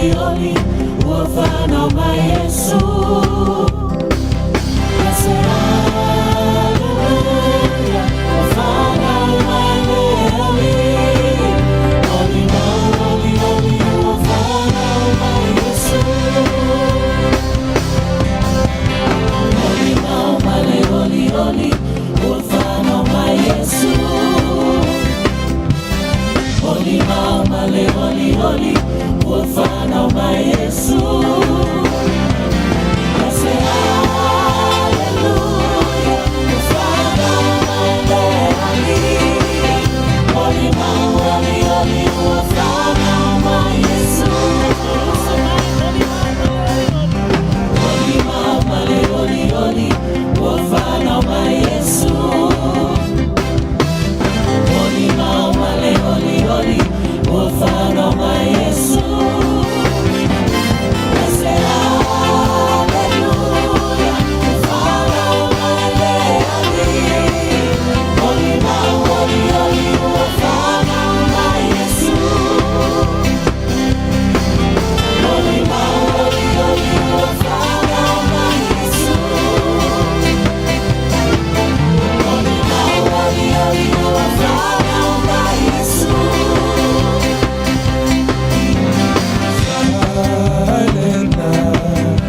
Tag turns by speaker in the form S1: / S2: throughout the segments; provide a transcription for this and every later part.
S1: oli oli Ua fanau mai Iesu Say hallelujah Ua fanau mai le Alii Oli mau oli oli Ua fanau mai Iesu Oli mau male oli oli Ua fanau mai Iesu Oli mau male oli oli Ua fanau mai Iesu Say hallelujah Ua fanau mai le Alii Oli mau oli oli Ua fanau mai Iesu Oli mau male oli oli Ua fanau mai Iesu Oli mau male oli oli Ua fanau mai Iesu Say hallelujah Ua fanau mai le Alii Oli mau oli oli Ua fanau mai Iesu Oli mau oli oli Ua fanau mai Iesu Oli mau oli oli Ua fanau mai Iesu
S2: Silent night,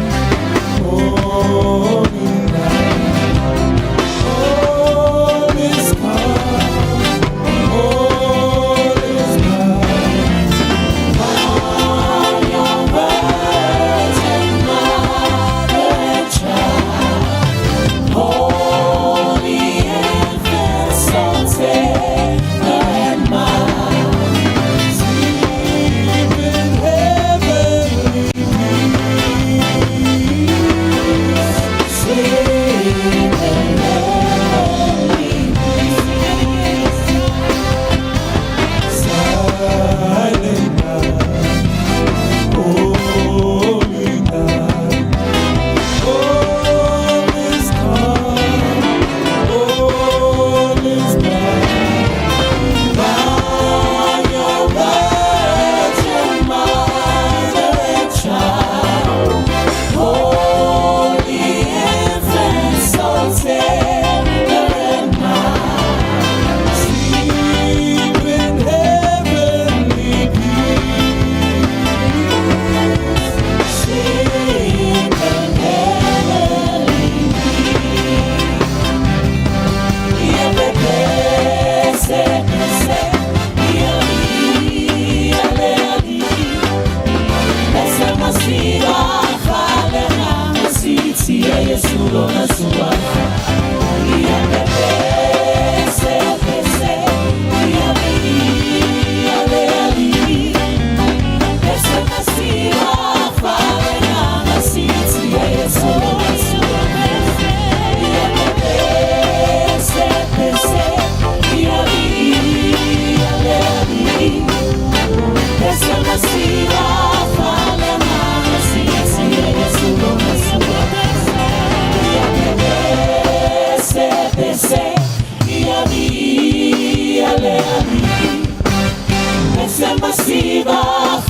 S2: holy night, all is calm, all is bright.
S1: Bow your virgin mother and child, Holy infant, so tender and mild.
S2: Sleep in heavenly peace.
S1: Sleep in heavenly peace.
S2: Silent night, holy night, all is calm, all is bright.
S1: Bow your virgin mother and child, Holy infant, so tender and mild.
S2: Sleep in heavenly peace.
S1: Sleep in heavenly peace. Ia pese, pese, ia ia le Alii. Pese masiva fale na siti ia Iesu lona suafa. Ia pese, pese, ia ia le Alii. Pese masiva fale na siti ia Iesu lona suafa. Ia pese, pese, ia ia le Alii. Pese masiva fale na siti ia Iesu lona suafa. Ia pese, pese, ia ia le Alii. Pese masiva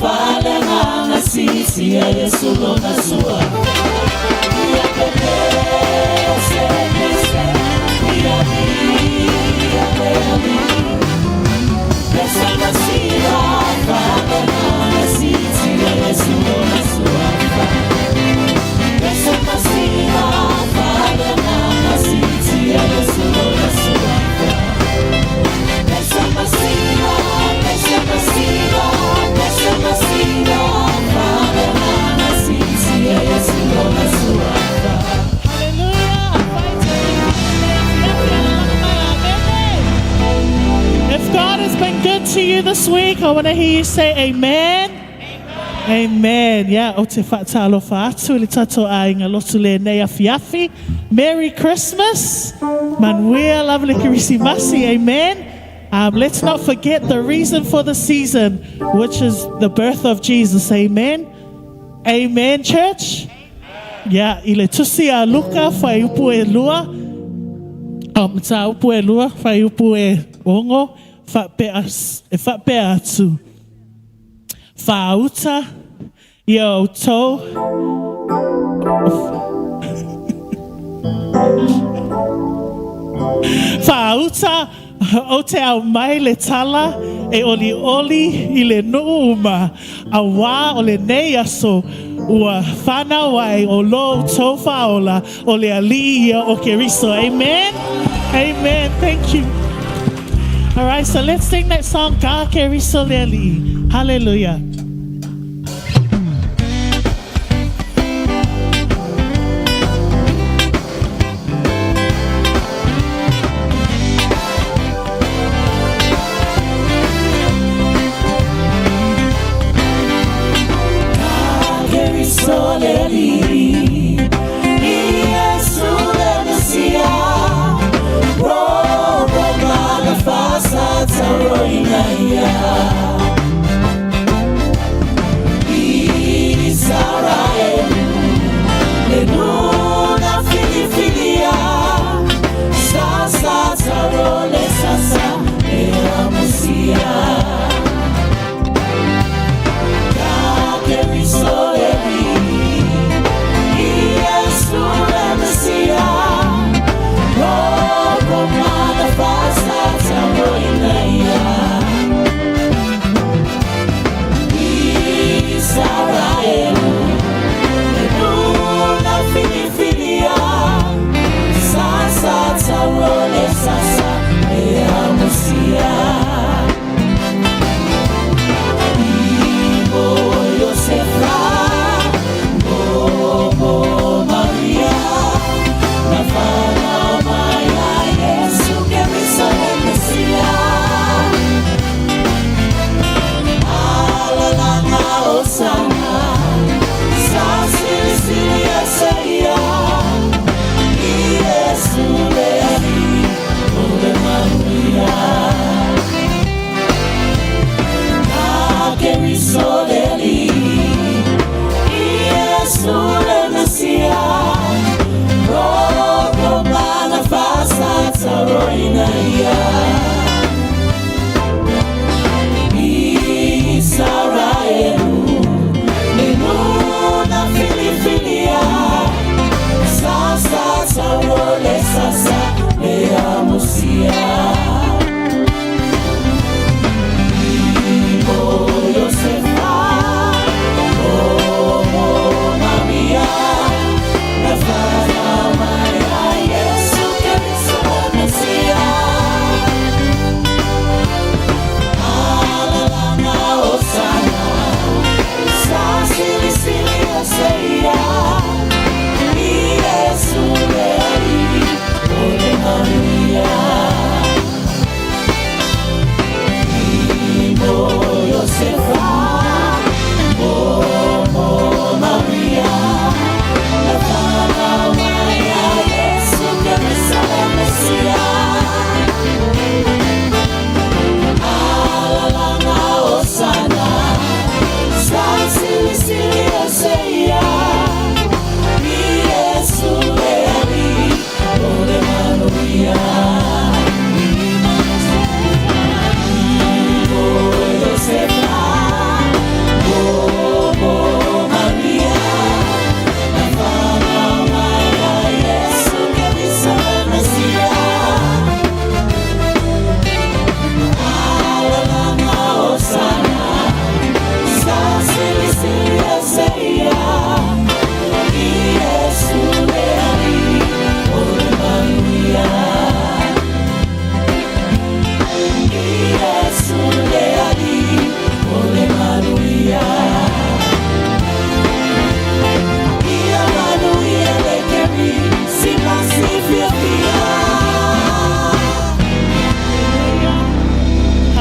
S1: fale na siti ia Iesu lona suafa. Ia pese, pese, ia ia le Alii. Pese masiva fale na siti ia Iesu lona suafa. Pese masiva fale na siti ia Iesu lona suafa. Pese masiva, pese masiva, pese masiva fale na siti ia Iesu lona suafa.
S3: Hallelujah. If God has been good to you this week, I want to hear you say amen. Amen. Yeah, o te whaatalofa atu i le tatou aiga lotu lenei afiafi. Merry Christmas. Manuia lava le Kerisimasi. Amen. Let's not forget the reason for the season, which is the birth of Jesus. Amen. Amen, church. Yeah, i le tusi a Luka fuaiupu e 2. Mataupu e 2, fuaiupu e 6, e faapea atu. Faauta. Ia outou Faauta, ou te aumai le tala e olioli i le nuu uma, auā o lenei aso ua whanau ai o lo outou Faaola, o le Alii ia o Keriso. Amen? Amen. Thank you. All right, so let's sing that song, Ka Keriso le Alii. Hallelujah.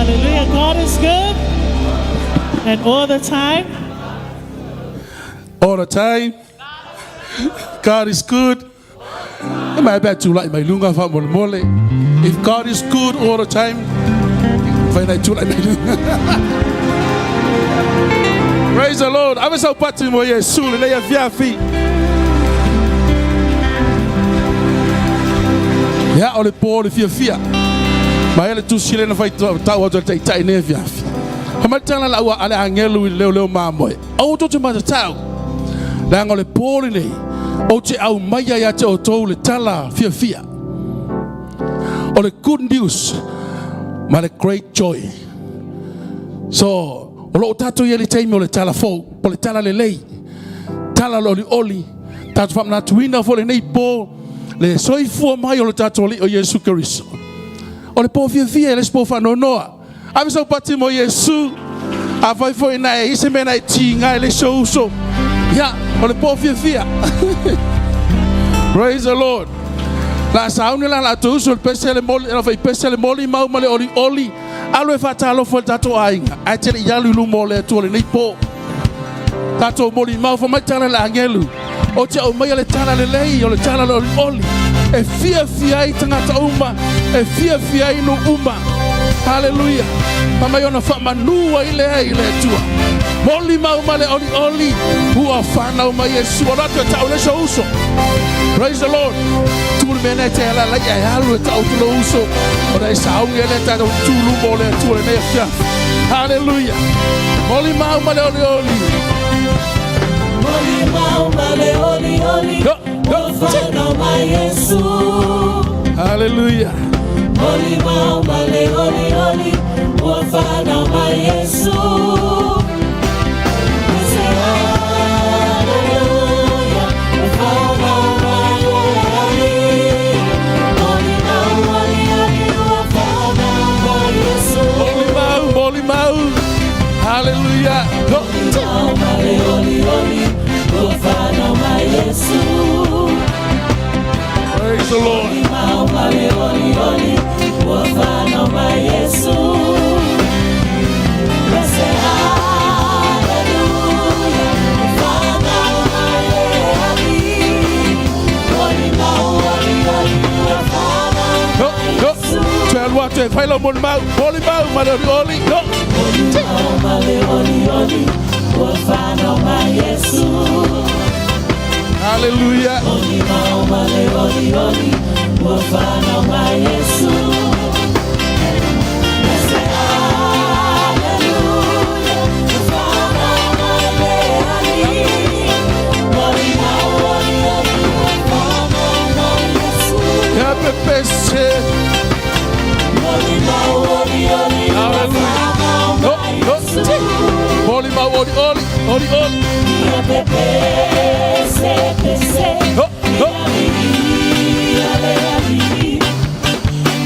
S3: Hallelujah. God is good. And all the time.
S2: All the time. God is good. E mai pea tūlai mai lunga wha mole. If God is good all the time, whai nei tūlai mai lunga. Praise the Lord. Ave sau patu mo Iesu le nei afiafi. Ia o le pō le fiafia. Ma ele tusi le na whai tau atu le taitai nei afiafi. Fai mai le tala a le a le agelu i le leoleo mamoe, Aua tou te matatau, leaga o le po lenei ou te aumaia ia te outou le tala fiafia, o le good news ma le great joy. So, o lo o tatou i ai le taimi o le tala fou, po o le tala lelei, tala o le olioli, tatou faamanatuina foi lenei po le soifua mai o le tatou Alii o Iesu Keriso. O le po fiafia, e le se po faanoanoa. Ave sau pati mo Iesu. Afai foi na e i se mea na e tiga e le isi ou uso. Ia, o le po fiafia. Praise the Lord. La sauni la la tou uso le pese le moli, la fai pese le moli mau ma le oli oli. Alu e faatalofa i le tatou aiga. Ae te le i alu i luma o le Atua lenei po. Tatou molimau fai mai tala le agelu. Ou te aumaia le tala lelei o le tala le olioli. E fiafia ai tagata uma, e fiafia ai nuu uma. Haleluia. Fai mai ona faamanu ai lea i le Atua. Molimau ma le olioli ua fanau mai Iesu. Alu atu e tau le so uso. Praise the Lord. Tu le mea nei te ala lai e alu e tau tu le uso. Ona e sauni e le tatou tu luma o le Atua lenei afiafi. Haleluia. Molimau ma le olioli.
S1: Molimau ma le olioli.
S2: Go, go.
S1: Ua fanau mai Iesu.
S2: Haleluia.
S1: Molimau ma le olioli. Ua fanau mai Iesu. We say hallelujah. Ua fanau mai le Alii. Molimau olioli. Ua fanau mai Iesu.
S2: Molimau, molimau. Haleluia. Go.
S1: Molimau ma le olioli. Ua fanau mai Iesu.
S2: Praise the Lord.
S1: Molimau ma le olioli. Ua fanau mai Iesu. We say hallelujah. Ua fanau mai le Alii. Molimau olioli. Ua fanau
S2: Go,
S1: mai
S2: go.
S1: Iesu.
S2: Toe alu atu e fai lau molimau. Molimau ma le olioli. Go.
S1: Molimau ma le olioli. Ua fanau mai Iesu.
S2: Haleluia.
S1: Molimau ma le olioli. Ua fanau mai Iesu. We say hallelujah. Ua fanau mai le Alii. Molimau olioli. Ua fanau mai Iesu.
S2: Ia pepese.
S1: Molimau olioli. Ua
S2: Hallelujah.
S1: fanau
S2: Go,
S1: mai
S2: go.
S1: Iesu.
S2: Molimau olioli. Olioli.
S1: Ia pepese pese.
S2: Go, go.
S1: Ia le Alii.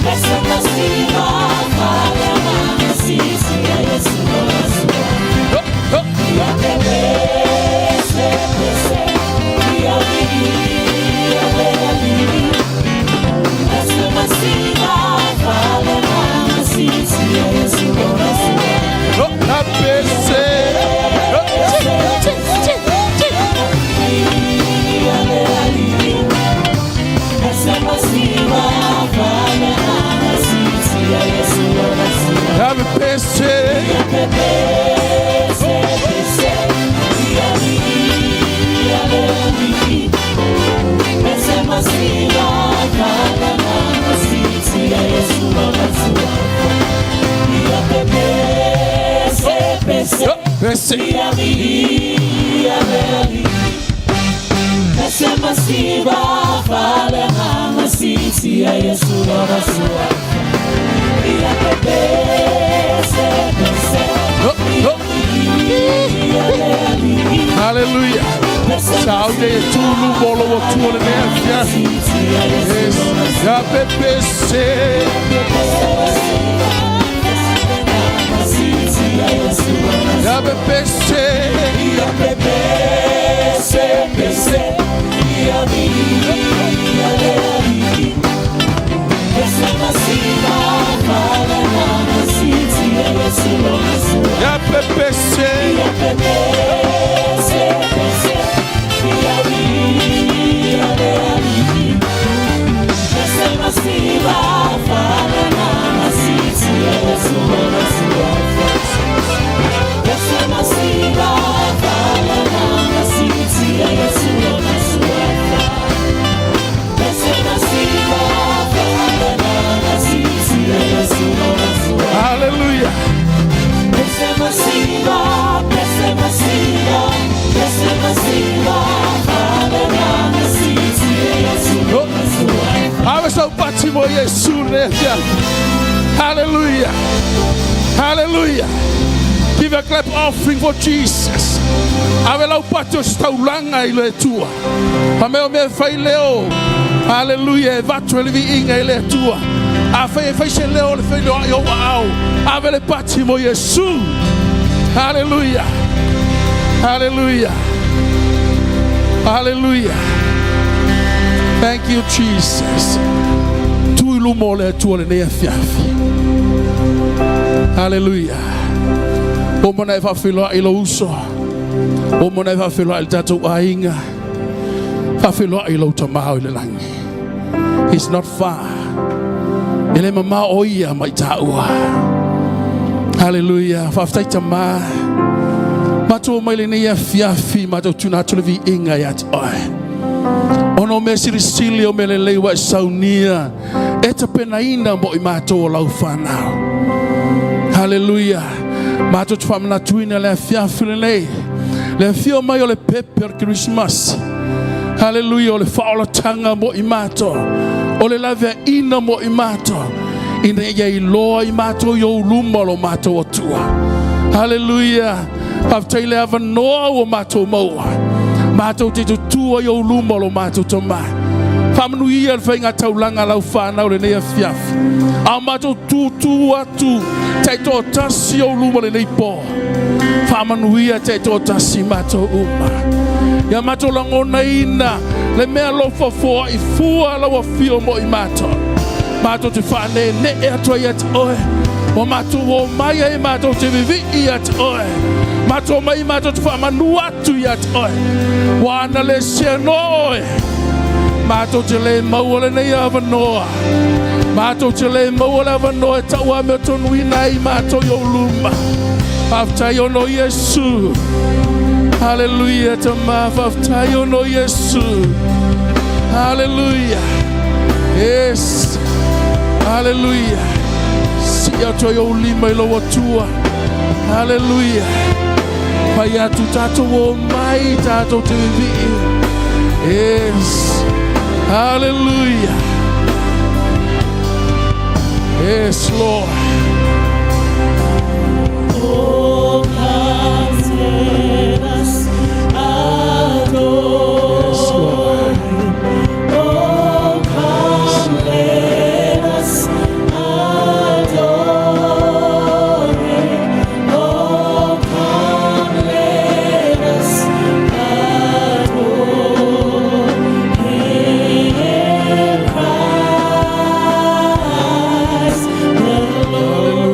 S1: Pese masiva fale sisi ia Yesu Yesu.
S2: Go, go.
S1: Ia pepese pese. Ia ia le Alii. Pese masiva fale sisi ia Yesu Yesu.
S2: Go. Ia pese. Go. Ti, ti, ti, ti.
S1: Ia le Alii. Pese masiva fale sisi ia Yesu Yesu.
S2: Ia pepese.
S1: Pepese pese. Ia ia le Alii. Pese masiva fale sisi ia Yesu Yesu. Ia pepese pese.
S2: Go. Pese.
S1: Ia ia le Alii. Pese masiva fale sisi ia Yesu Yesu. Ia pepese pese.
S2: Go, go.
S1: Ia le Alii.
S2: Hallelujah. Sauni e tu luma o lou Atua lenei afiafi. Yes. Ia pepese. Ia pepese.
S1: Ia pepese pese. Ia ia le Alii. Pese masiva fale sisi ia Yesu Yesu.
S2: Ia pepese.
S1: Ia pepese pese. Ia ia le Alii. Pese masiva fale sisi ia Yesu Yesu. Pese masiva
S2: Iesu lenei afiafi. Hallelujah. Hallelujah. Give a clap offering for Jesus. Ave lau pati o se taulaga i le Atua. Fa mai o mea fai leo. Hallelujah. E vatu e le viiga i le Atua. Afai e fai se leo o le feiloai o ou aao. Ave le pati mo Iesu. Hallelujah. Hallelujah. Hallelujah. Thank you, Jesus. Tu i luma o le Atua lenei afiafi. Hallelujah. Ua uma ona e faafeiloai i lou uso. Ua uma ona e faafeiloai i le tatou aiga. Faafeiloai i lou Tama o i le lagi. He's not far. E le mamao o ia mai taua. Hallelujah. Faafetai Tama. Matou omai lenei afiafi, matou tuuina atu le viiga ia te oe. Ona o mea silisili o mea lelei ua e saunia e tapenaina mo i matou o lau fanau. Hallelujah. Matou te faamanatuina le afiafi lenei. Le afio mai o le pepe o le Kerisimasi. Hallelujah. O le faaolataga mo i matou. O le laveaiina mo i matou. Ina ia iloa i matou i ou luma o lo matou Atua. Hallelujah. Faafetai le avanoa ua matou maua. Matou te tutua i ou luma o lo matou Tama. Faamanuia le faiga taulaga a lau fanau lenei afiafi. A o matou tutu atu taitoatasi i ou luma lenei po. Faamanuia taitoatasi matou uma. Ia matou lagonaina le mea alofa foai fua lau afio mo i matou. Matou te faaneenee atu ai ia te oe. Ua matou omai ai matou te vivii ia te oe. Matou omai matou te faamanu atu ia te oe. Ua ana le sea noa oe. Matou te le maua lenei avanoa. Matou te le maua le avanoa e tauamiotonuina ai matou i ou luma. Faafetai ona o Iesu. Haleluia Tama, faafetai ona o Iesu. Haleluia. Yes. Haleluia. Sii atu ai ou lima i lou Atua. Haleluia. Fai atu tatou omai, tatou te vivii. Yes. Hallelujah. Yes, Lord.
S1: Oh, come, let us adore
S2: Yes, Lord.
S1: Him. Oh, come, let us adore Him. Oh, come, let us adore Him. Christ the Lord.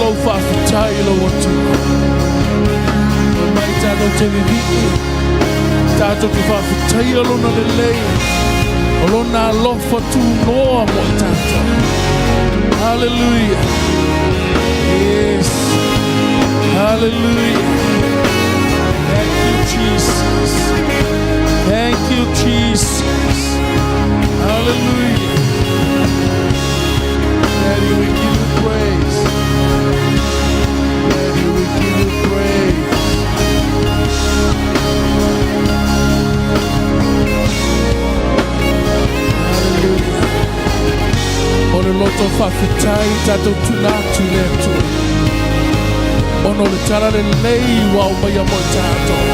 S2: Tatou faafetai i lou Atua. Omai tatou te vivii, tatou te faafetaia lona lelei, o lona alofa tunoa mo i tatou. Hallelujah. Yes. Hallelujah. Thank you, Jesus. Thank you, Jesus. Hallelujah. Daddy, we give you praise. Daddy, we give you praise. Hallelujah. O le loto faafetai tatou tuuina atu i le Atua. Ona o le tala lelei ua aumaia mo i tatou.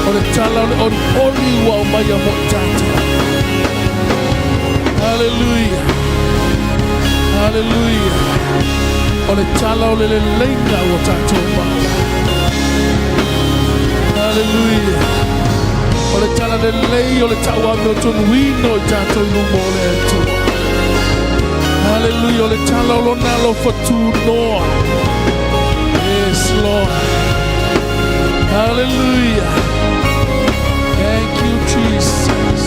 S2: O le tala o le olioli ua aumaia mo i tatou. Hallelujah. Hallelujah. O le tala o le leleiga ua tatou maua. Hallelujah. O le tala lelei o le tauamiotonuina o i tatou i luma o le Atua. Hallelujah. O le tala o lona alofa tunoa. Yes, Lord. Hallelujah. Thank you, Jesus.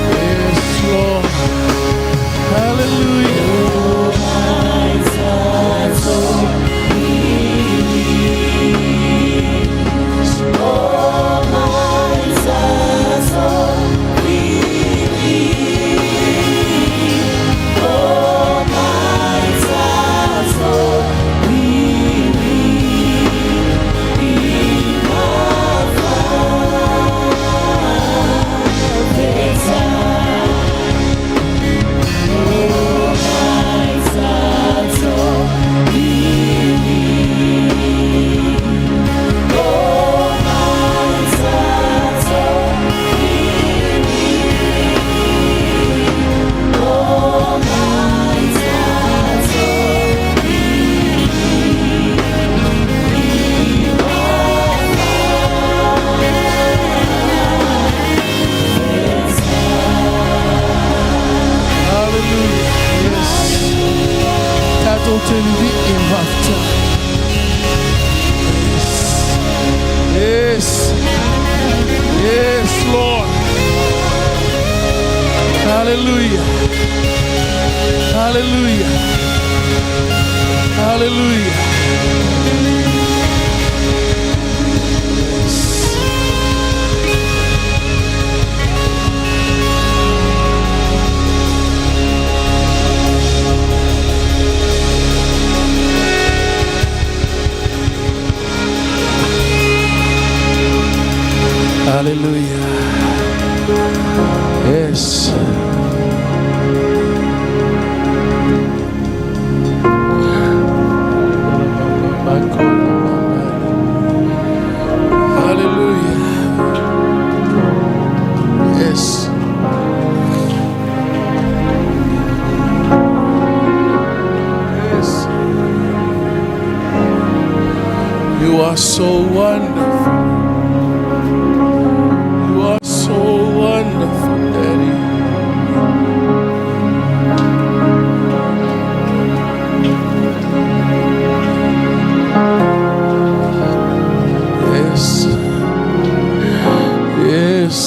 S2: Yes, Lord. Hallelujah. Hallelujah. Yes. Tatou te vivii ma faafetai. Yes. Yes, Lord. Hallelujah. Hallelujah. Hallelujah. Yes. Hallelujah. Yes. Hallelujah. Yes. Yes. You are so wonderful. You are so wonderful, Daddy. Yes. Yes.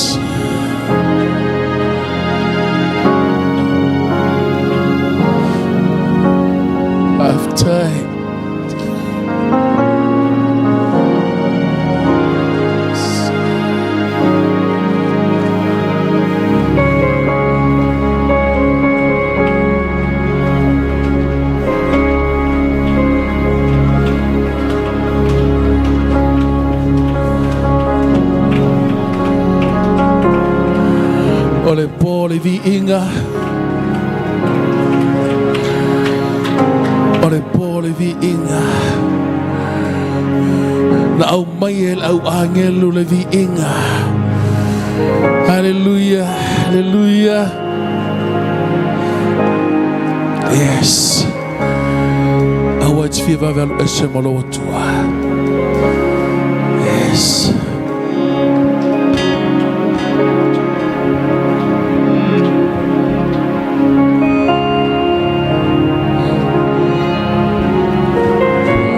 S2: Faafetai. O le po o le viiga. O le po o le viiga. Na Aumai e le au agelu le viiga. Hallelujah, hallelujah. Yes. Aua e te fia vave alu ese ma lou Atua. Yes.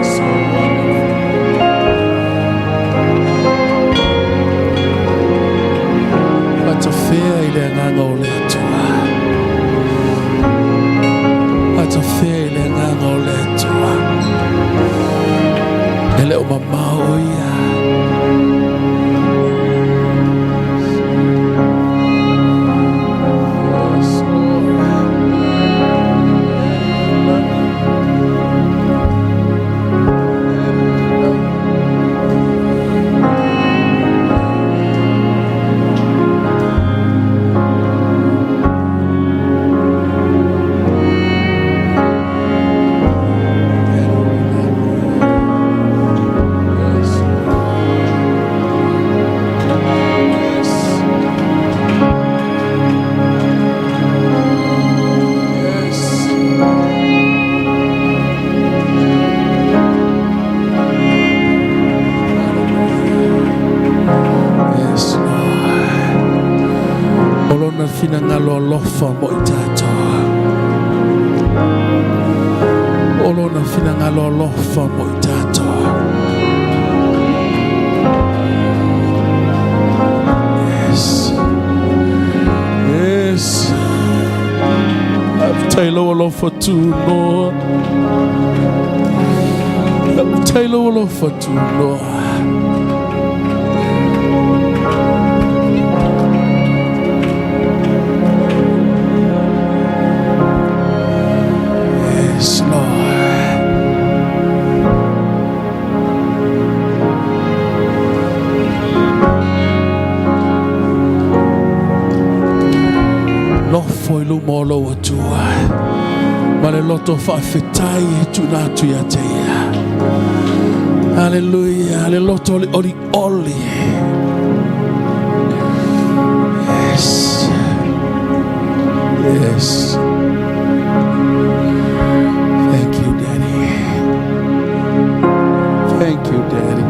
S2: So wonderful. Faatafea i le agaga o le Atua. Faatafea i le agaga o le Atua. E le o mamao o ia. Yes, Lord. Yes. Yes. Yes. Yes, Lord. O lona finagalo alofa mo i tatou. O lona finagalo alofa mo i tatou. Yes. Yes. Faafetai lou alofa tunoa. Faafetai lou alofa tunoa. Yes, Lord. Nofo i luma o lou Atua. Ma le loto faafetai e tuuina atu ia te ia. Hallelujah. Le loto o le olioli. Yes. Yes. Thank you, Daddy. Thank you, Daddy.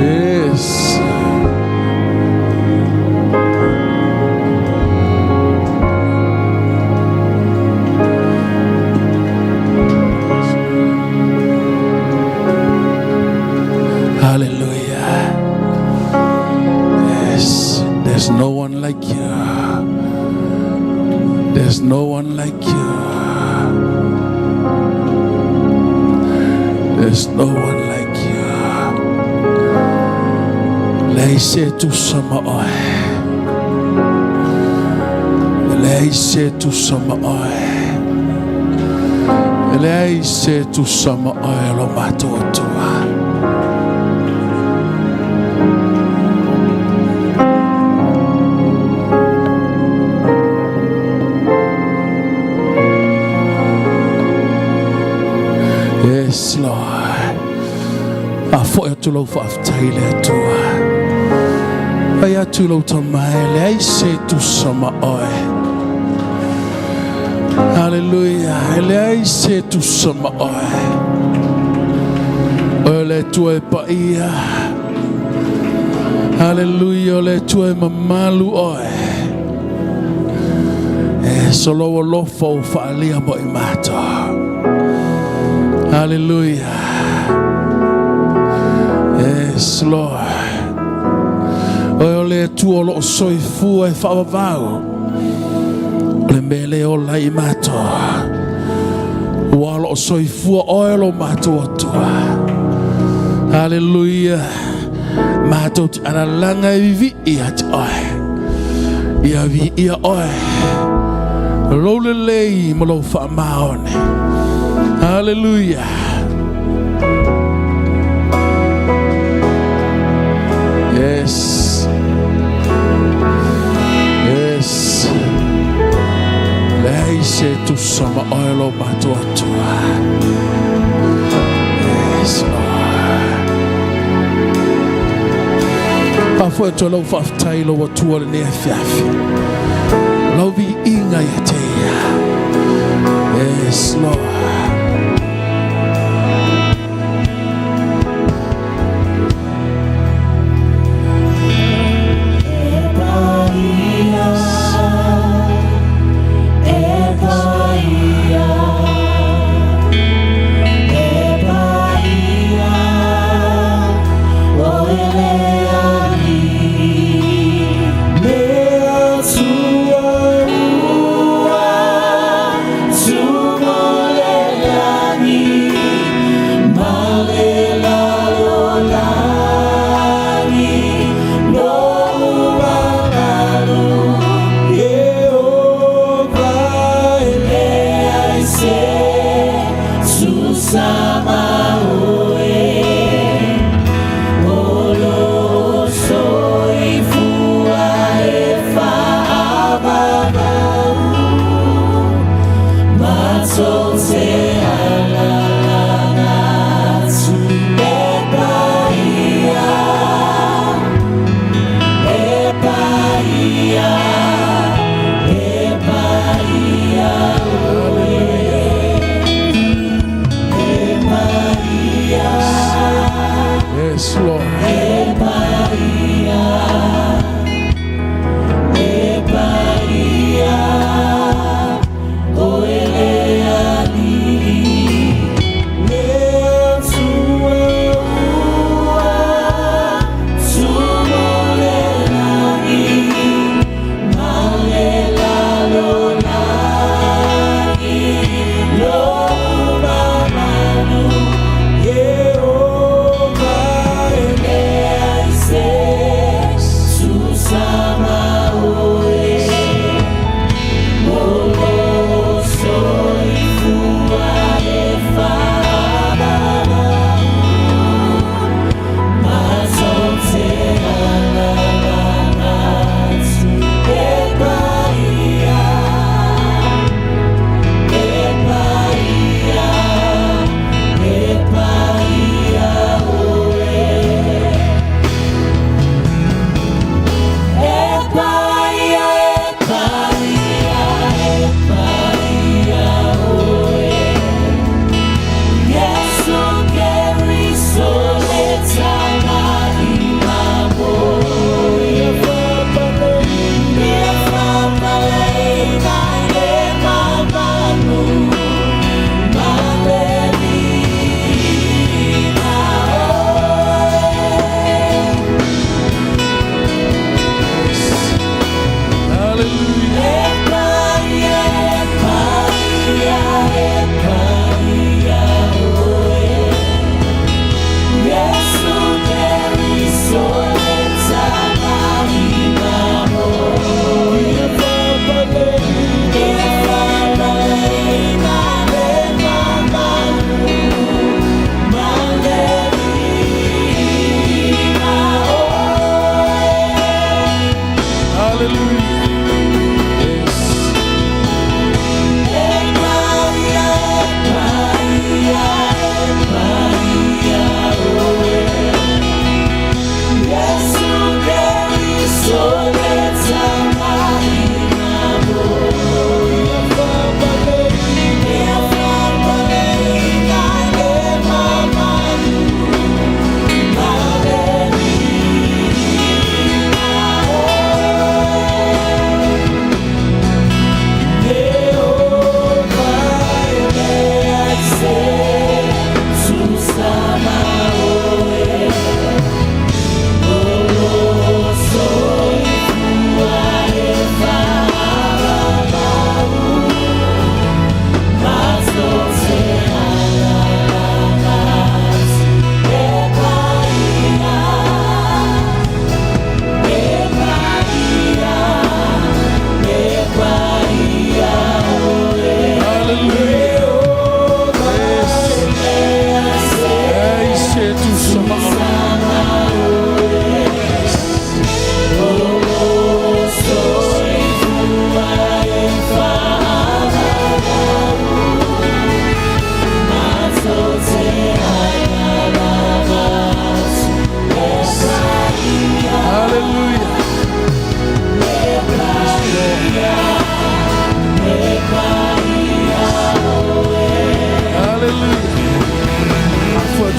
S2: Yes. Hallelujah. Yes, there's no one like you. There's no one like you. There's no one like you. Leai se tusa ma oe. Leai se tusa ma oe. Leai se tusa ma oe lo matou Atua. Yes, Lord. Faafoi atu lau faafetai le Atua. Fai atu lau tamae, leai se tusa ma oe. Hallelujah. E leai se tusa ma oe. Oe le Atua e paia. Hallelujah. O le Atua e mamalu oe. E so lou alofa ua faaalia mo i matou. Hallelujah. Yes, Lord. Oe o le Atua o loo soifua e faavavau. O le mea le ola i matou. Ua o loo soifua oe lo matou Atua. Hallelujah. Matou te alalaga e vivii ia te oe. Ia viia oe. Lou lelei ma lou faamaoni. Hallelujah. Yes. Yes. leai se tusa ma oe lo matou Atua. Yes, Lord. Faafoe atu lau faafetai i lou Atua lenei afiafi. Lau viiga ia te ia. Yes, Lord.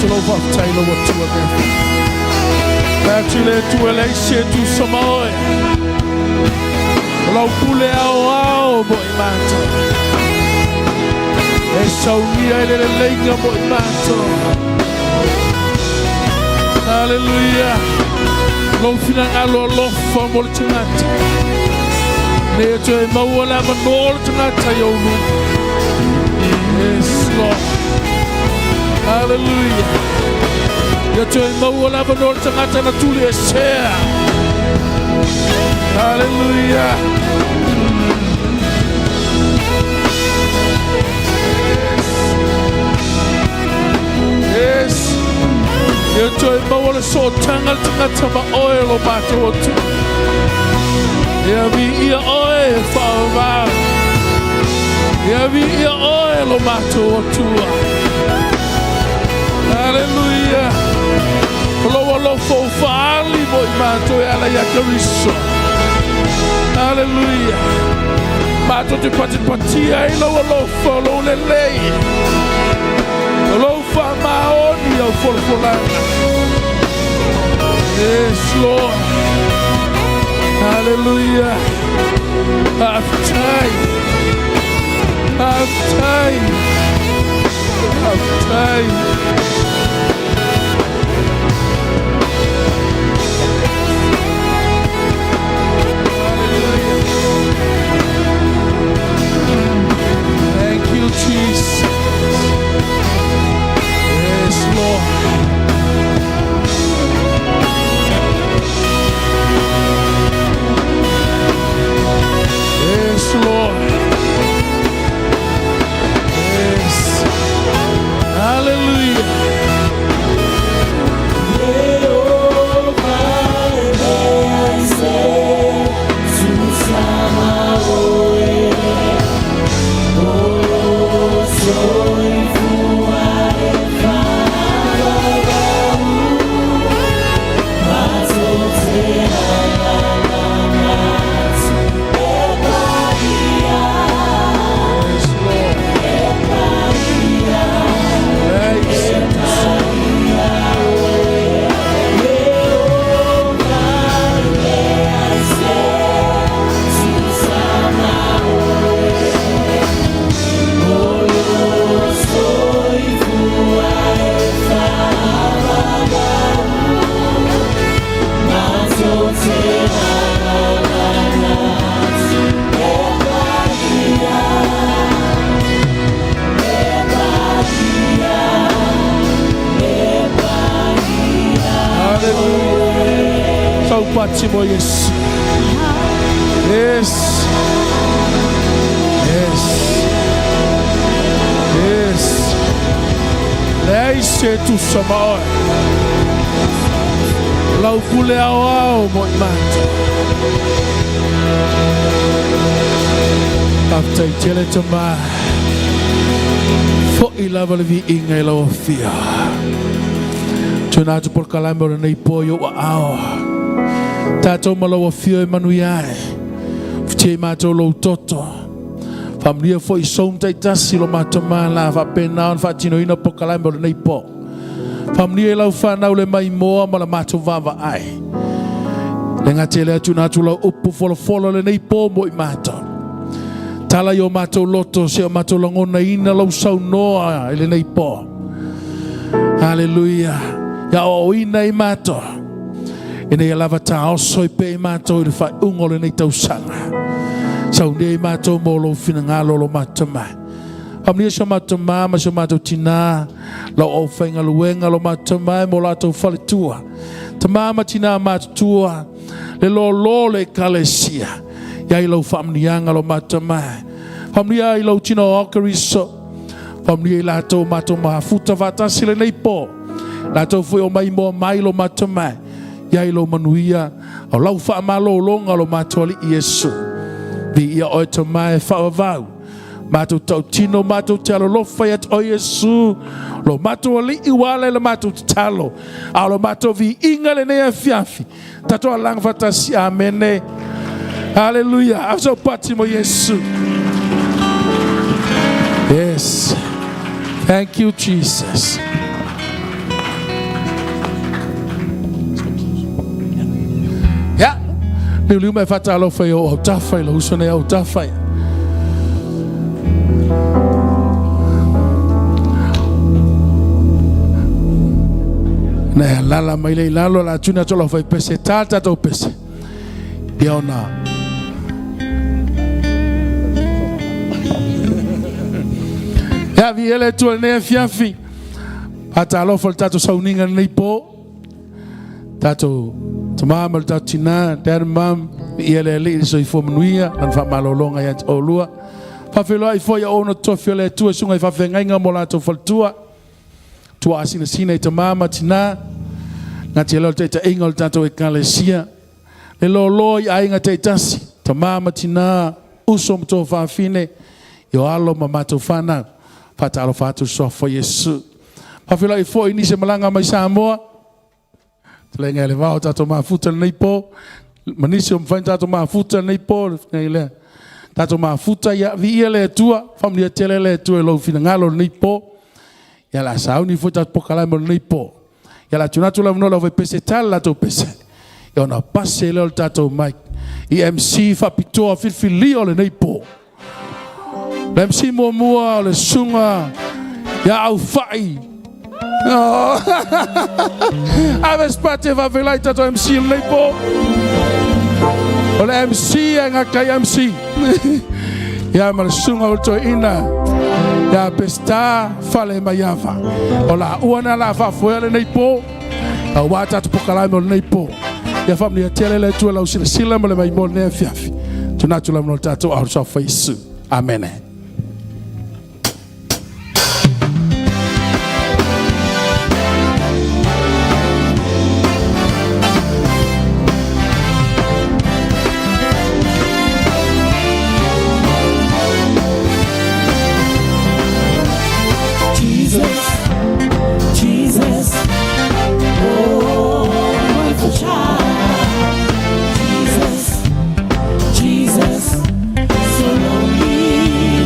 S2: atu lau faafetai i lou Atua nei. Fai atu i le Atua e leai se tusa ma oe. O lau pule aoao mo i matou. E saunia i le leleiga mo i matou. Haleluia. Lou finagalo alofa mo le tagata. Nei e toe maua le avanoa o le tagata i ou luma. Yes, Lord. Hallelujah. Ia toe maua le avanoa o le tagata na tuli e sea. Hallelujah. Yes. Yes. Ia toe maua le sootaga le tagata ma oe lo matou Atua. Ia viia oe e faavavau. Ia viia oe lo matou Atua. Haleluia. O lou alofa ua faaali mo i matou e ala ia Keriso. Haleluia. Matou te patipatia ai lou alofa o lou lelei. O lou faamaoni au folafolaga. Yes, Lord. Hallelujah. Faafetai. Faafetai. Faafetai. Hallelujah. Thank you, Jesus. Yes, Lord. Yes, Lord. Yes. Hallelujah. Yes, Lord. Thanks. Hallelujah. Saupati mo Yesu. Yes. Yes. Yes. Leai se tusa ma oe. Lau pule aoao mo i matou. Faafetai tele Tama. Fo'i lava le viiga i lau Afio. Tuuina atu polokalame o lenei po i ou aao. Tatou ma lau Afio e manuia ai. Fitia i matou lou toto. Faamanuia foi i soum taitasi lo matou mala faapena ona faatinoina polokalame o lenei po. Faamanuia i lau fanau le maimoa ma la matou vaavaai. Le gata i lea tuuina atu lau upu folafolo lenei po mo i matou. Tala i o matou loto se o matou lagonaina lou saunoa i lenei po. Haleluia. Ia aoaoina i matou. Ina ia lava taoso i pea i matou i le faaiuga o lenei tausaga. Saunia i matou mo lou finagalo lo matou mai. Faamanuia si o matou mā ma si o matou tinā, lau aufaigaluega lo matou mai mo latou faletua. Tamā ma tinā matutua, le lōlō o le ekalesia, ia i lau faamanuiaga lo matou mai. Faamanuia i lou tino o Keriso, faamanuia i latou matou mafuta faatasi lenei po, latou foi o maimoa mai lo matou mai, ia i lou manuia, o lau faamalologa lo matou Alii Iesu. Viia oe Tama e faavavau, matou tautino, matou te alolofa ia te oe Iesu, lo matou Alii ua ala i le matou tatalo, a o lo matou viiga lenei afiafi, tatou alaga faatasi, amene. Haleluia. Ave sau pati mo Iesu. Yes. Thank you, Jesus. Liuliu mai faatalofa i ou autafa i lou uso nei autafa. Na e alala mai le i lalo la tuna atu lau fai pese tā tātou pese. Ia ona Ia vi ele tua nei afiafi. Faatalofa le tatou sauniga lenei po. Tatou tama ma le tatou tina, dad and mum, ia le alii le soifua manuia, lana faamalologa ia te oulua. Faafeiloai foi a ona tofi o le Atua susuga i faafeagaiga mo latou faletua. Tua asinasina i tama ma tina, gati lea o le taitaiga o le tatou ekalesia. Le loaloa i aiga taitasi, tama ma tina, uso ma tuafafine, i o alo ma matou fanau. Faatalofa atu i le suafa o Iesu. Faafeiloai foi i nisi e malaga mai Samoa. Tuleiga i le vao tatou mafuta lenei po. Ma nisi o mafai tatou mafuta lenei po. Le lea. Tatou mafuta ia viia le Atua. Faamanuia tele le Atua i lou finagalo lenei po. Ia la sauni foi tatou pokalame o lenei po. Ia la tuna atu le avanoa lau pese tala latou pese. Ia ona pase lea o le tatou mic. I MC faapitoa filifilia o lenei po. Le MC muamua o le susuga ia Aufai. Oh. Ave spate faafeiloai tatou MC o lenei po. O le MC e gakai MC. Ia ma le susuga o le toeaina ia Peseta Fale Maiava. O la ua na la faafoea lenei po. Aua tatou pokalame o lenei po. Ia faamanuia tele le Atua i lau silasila ma le maimoa lenei afiafi. Tuna atu lava no le tatou ao le Iesu. Amene.
S1: Jesus, Jesus, oh, wonderful child. Jesus, Jesus, so lonely.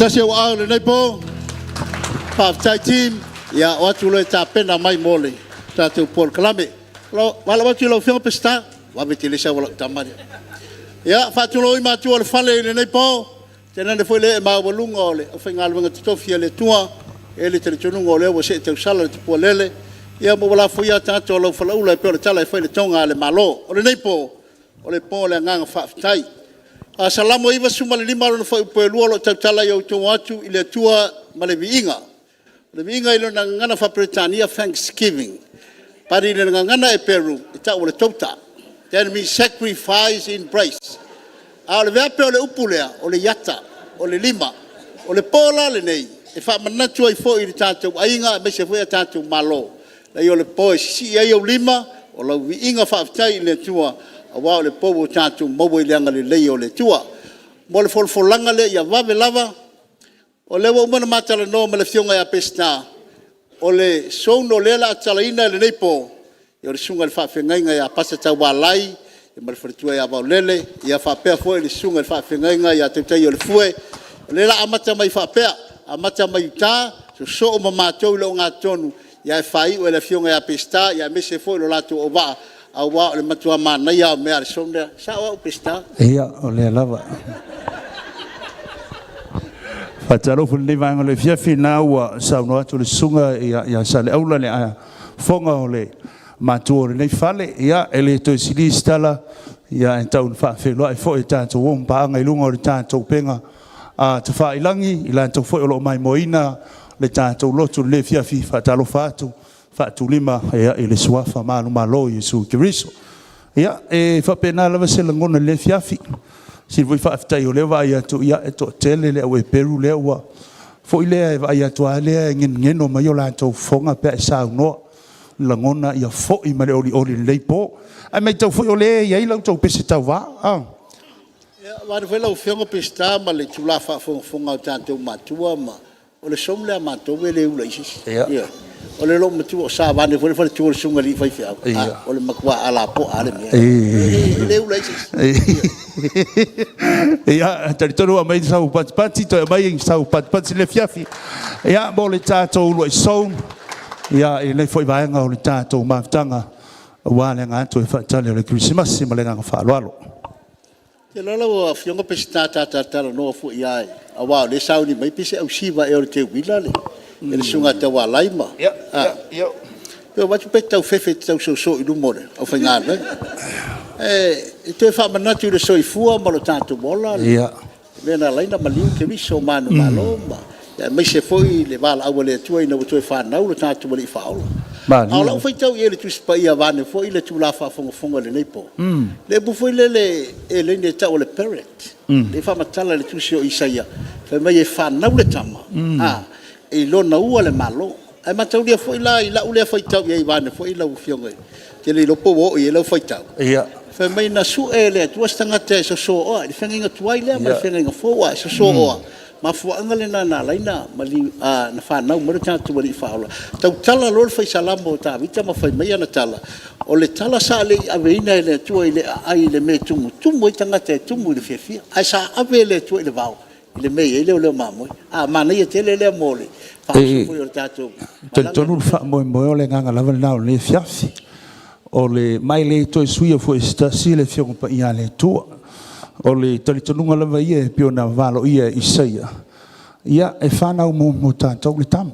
S4: Faatasi ou aao i lenei po. Faafetai team. Ia o atu loa e tapena mai mo le tatou polokalame. Valaau atu i lau Afioga Peseta, vave tele sau a lau tama lea. Ia, faatulou i matua o le fale i lenei po, tainane foi le ee maualuga o le aufaigaluega totofi a le Atua. E i ai le talitonuga o lea ua see tausala le tupualele, ia ma ua lafoia ataata o lau falaula e pei o le tala e fai i le toga a le Malo. O lenei po, o le po o le agaga faafetai. Salamo 95 lona fuaiupu 2 o lo o tautala i ou tua atu i le Atua ma le viiga. O le viiga i lona gagana faa-Peretania, thanksgiving. But i le gagana Eperu, e tau o le tota, that means sacrifice in praise. A o le veape o le upu lea, o le iata, o le lima. O le po la lenei, e faamanatu ai foi i le tatou aiga aemaise foi o tatou malo, leai o le po e sisii ai ou lima, o lau viiga faafetai i le Atua, aua o le po ua tatou maua i le agalelei o le Atua. Mo le folafolaga lea ia vave lava, o lea ua uma ona ma talanoa ma le Afioga ia Peseta, o le sono lea o le a tatalaina i lenei po, o le Susuga i le Faafeagaiga ia Pasa Taualai ma le faletua ia Vaolele, ia faapea foi le Susuga i le Faafeagaiga ia Tautaiiolefue. O lea o le a amata mai faapea, amata mai uta sosoo ma matou i le ogatotonu ae faaiu e le Afioga ia Peseta aemaise foi o le latou auvaa aua o le matua manaia lava o mea a le Sono lea. E sao au Peseta?
S5: Ia, o lea lava. Faatalofa i lenei vaega o le afiafi, lena ua saunoa atu le susuga ia Saleaula le fofoga o le matua o lenei fale. Ia, e le toe sili se tala, ae tau ina faafeiloai foi i tatou uo ma paaga i luga o le tatou upega tafailagi, i latou foi o lo o maimoaina le tatou lotu i lenei afiafi. Faatalofa atu, faatulima i le suafa manumalo o Iesu Keriso. Ia, e faapena lava se lagona i lenei afiafi. Sili foi faafetai o lea e vaai atu e toatele le au Eperu lea ua foi lea e vaai atu lava lea e genugenu mai o latou fofoga pe a e saunoa. Lagona ia foi ma le olioli i lenei po. Ae matau foi o lea e i ai la outou pese tauva.
S4: Ia, vaeane foi lau Afioga Peseta ma le itula faafogafoga a o tatou matua ma… O le song lea a matou e le ula i ai se isi. Ioe. O le loomatua o Sa vaeane foi le faletua o le susuga i le alii faifeau, o le matua alapoa lava le mea. E le ula i ai se isi.
S5: Ia, talitonu ua aumai sau patipati, toe aumai sau patipati i le afiafi, ia, mo le tatou uluai song, ia, i lenei foi vaega o le tatou mafutaga, aua le aga atu e faatali o le Kerisimasi ma le agaga faaaloalo.
S4: Ou te iloa lau Afioga Peseta ta talatalanoa foi lava aua o lea e sauni mai pei se ausiva ea o le teuila le Susuga ia Taualai ma… Ou vaai atu pei e te tau fefe e te tausoso i luma o le aufaigaluega. E toe faamanatu i le soifua ma lo tatou ola le mea na ala ai ona maliu Keriso manumalo, aemaise foi le valaau a le Atua ina ua toe fanau lo tatou Alii Faaola. A o lau faitau i ai i le Tusi Paia vaeane foi le itula faafogafoga i lenei po, le upu foi lele e tau o le parent, lea e faamatala i le tusi o Isaia fai mai e fanau le tama, i lona ua le Malo. Ae mataulia foi la i lau lea faitau i ai vaeane foi lau Afioga, ou te le iloa po ua oo i ai lau faitau, fai mai na sue e le Atua se tagata e sosooa i le feagaiga tuai lea ma le feagaiga fou, e sosooa, mafuaaga lena na ala ai ona fanau mai lo tatou Alii Faaola. Tautala loa le fai Salamo o Tavita ma fai mai ana tala, o le tala sa le i aveina e le Atua i le aai i le mea e tumutumu ai tagata e tumu i le fiafia, ae sa ave e le Atua i le vao i le mea e i ai leoleo mamoe. Manaia tele lea mo le faaoso foi o le tatou
S5: E
S4: malaga.
S5: Talitonu le faamoemoe o le agaga lava lena o lenei afiafi. O le, ma e le toe suia foi e se tasi le Afioga Paia a le Atua. O le talitonuga lava ia e pei ona valoia e Isaia, ia, e fanau mo tatou le tama.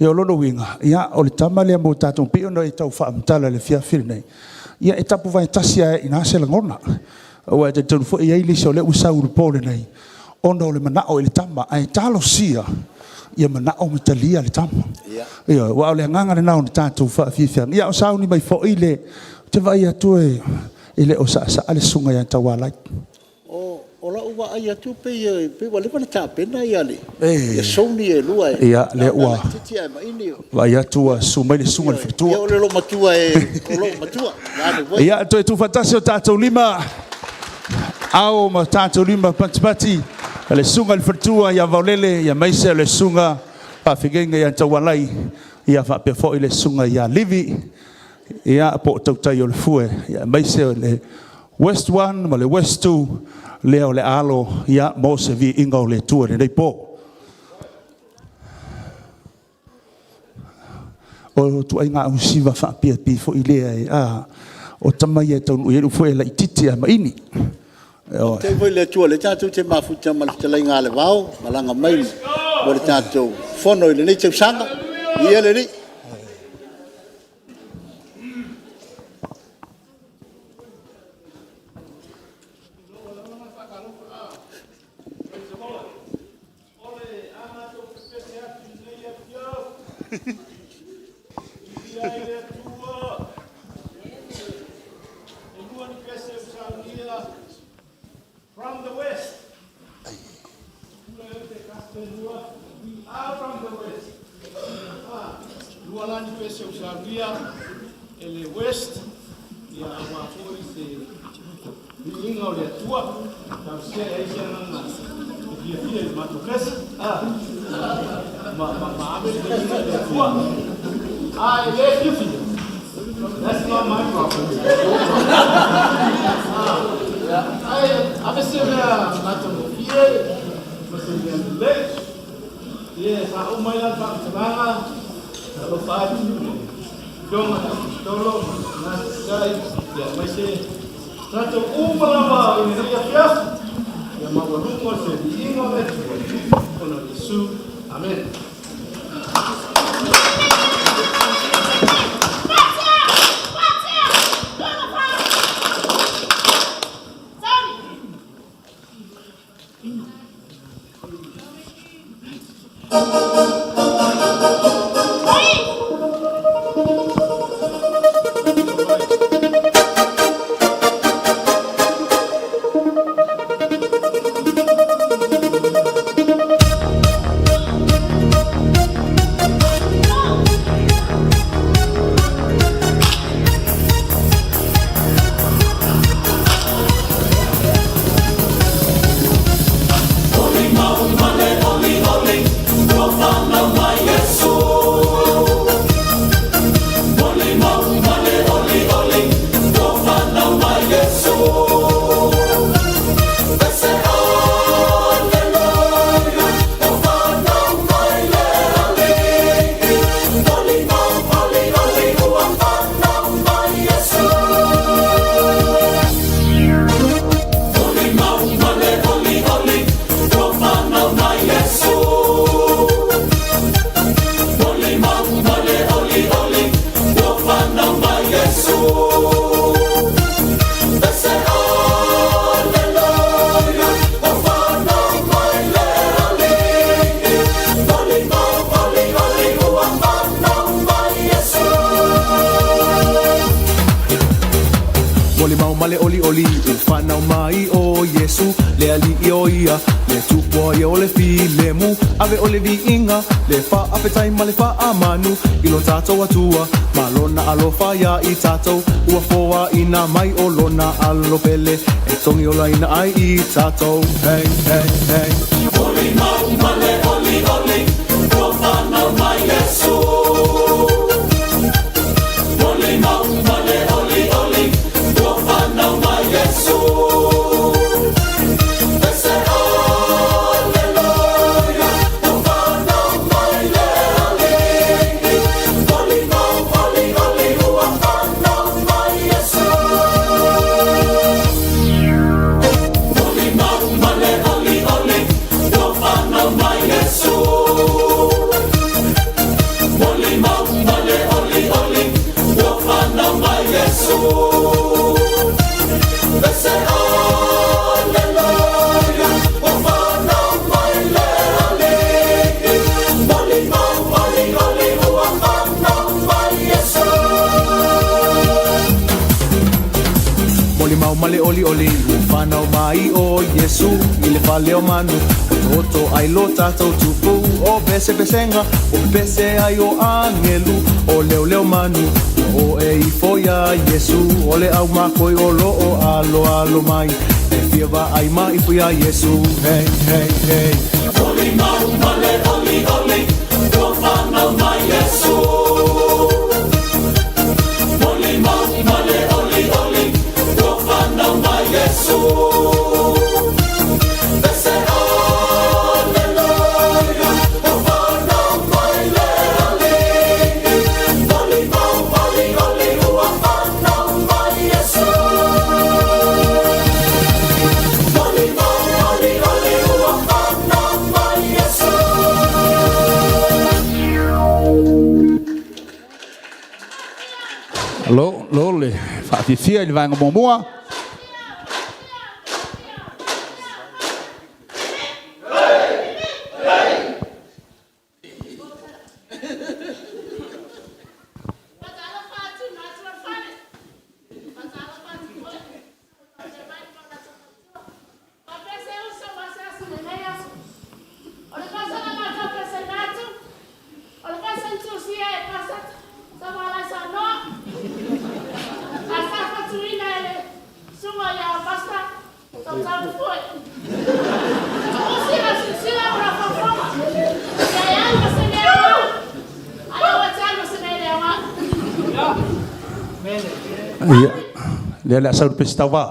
S5: Ia o lona uiga, ia, o le tama lea mo tatou, pei ona e tau faamatala i le afiafi lenei, ia e tapuvae tasi lava i ina se lagona. Aua e talitonu foi e i ai nisi o lea ua sau i le po lenei, ona o le manao i le tama, ae talosia ia manao ma talia le tama. Ioe, aua o le agaga lena o le tatou faafiafiaga. Ia a o sauni mai foi le… Ou te vaai atu e le o saasaa le susuga ia Taualai.
S4: O lau vaai atu pei ua leva ona tapena souni e lua,
S5: Ia, lea ua
S4: laitiiti ae maini.
S5: Vaai atu ua susu mai le susuga i le faletua.
S4: Ia, o le loomatua e, o loomatua.
S5: Ia, toe tuufaatasi o tatou lima ao ma tatou lima patipati, le susuga i le faletua ia Vaolele, ia aemaise o le susuga faafeagaiga ia Taualai, ia faapea foi le susuga ia Livi, ia po o Tautai o le Fue, ia aemaise o le West 1 ma le West 2 lea o le alo ia mo se viiga o le Atua i lenei po. O tuaiga ausiva faapiapi foi lea e a o tama ia e taunuu i ai le upu foi e laitiiti ae maini.
S4: Faafetai foi i le Atua o lea tatou te mafuta ma le fetalaiga a Levao, malaga mai mo le tatou fono i lenei tausaga. Viia le Alii.
S6: From the West. We are from the West. Lua la ni pese usaunia e le West ia aua foi se viiga o le Atua. Talosia e ai se agaga e fiafia i le matou pese ma ma ma ave le viiga i le Atua. A e le fiafia, that's not my problem. Ae ave se mea matagofie ma se mea lelei. Ia faauma ai la le faamatalaga, alofa atu i le Afioga ia Tolo ma lena Taitai, ia aemaise tatou uma lava i lenei afiafi. Ia maualuga se viiga o le Atua ona o Iesu. Amene.
S7: Molimau ma le olioli ua fanau mai ʻo Iesu, le Alii o ia, le Tupua ia o le filemu. Ave o le viiga, le faafetai ma le faamanu i lo tatou Atua, ma lona alofa iā i tatou, ua foaina mai o lona alo pele e togi olaina ai i tatou. Hey, hey, hey.
S1: Molimau ma le olioli ua fanau mai Iesu. Molimau ma le olioli ua fanau mai Iesu. Pese Alleluia, ua fanau mai le Alii. Molimau olioli ua fanau mai Iesu. Molimau ma le olioli ua fanau mai Iesu. Molimau ma le olioli ua fanau mai Iesu. Pese Alleluia, ua fanau mai le Alii. Molimau olioli ua fanau mai Iesu.
S7: Molimau ma le olioli ua fanau mai o Iesu i le fale o manu, otooto ai lo tatou tupu, o pesepesega o pepese ai o agelu, o leoleo manu ua o e ifo iā Iesu, o le aumakoi o loo aloalo mai e fia vaai ma ifo iā Iesu. Hey, hey, hey.
S1: Molimau ma le olioli ua fanau mai Iesu. Molimau ma le olioli ua fanau mai
S5: Lo, lo le whaafifia i le vaega muamua. Ia, lea le a sau le pesi tauvā.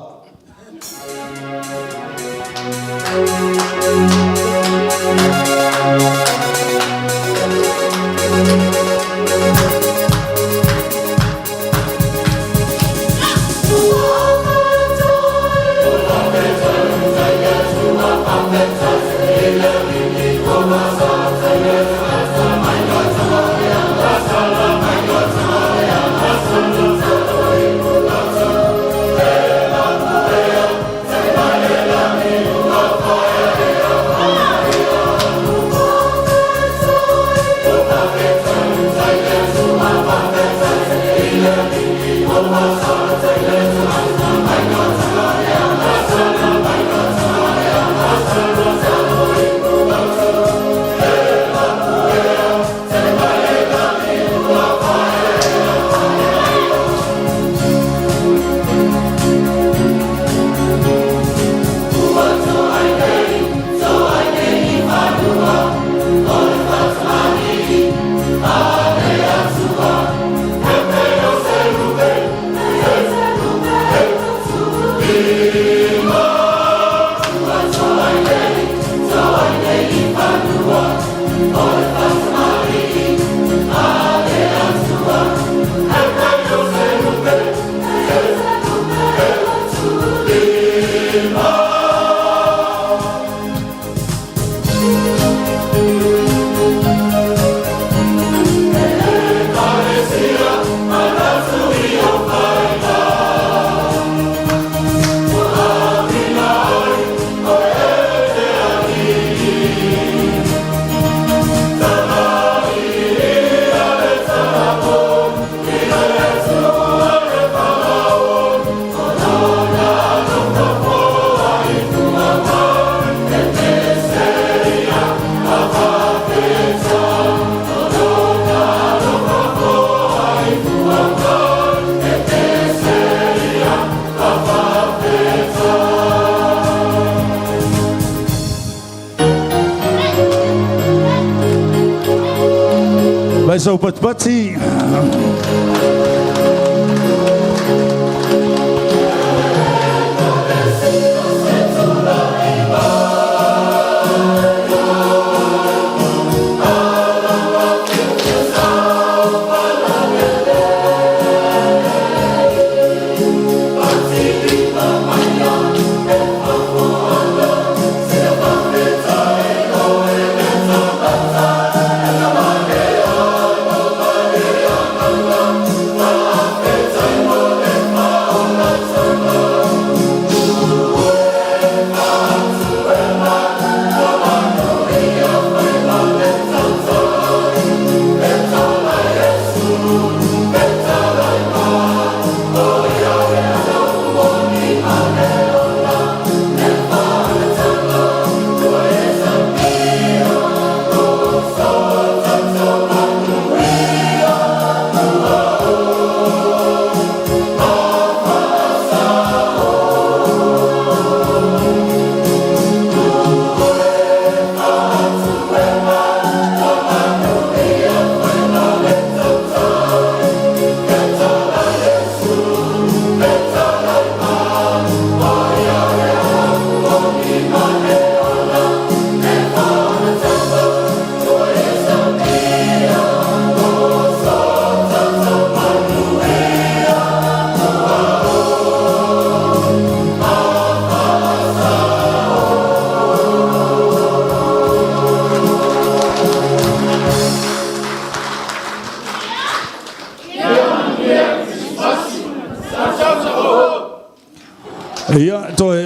S5: Vai sau patipati.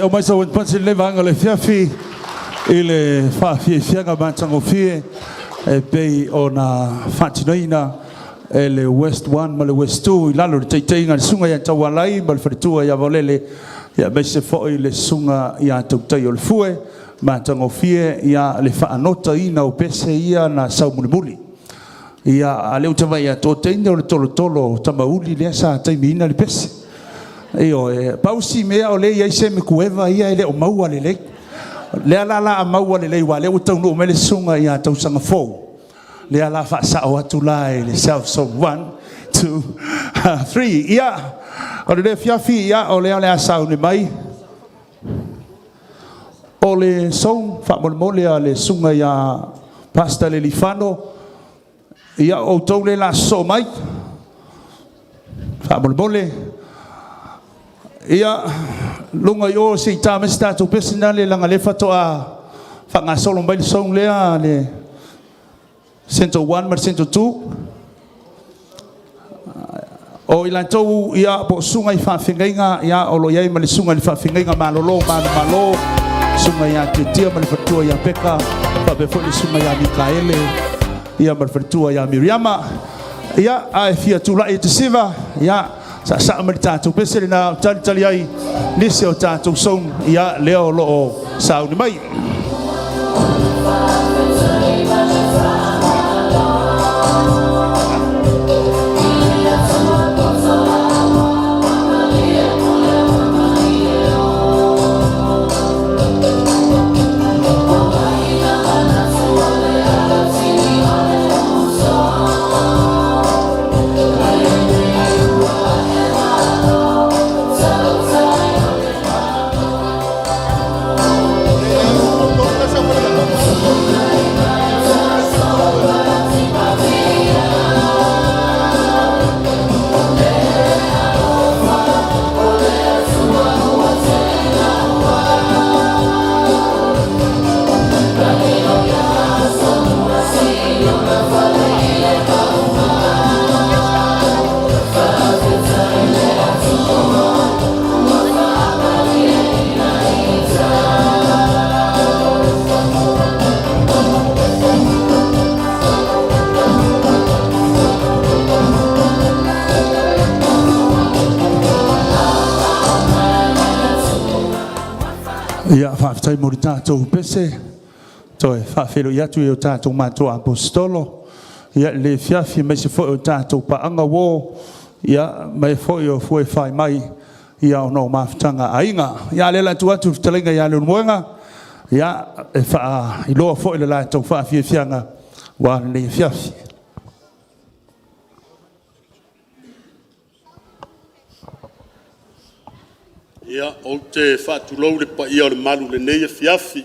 S5: aumai sau uenipasi i lenei vaega o le afiafi i le faafiafiaga matagofie e pei ona faatinoina e le West 1 ma le West 2 i lalo o le taitaiga a le Susuga ia Taualai ma le Faletua ia Vaolele, aemaise foi le Susuga ia Tautaiolefue. Matagofie ia le faanotaina o pese ia na sau mulimuli. Ia, a o lea ou te vaai atu, o teine o le tolotolo o Tamauli lea sa taimiina le pese. Ioe, pau si mea o lea e i ai Semi Kueva ia e le o maua lelei. O lea la o le a maua lelei aua o lea ua taunuu mai le susuga ia Tausagafou, lea o le a faasao atu la i le South Zone 1, 2, 3. Ia, o lenei afiafi, ia, o lea o le a sauni mai o le zone faamolemole a le susuga ia Pastor Lealifano. Ia, o outou lea o le a sosoo mai, faamolemole. Ia, luga i o se i ta mai se tatou pese lena, leaga o lea faatoa faagasolo mai le zone lea, le Central 1 ma le Central 2. O i latou ia, po o susuga i faafeagaiga ia, o lo o i ai ma le susuga i le faafeagaiga malolo manumalo, susuga ia Tiatia ma le faletua ia Peka, faapea foi le susuga ia Mikaele ia ma le faletua ia Miriama. Ia, ae fia tulai e te siva, ia, saasaa mai le tatou pese lena o talitali ai nisi o tatou zone ia, lea o lo o sauni mai. Ia, faafetai mo le tatou pese. Toe faafeiloai atu i o tatou matua aposetolo ia, i le afiafi, aemaise foi o tatou paaga uo, ia, mai foi o fue fai mai ia ona o mafutaga a aiga. Ia, a o lea o le a tuu atu le fetalaiga ia Leulumoega ia, e faailoa foi le latou faafiafiaga aua lenei afiafi.
S8: Ia, ou te faatulou i le paia o le malu i lenei afiafi,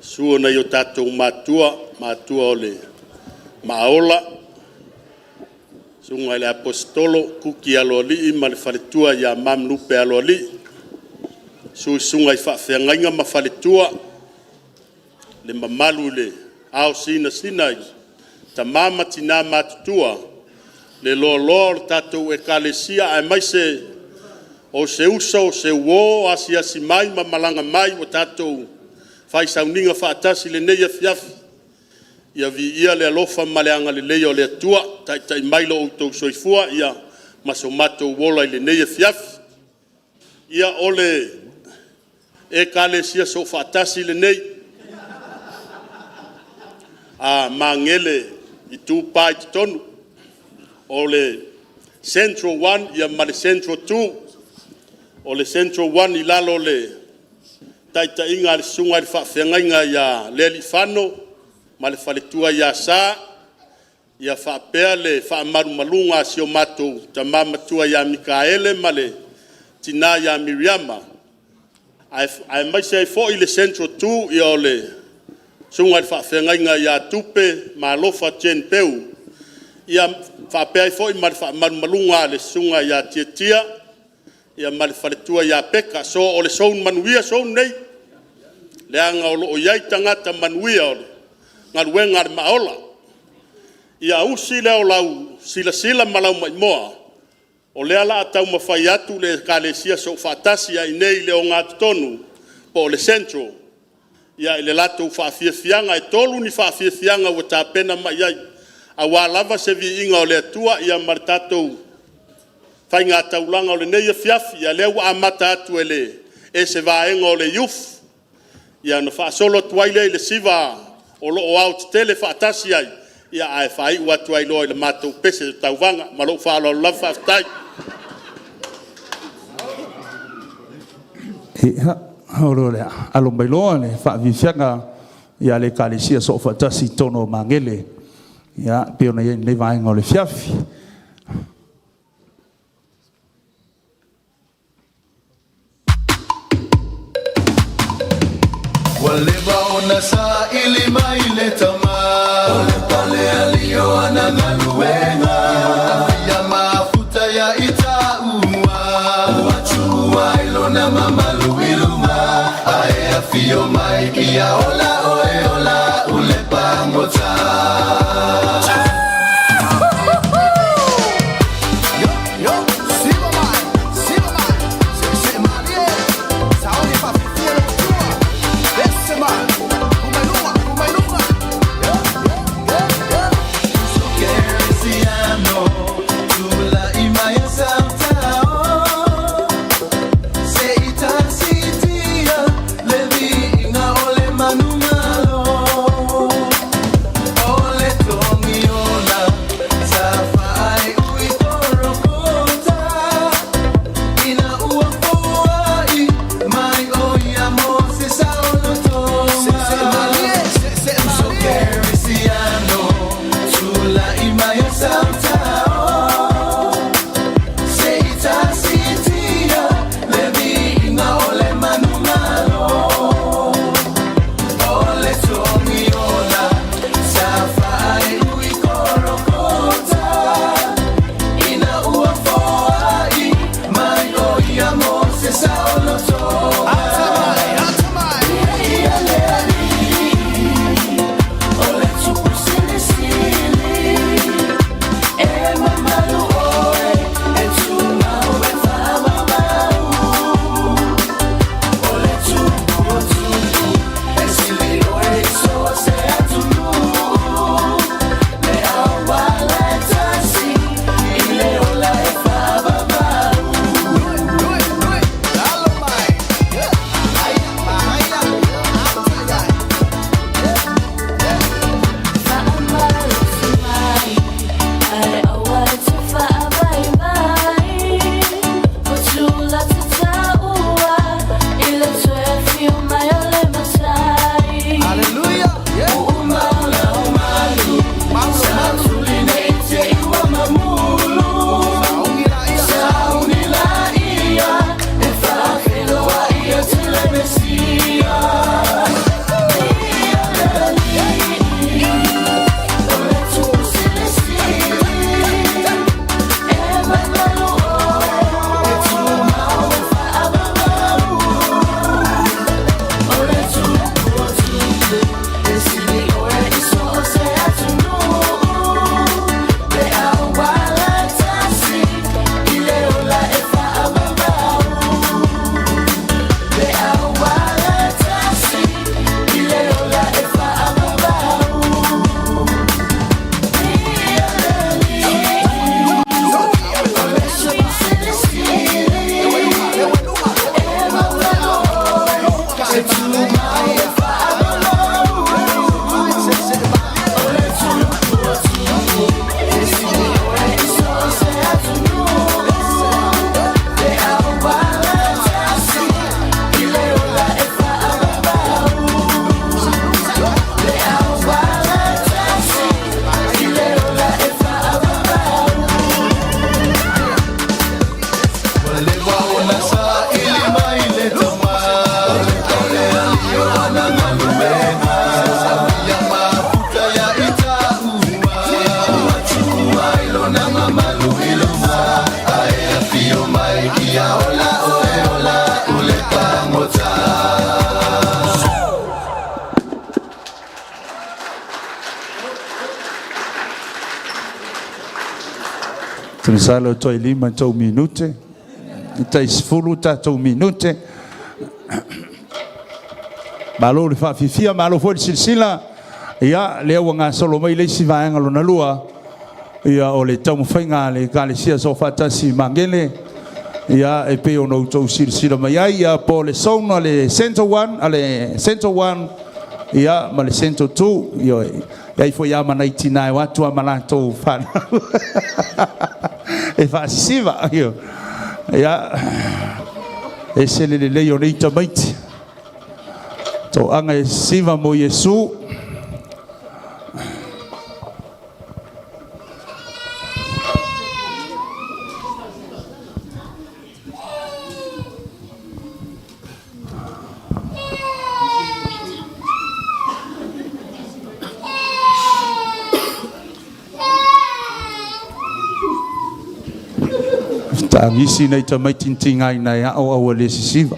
S8: susu o nai o tatou matua, matua o le Maaola, susuga i le Aposetolo Kuki Aloalii ma le faletua ia Mam Lupe Aloalii, susu susuga i faafeagaiga ma faletua, le mamalu i le ao sinasina i tama ma tina matutua, le loaloa o le tatou Ekalesia aemaise o se uso, o se uo, asiasi mai ma malaga mai ua tatou fai sauniga faatasi i lenei afiafi. Ia viia le alofa ma le agalelei o le Atua, taitai mai lo outou soifua ma so matou ola i lenei afiafi. Ia, o le Ekalesia Soofaatasi lenei a Magele Itupa i Totonu, o le Central 1 ma le Central 2. O le Central 1 i lalo o le taitaiga a le Susuga i le Faafeagaiga ia Lealiifano ma le faletua ia Sa, ia faapea le faamalumaluga a si o matou tama matua ia Mikaele ma le tina ia Miriama, aemaise ai foi le Central 2, ia o le Susuga i le Faafeagaiga ia Tupe Malofa Jen Beau, ia faapea ai foi ma le faamalumaluga a le Susuga ia Tiatia ma le faletua ia Peka. So, o le zone manuia zone nei, leaga o lo o i ai tagata manuia o le galuega a le Maaola. Ia usi lea o lau silasila ma lau maimoa. O lea o le a taumafai atu le Ekalesia Soofaatasi ai nei i le Ogatotonu po o le Central i le latou faafiafiaga. E 3 ni faafiafiaga ua tapena mai ai, aua lava se viiga o le Atua ma le tatou faigataulaga o lenei afiafi. Ia lea ua amata atu e se vaega o le Youth, ia ona faasolo atu ai lea i le siva o lo o aoaotetele faatasi ai, ae faaiu atu ai loa i le matou pese tauvaga. Ma lou faaaloalo lava, faafetai.
S5: Ia, o le a alo mai loa le faafiafiaga a le Ekalesia Soofaatasi i totonu o Magele, ia, pei ona i ai lenei vaega o le afiafi.
S7: Ua leva ona saili mai le tama O le pale alii o ana galuega Ia mafuta ia i taua Ua tuu ai lona mamalu i luga Ae afio mai ia ola oe ola ule pagota.
S5: Te masalo toe 5 tou minute. Tai 10 tatou minute. Malo le faafifia, malo foi le silasila. Ia, lea ua gasolo mai le isi vaega lona lua. Ia, o le taumafaiga a le Ekalesia Soofaatasi i Magele. Ia, e pei ona outou silasila mai ai, ia, po o le zone a le Center 1, a le Center 1, ia, ma le Center 2. Ia, e ai foi ama nai tina e o atu a ma latou whanau. E whaasisiva. Ia, ia, e se le lelei o nei tamaiti. Tō anga e siva mo Iesu. Tagisi nei tamaiti tingai nai ao au le sisiva.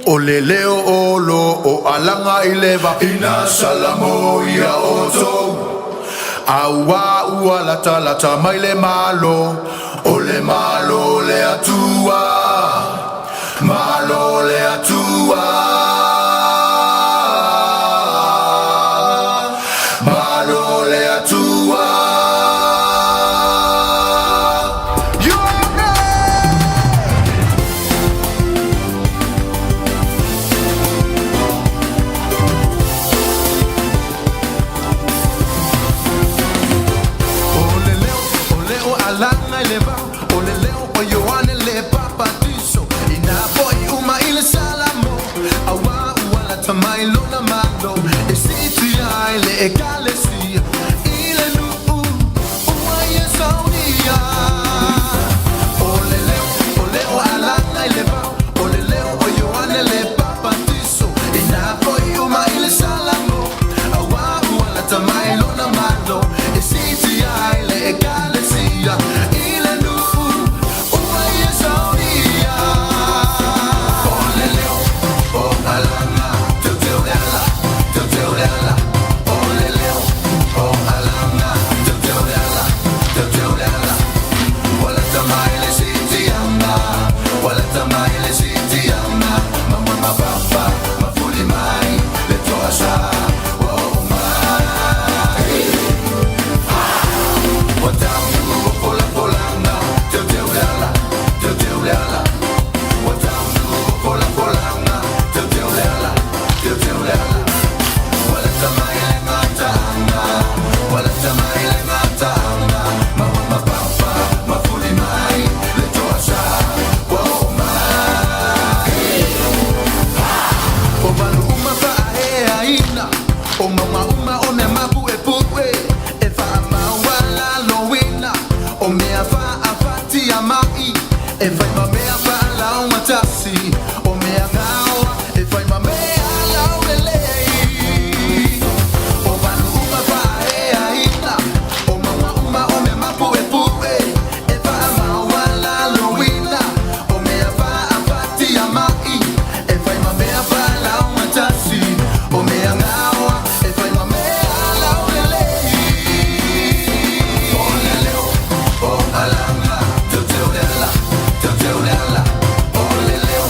S9: O le leo o lo o alanga i le va ina salamo ia o tou Aua ua lata lata mai le malo O le malo le atua Malo le atua Malo le atua. O le leo, o leo alanga i le vao O le leo o Ioane le papatiso Ina foi uma i le salamo Aua ua lata mai lona malo E siti ai le ekalesia I le nuu ua ia saunia O le leo, o leo alanga i le vao O le leo o Ioane le papatiso Ina foi uma i le salamo Aua ua lata mai lona malo E siti ai le ekalesia I le nuu ua ia saunia O le leo, o alanga Teu teu le ala, teu teu le ala O le leo, o alanga Teu teu le ala, teu teu le ala Wala tamai le sitianga Wala tamai le sitianga Mama mapapa, mafuli mai Le toasa, oh mai Watamu pola polanga Teu teu le ala, teu teu le ala Watamu pola polanga Teu teu le ala, teu teu le ala Wala tamai le matanga Wala tamai le matanga Mama mapapa, mafuli mai Le toasa, oh mai O valu uma whaahea O maunga uma o mea mapu e pue E whaamaua lalo ina O mea whaawhatia mai E whai ma mea whaalau matasi O mea ngaoa E whai ma mea lau lelei O valu uma whaahea ina O maunga uma o mea mapu e pue E whaamaua lalo ina O mea whaawhatia mai E whai ma mea whaalau matasi O mea ngaoa E whai ma mea lau lelei O le leo, o alanga Teu teu le ala, teu teu le ala O le leo,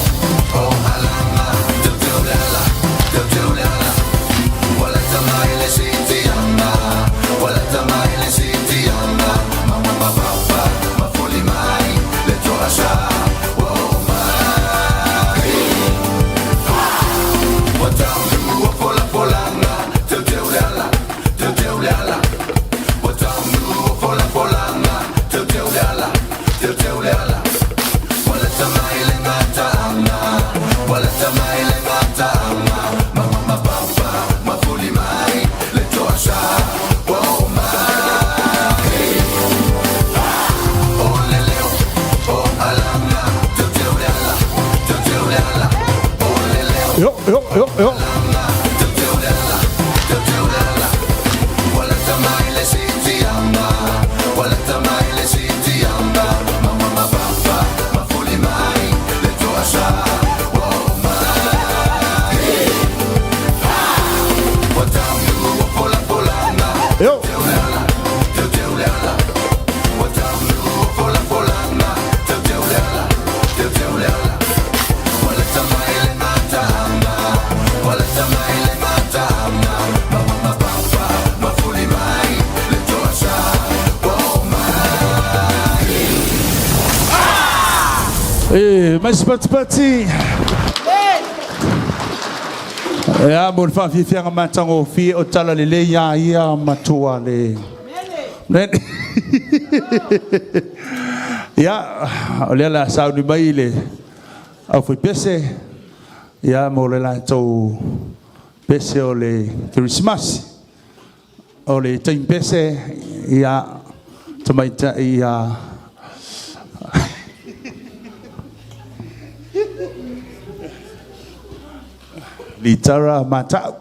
S9: o alanga Teu teu le ala, teu teu le ala Wala tamai le sitianga Wala tamai le sitianga Mama mapapa, mafuli mai Le toasa, oh mai Watamu pola polanga
S5: Afio mai Sipatipati. Ia, mo le faafiafiaga matagofie o tala lelei a ia matua le. Mele. Ia, o lea la sauni mai le aufaipese, ia, mo le latou pese o le Kerisimasi. O le taimi pese, ia, tamaitai ia Litara Mata'u.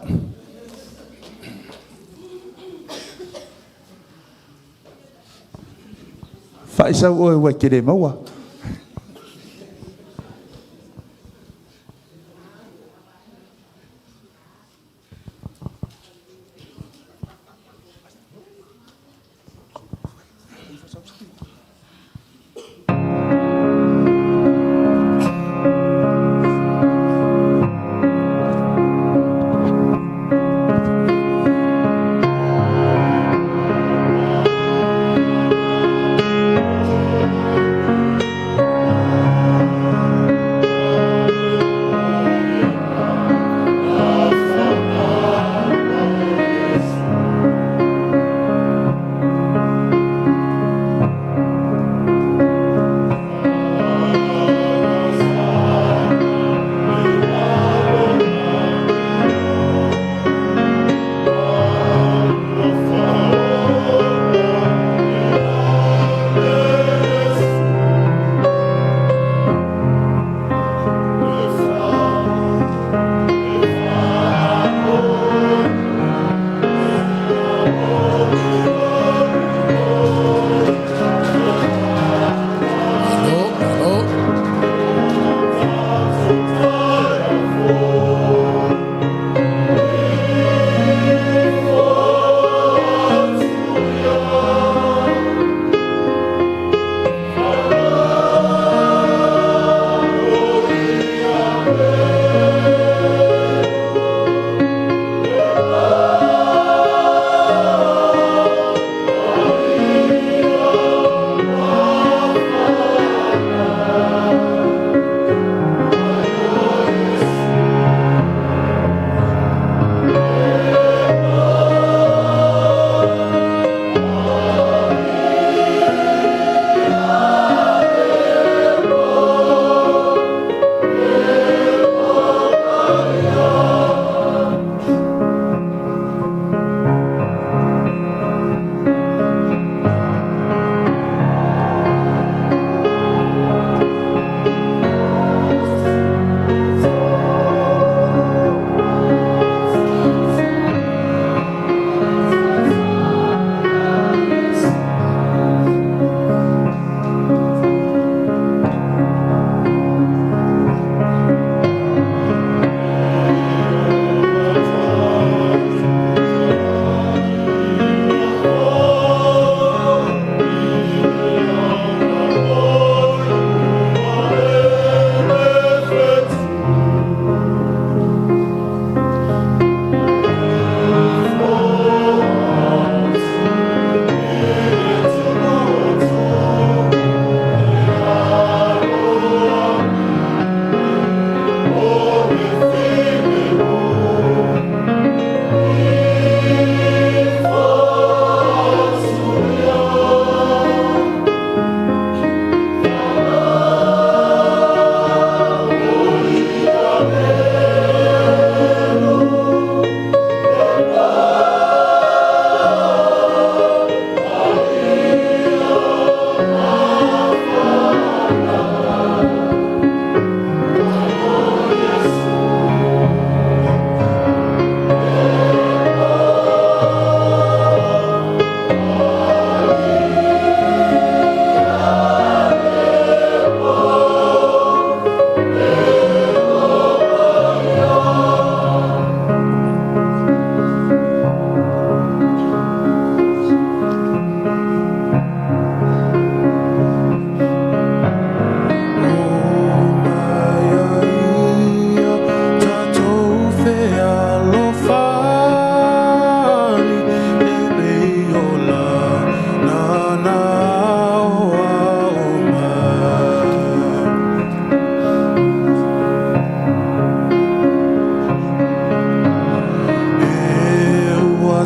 S5: Fa'aisau oe ua e te le maua.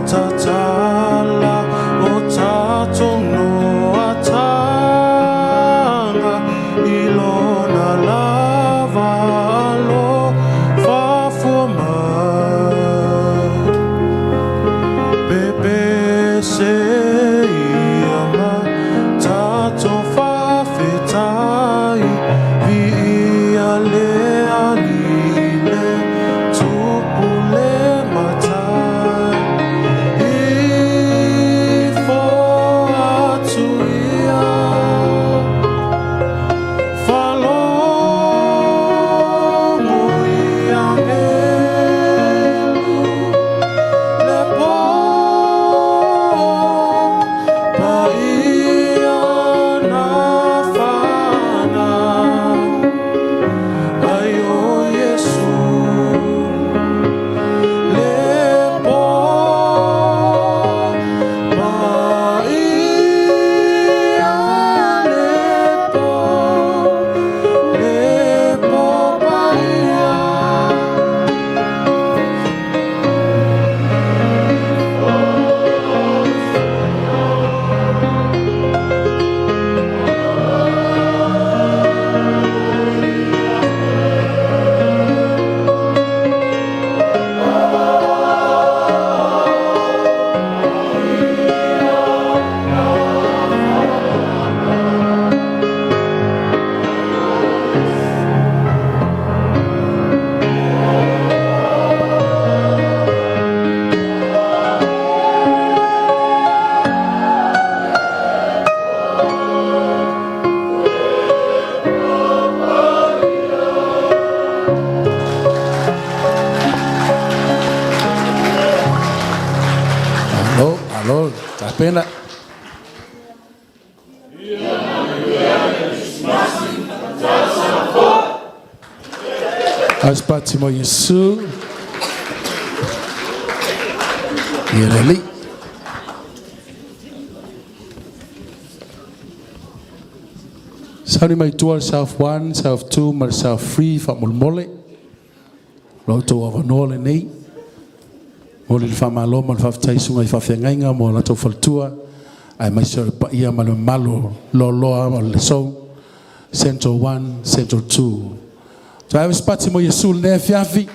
S1: tatala o tatou noataga i lona lava alofa fua mai. Pepese ia ma tatou faafetai, viia le Alii le Tupu le Matai. Ifo atu ia, faalogo i agelu, le po paia na fanau ai o Iesu. Le po paia, le po, le po paia.
S2: Malo, malo, tapena. Aspati mo Yesu. Ia le alii. Sauni mai tua le South 1, South 2 ma le South 3 faamolemole. O lo outou avanoa lenei. Momoli le faamalo ma le faafetai i susuga i faafeagaiga mo latou faletua, aemaise o le paia ma le mamalu o loaloa o le Zone, Central 1, Central 2. Toe ave se pati mo Iesu i lenei afiafi.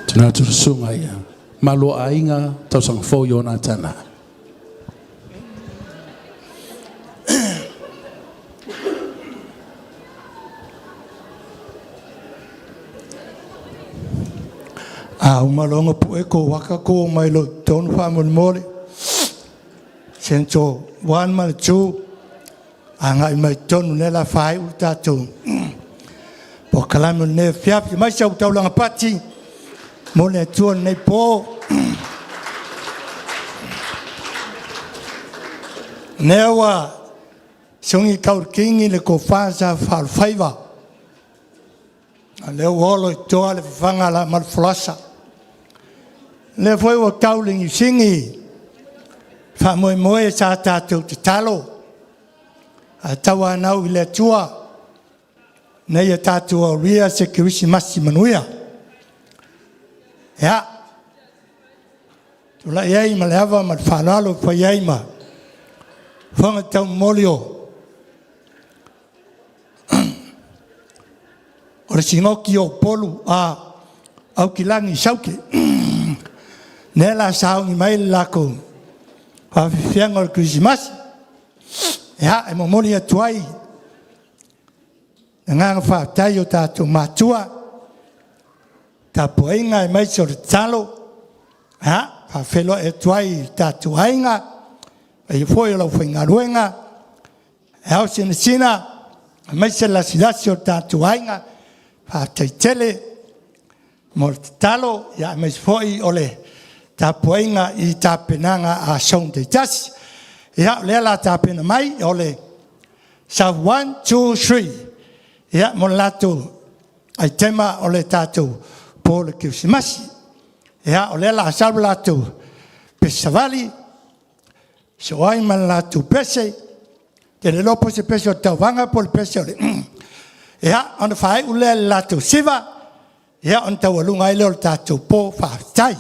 S2: Tuna atu le susuga ia Maluaaiga tausaga fou Ionatana.
S10: A uma loa ona pue kou aka kou omai loa i totonu faamolemole. Central 1 ma le 2, agai mai i totonu lea o le a faaiu le tatou polokalame o lenei afiafi. Aumai sau taulaga pati mo le Atua i lenei po. O lea ua sogi taulikigi le tofa sa faaulufaiva, a o lea ua olo i toa le fafaga ma le folasa. O lea foi ua tau le niusigi faamoemoe sa tatou tatalo ae tauanau i le Atua ina ia tatou aulia se Kerisimasi manuia. Ia, tulai ai ma le ava ma le faaaloalo e fai ai ma fofoga taumomoli o le sinoti o Upolu a Aukilani Saute. Lea o le a sauni mai le latou faafiafiaga o le Kerisimasi. Ia, e momoli atu ai le agaga faafetai i o tatou matua, tapuaiga aemaise o le tatalo. E faafeiloai atu ai i o tatou aiga, le paia foi o le aufaigaluega, le ao sinasina aemaise le lasilasi o le tatou aiga. Faafetai tele mo le tatalo aemaise foi o le tapuaiga i tapenaga a aso taitasi. Ia, o lea o le a tapena mai o le South 1, 2, 3 ia mo le latou aitema o le tatou po o le Kerisimasi. Ia, o lea o le a sau le latou pesi savali. Soo ai ma le latou pese, te le iloa po o se pese o le tauvaga po o le pese o le Ia, ona faaiu lea i le latou siva, ia ona taualuga ai lea o le tatou po. Faafetai.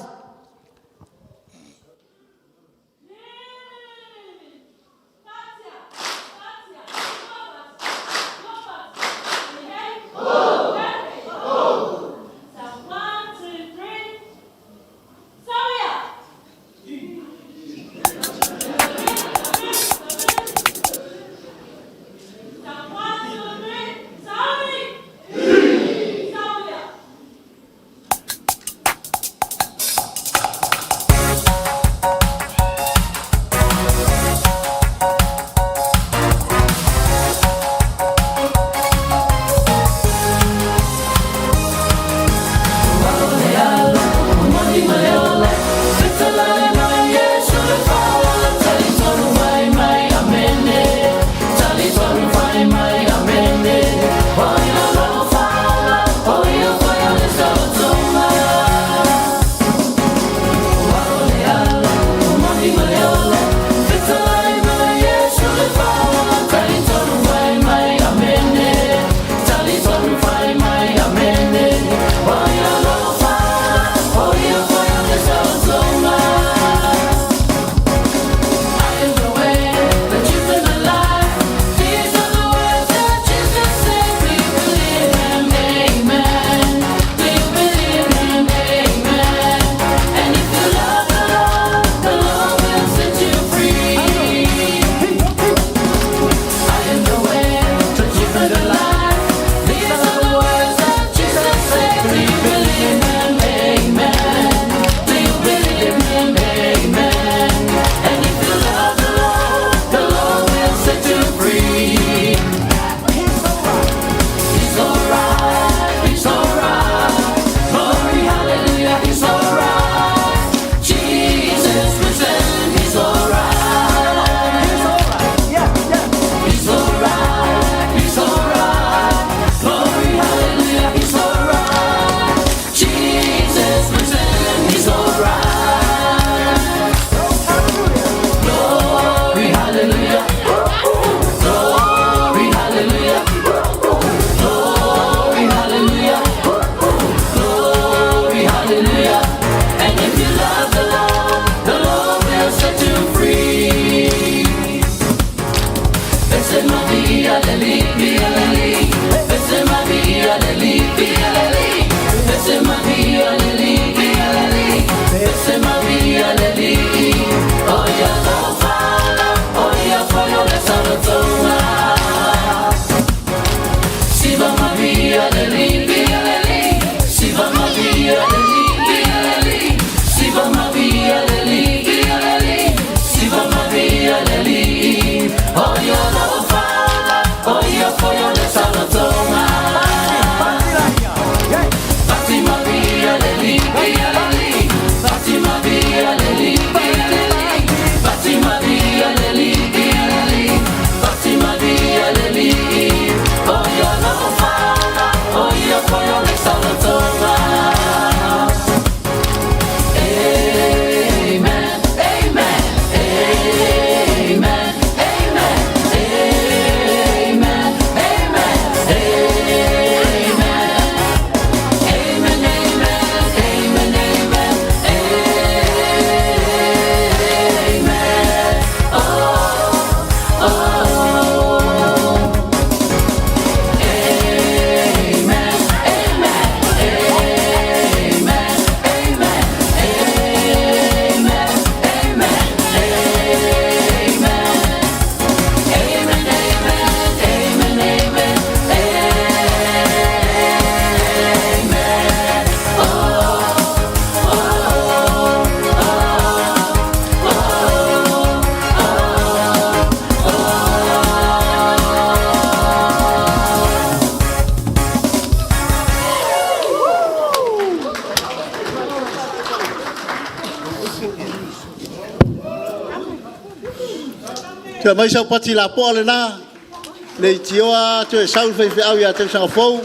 S4: Toe aumai sau pati lapoa lena, leitioa toe sau le faifeau ia tausaga fou.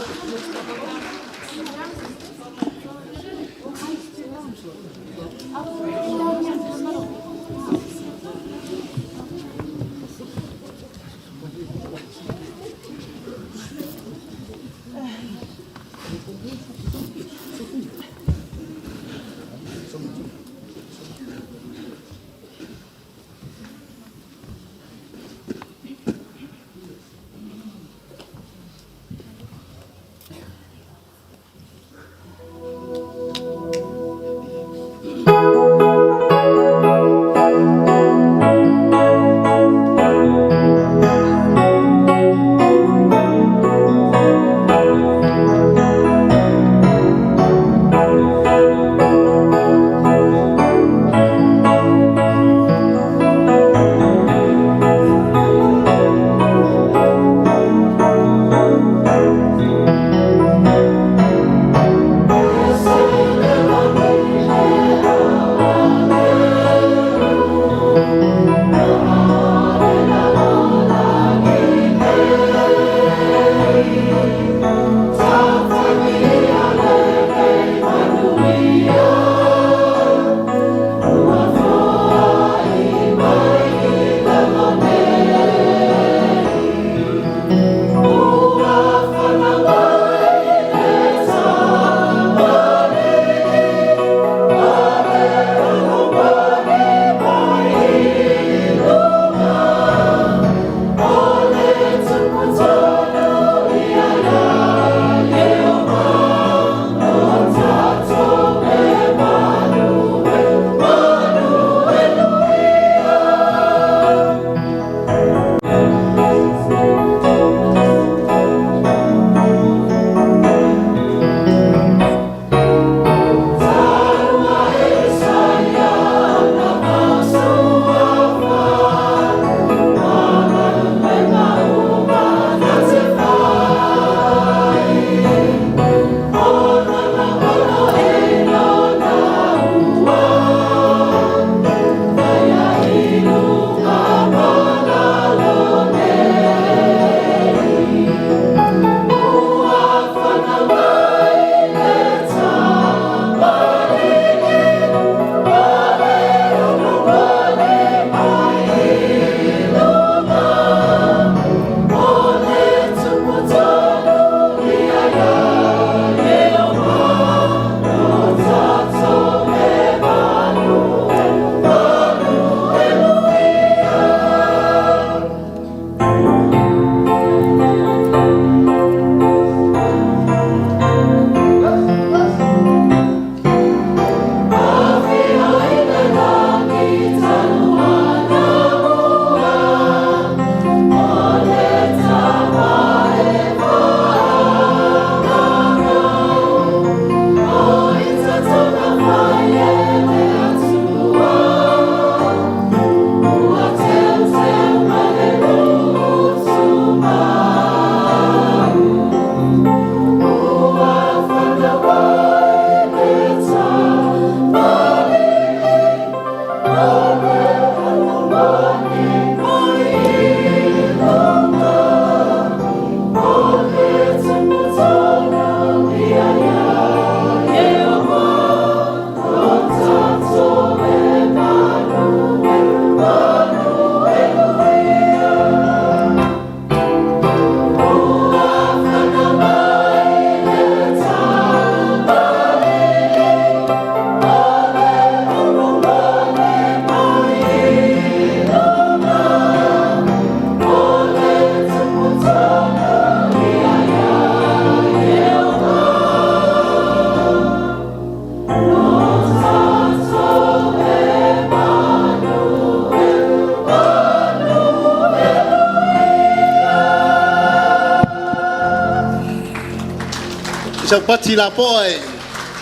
S4: Sau pati lapoa e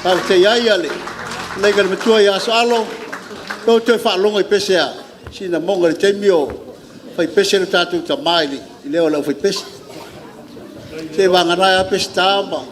S4: faafetaia ai le fetalaiga i le Matua ia Asoalo. Ua ou toe faalogo i pese a Sinamoga i le taimi o fai pese le tatou tama i leo o le aufaipese. Seiavagana ai lava Peseta ma…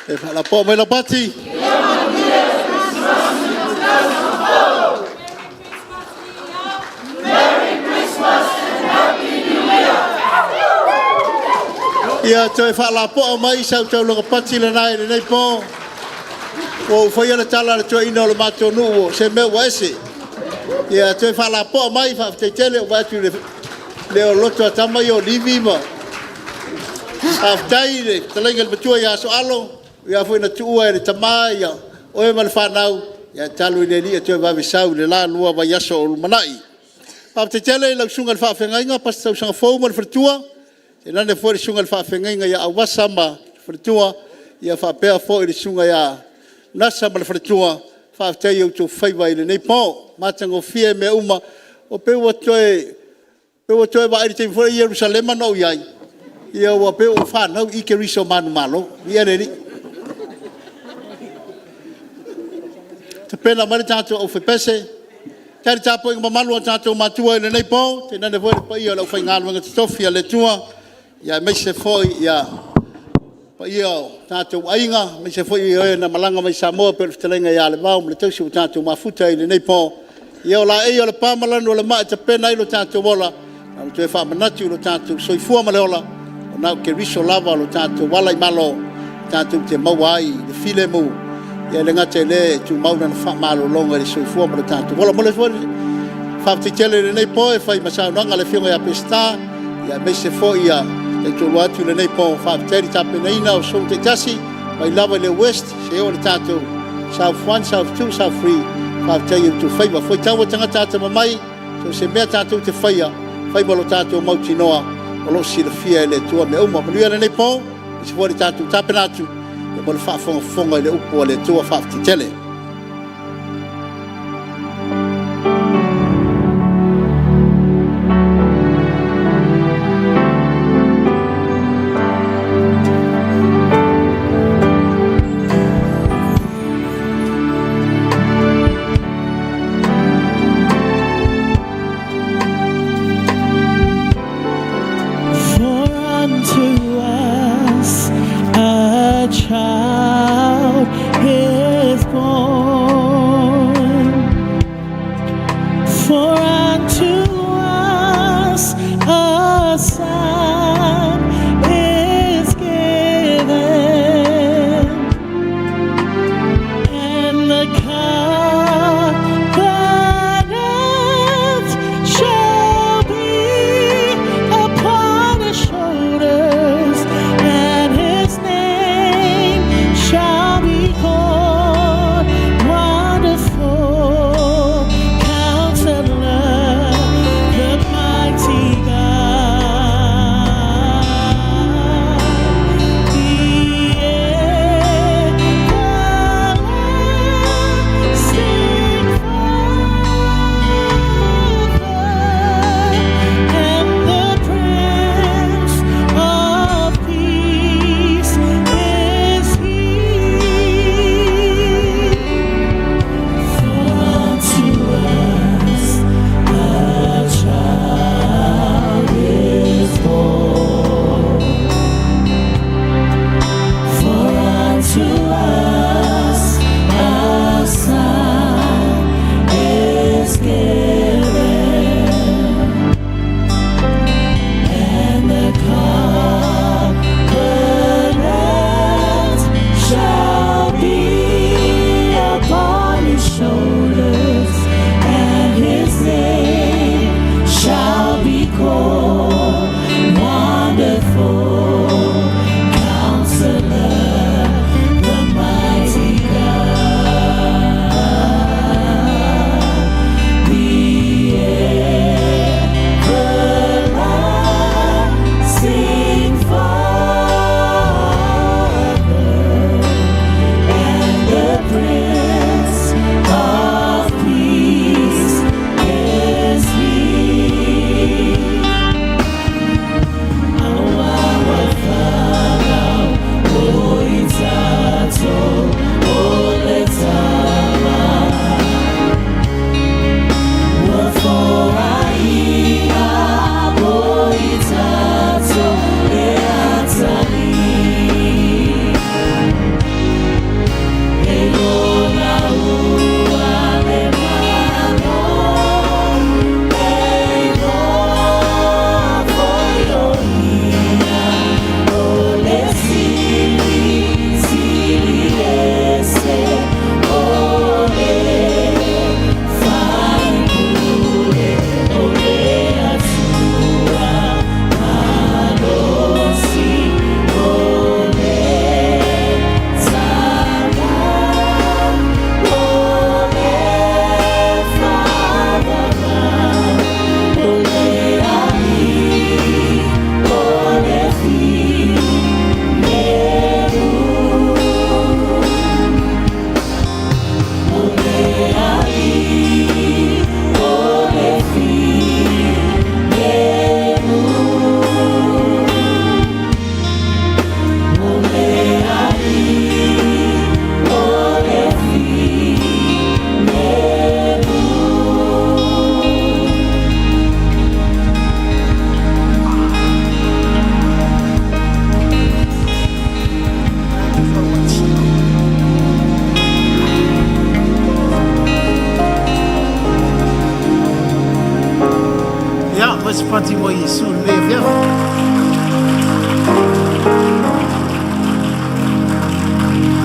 S4: E faalapopoa mai lau pati. Ia toe faalapopoa mai sau taulaga pati lena i lenei po. Ua ou faia le tala a le toeaina o le matou nuu o se mea ua ese. Ia toe faalapopoa mai faafetai tele ua vaai atu i le leo loto a tama ia o Livi ma faafetai i le fetalaiga i le Matua ia Asoalo, ui foi ina tuua e le tama oe ma le fanau, ae tatalo i le Alii e toe vave sau i le la lua vaiaso o lumanai. Faafetai tele i lau Susuga i le Faafeagaiga Pastor Tausaga ma le Faletua, tainane foi le Susuga i le Faafeagaiga ia Auvasa ma le Faletua, faapea foi le Susuga ia Gasa ma le Faletua, faafetai i o outou faiva i lenei po, matagofie mea uma. E pei ua toe vaai i le taimi foi lea i Ierusalema na ou i ai, ia ua pei ua ou fanau i Keriso manumalo. Viia le Alii. Tapena mai le tatou aufaipese. Faafetai i le tapuaiga mamalu a tatou matua i lenei po, tainane foi le paia o le aufaigaluega totofi a le Atua, aemaise foi le paia o tatou aiga, aemaise foi e na malaga mai Samoa e pei o le fetalaiga ia Levao ma le tausi ua tatou mafuta i lenei po. Ia o laei o le pa ma lanu o le maa e tapena ai lo tatou ola, na ona toe faamanatu i lo tatou soifua ma le ola, na o Keriso lava lo tatou ala i malo tatou te maua ai le filemu, e le gata i lea e tumau lana faamalologa i le soifua ma lo tatou ola. E momoli foi le faafetai tele i lenei po e fai ma saunoaga a le Afioga ia Peseta, aemaise foi le taitoalua atu i lenei po. Faafetai le tapenaina o aso taitasi mai lava i le West seia oo i le tatou South 1, South 2, South 3. Faafetai i o outou faiva. Faitau atu tagata atamamai, so o se mea tatou te faia, fai ma lo tatou mautinoa o lo o silafia e le Atua mea uma. Manuia lenei po, aemaise foi le tatou tapena atu mo le faafogafoga i le upu a le Atua. Faafetai tele.
S3: For unto us a child is born, for unto us a son is given, and the covenant shall be upon his shoulders, and his name shall be called Wonderful Counselor, the Mighty God, the Everlasting Father, and the Prince of Peace is He. For unto us a child is born, for unto us a son is given, and the covenant shall be upon his shoulders, and his name shall be called Wonderful Counselor, the Mighty God, the Everlasting Father, and the Prince of Peace is He.
S6: Ia, mo se pati mo Iesu i lenei afiafi.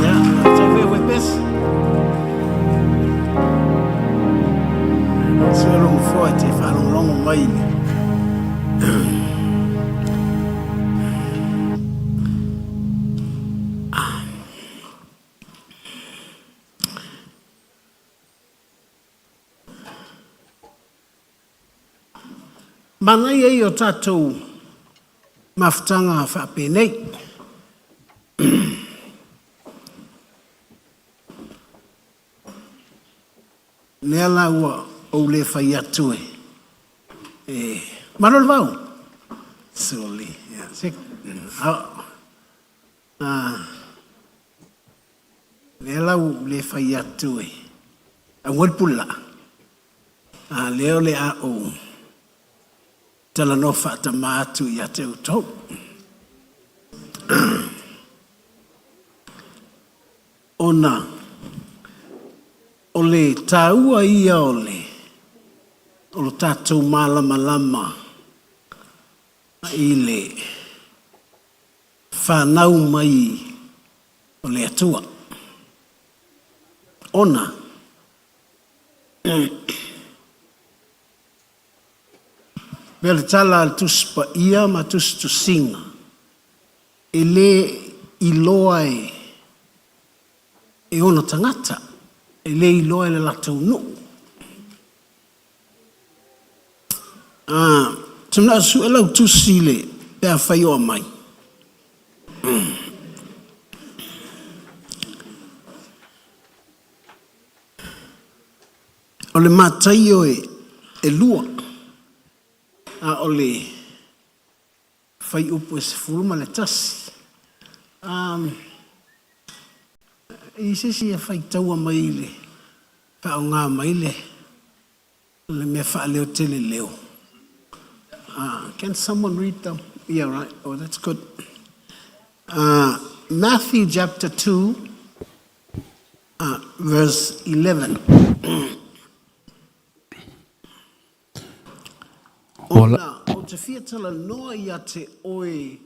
S6: Ia, faafetai foi Uepesi. Sua lou foa e te faalogologo mai i le Manaia ia o tatou mafutaga faapenei. Lea la ua ou le fai atu e e Malo le vao. Soli. Yeah. Se, ah, lea la ua ou le fai atu e aua le pule laa. A lea o le a ou talanoa faatama atu ia te outou. Ona o le taua ia o le o lo tatou malamalama i le fanau mai o le Atua. Ona pei o le tala a le Tusi Paia ma Tusitusiga, e le iloa e e ona tagata, e le iloa e le latou nuu. A, tuna sue lau tusi le pe a fai o mai. O le Mataio e 2, a o le fuaiupu e 11. Um, i se isi e faitaua mai le faaaoga mai le mea faaleo tele leo. Can someone read them? Yeah, right. Oh, that's good. Matthew chapter 2, verse 11. Ona ou te fia talanoa ia te oe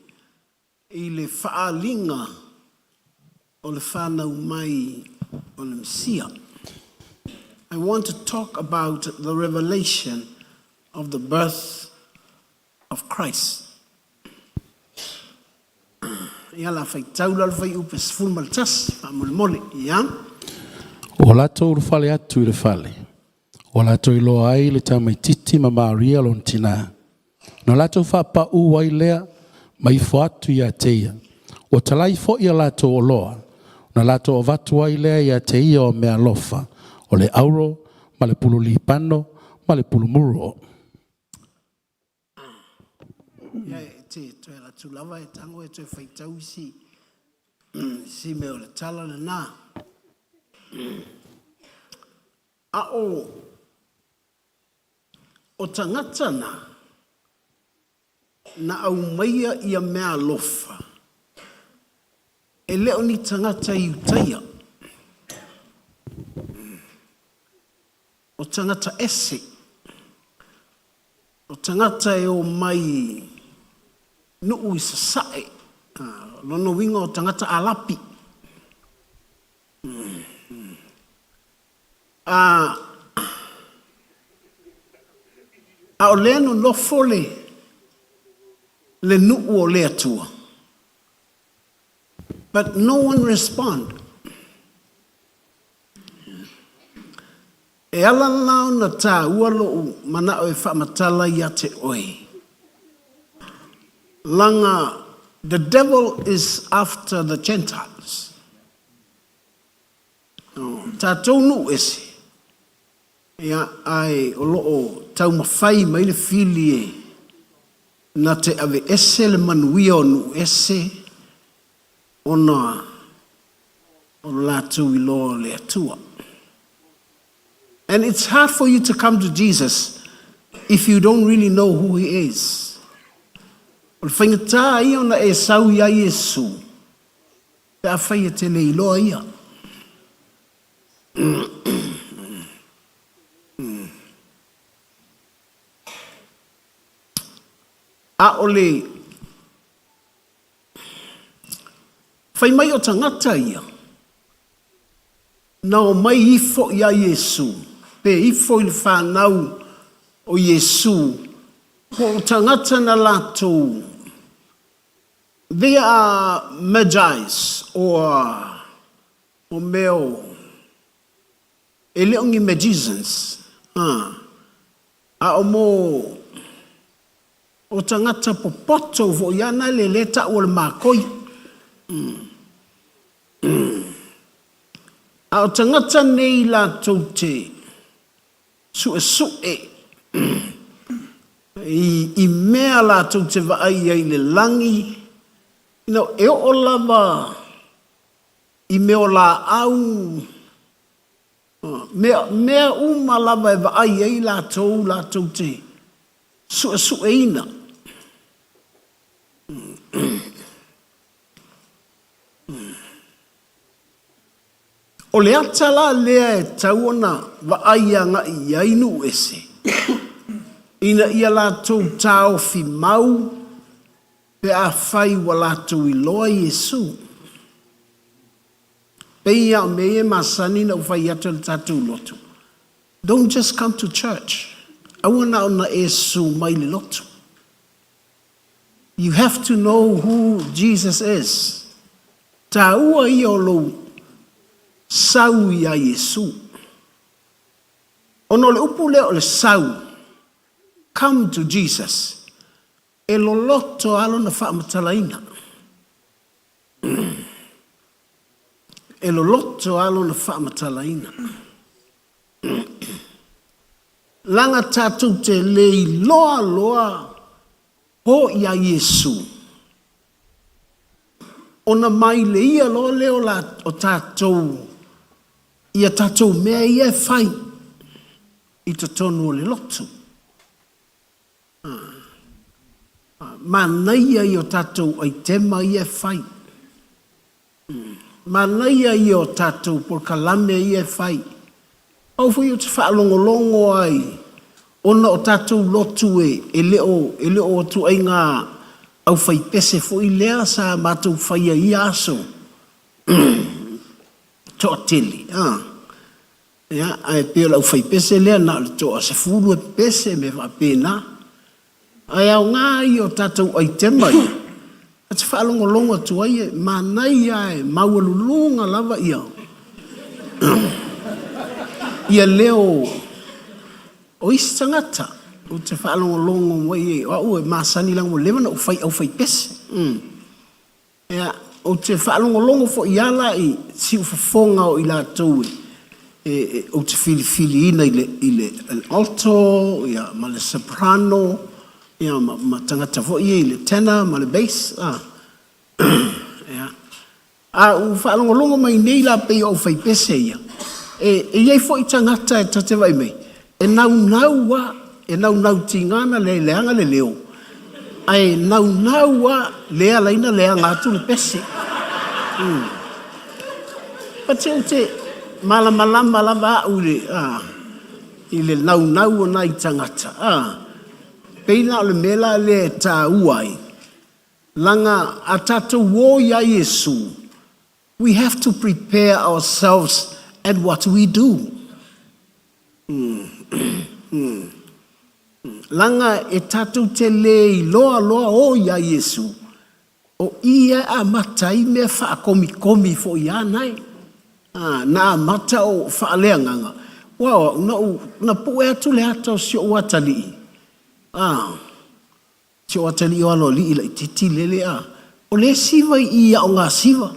S6: i le faaaliga o le whanau mai o le Mesia. I want to talk about the revelation of the birth of Christ. Ia la faitau la le fuaiupu 11, faamolemole. Ia.
S2: Ua latou ulufale atu i le fale, ua latou iloa ai le tamaitiiti ma Maria lona tinā. Na latou faapaū ai lea ma ifo atu ia te ia. Ua talai foi a latou oloa, na latou avatu ai lea ia te ia o meaalofa, o le auro ma le pulu libano ma le pulu muro.
S6: Ia e te toe ala atu lava e tago e toe faitau isi si mea o le tala lena. A o tagata na, na aumaia ia meaalofa, e le o ni tagata Iutaia. O tagata ese. O tagata e o mai nuu i sasae. Lona uiga o tagata Alapi. A, a o lea nonofo le nuu o le Atua. But no one respond. E ala la ona tāua lo'u mana'o e faamatala ia te oe. Laga the devil is after the Gentiles. O tatou nuu ese, ia, ae o loo taumafai mai le fili e na te aveese le manuia o nuu ese ona o lo latou iloa o le Atua. And it's hard for you to come to Jesus if you don't really know who he is. O le faigata ia ona e sau ia Iesu, pe afai e te le iloa ia. A o le fai mai o tagata ia, na omai ifo ia Iesu, pe ifo i le fanau o Iesu, po o tagata na latou, they are magis, or o mea o, e le o ni magicians, a o mo, O tagata popoto foi lava na le lea e tau o le makoi. A o tagata nei latou te suesue i mea latou te vaai ai i le lagi, you know, e oo lava i mea o laau, mea, mea uma lava e vaai ai latou, latou te suesueina. O le ata la lea e tatau ona vaai agai i ai nuu ese, ina ia latou taofi mau pe afai ua latou iloa Iesu. Pei lava o mea ia e masani ona ou fai atu i le tatou lotu, don't just come to church, aua na ona e susu mai i le lotu. You have to know who Jesus is. Taua ia o lou sau iā Iesu. Ona o le upu lea o le sau, come to Jesus, e loloto lava lona faamatalaina. E loloto lava lona faamatalaina. Leaga tatou te le iloa loa o iā Iesu, ona mai le ia loa lea o la, o tatou, ia tatou mea ia e fai i totonu o le lotu. Manaia ia o tatou aitema ia e fai. Manaia ia o tatou polokalame ia e fai. Au foi ou te faalogologo ai ona o tatou lotu e, e le o, e le o ituaiga aufaipese foi lea sa matou faia i ia aso. Toatele, a. Ia, ae pei o le aufaipese lea na o le toasefulu e pepese, mea faapena. Ae aoga ia o tatou aitema ia, ta te faalogologo atu ai e manaia e maualuluga lava ia ia leo o isi tagata. Ou te faalogologo mai o au e masani leaga ua leva ona ou fai aufaipese. Ia, ou te faalogologo foi lava la i siufofoga o i latou e, ou te filifiliina i le, i le alto, ia, ma le soprano, ia, ma, ma tagata foi ia i le tenor ma le bass. A, ia. A ua faalogologo mai nei la pei o aufaipese ia, e, e i ai foi tagata e ta te vaai mai, E naunau a, e naunau tiga na le leaga le leo, ae naunau a le ala ai na leaga atu le pese. But ou te malamalama lava au i le, a, i le naunau o nai tagata, a. Pei la o le mea la lea e taua ai, leaga a tatou o iā Iesu, we have to prepare ourselves at what we do. Leaga e tatou te le iloa loa o iā Iesu, o i e amata ai mea faakomikomi foi a nae. A, na amata o faaleagaga. Ua o au, na ou, na pue atu le ata o si ou atalii. A, Si o atalii o Aloalii laitiiti lele a o lea e siva i i aoga siva.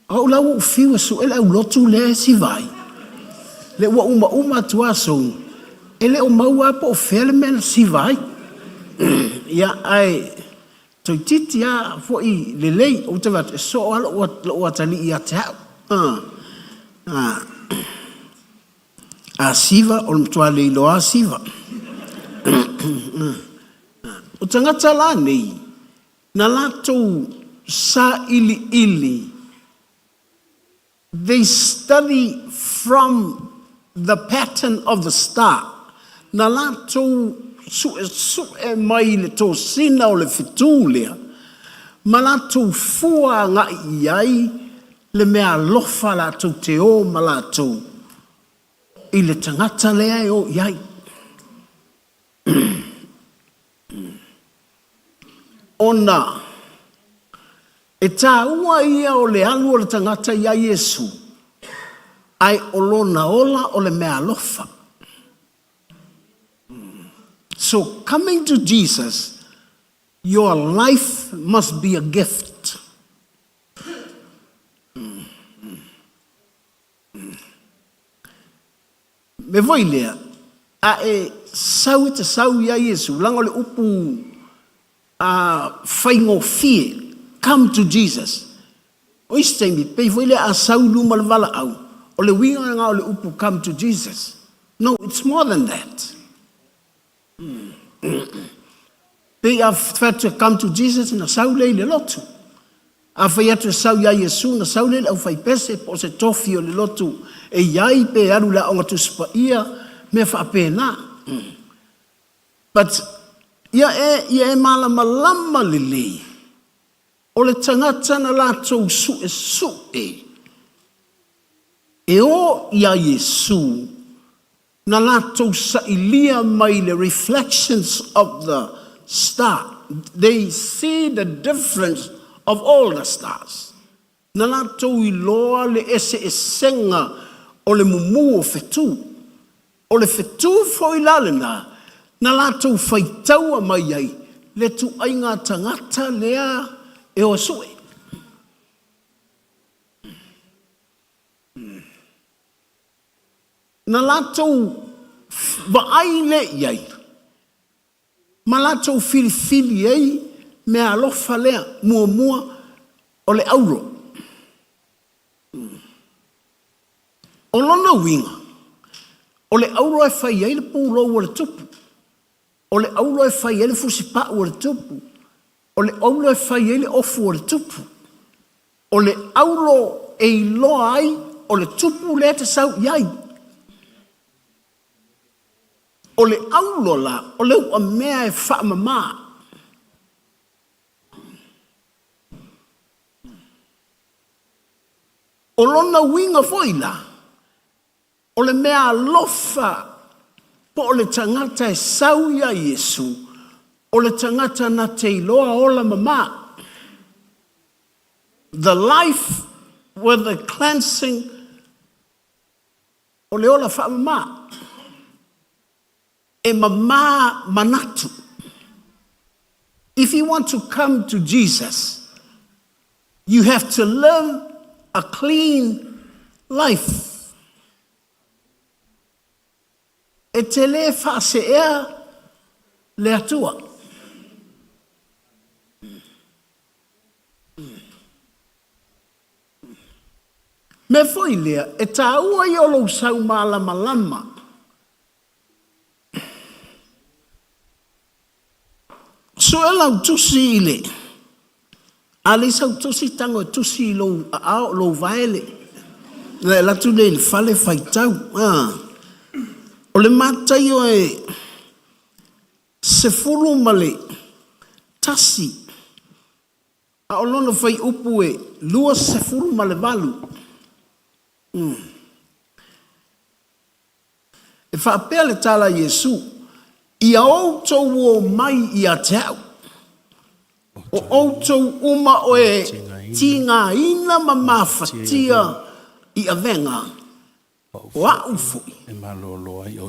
S6: O au la ua ou fiu e sue le aulotu lea e siva ai. Le ua umauma atu a sou, e le o maua a po o fea le mea na siva ai. Ia, ae toeitiiti a foi lelei, ou te vaai atu, e soo lava lou, lou atalii ia te au. A, a siva, o le matua le iloa lava siva. O tagata la nei, na latou sailiili, they study from the pattern of the star, na latou suesue mai le tosina o le fetu lea, ma latou fua agai i ai le mea alofa latou te o ma latou i le tagata lea e o i ai. Ona e taua ia o le alu o le tagata iā Iesu, ae o lona ola o le meaalofa. So coming to Jesus.
S11: Your life must be a gift. Mea foi lea, a e sau e te sau ia Iesu, leaga o le upu a faigofie, come to Jesus. O isi taimi, pei foi lea a sau i luma o le valaau, o le uiga lena o le upu come to Jesus. No, it's more than that. Pei a fai atu e come to Jesus na sau lea i le lotu. A fai atu e sau ia Iesu na sau lea i le aufaipese po o se tofi o le lotu e i ai pe alu i le aoga Tusi Paia, mea faapena. But ia e, ia e malamalama lelei, o le tagata na latou suesue e o ia Iesu, na latou sailia mai le reflections of the star, they see the difference of all the stars. Na latou iloa le eseesega o le mumu o fetu. O le fetu foi la lena na latou faitaua mai ai le tuaiga tagata lea e o e sue. Na latou vaai lea i ai, ma latou filifili ai meaalofa lea, muamua, o le auro. O lona uiga, o le auro e fai ai le pulou o le tupu, o le auro e fai ai le fusipau o le tupu, o le auro e fai ai le ofu o le tupu. O le auro e iloa ai o le tupu lea e te sau i ai. O le auro la, o le uamea e faamama. O lona uiga foi la, o le mea alofa po o le tagata e sau ia Iesu, o le tagata na te iloa ola mama. The life with the cleansing, o le ola faamama. E mama manatu. If you want to come to Jesus, you have to live a clean life. E te le faaseea le Atua. Mea foi lea, e taua ia o lou sau malamalama. Sue lau tusi i le A leai sau tusi tago e tusi i lou aao lou vaele na e alu atu lea i le fale faitau a. O le Mataio e 11 a o lona fuaiupu e 28. E faapea le tala a Iesu, Ia outou o mai ia te au, o outou uma o e tigaina ma mafatia i avega, o a'u foi e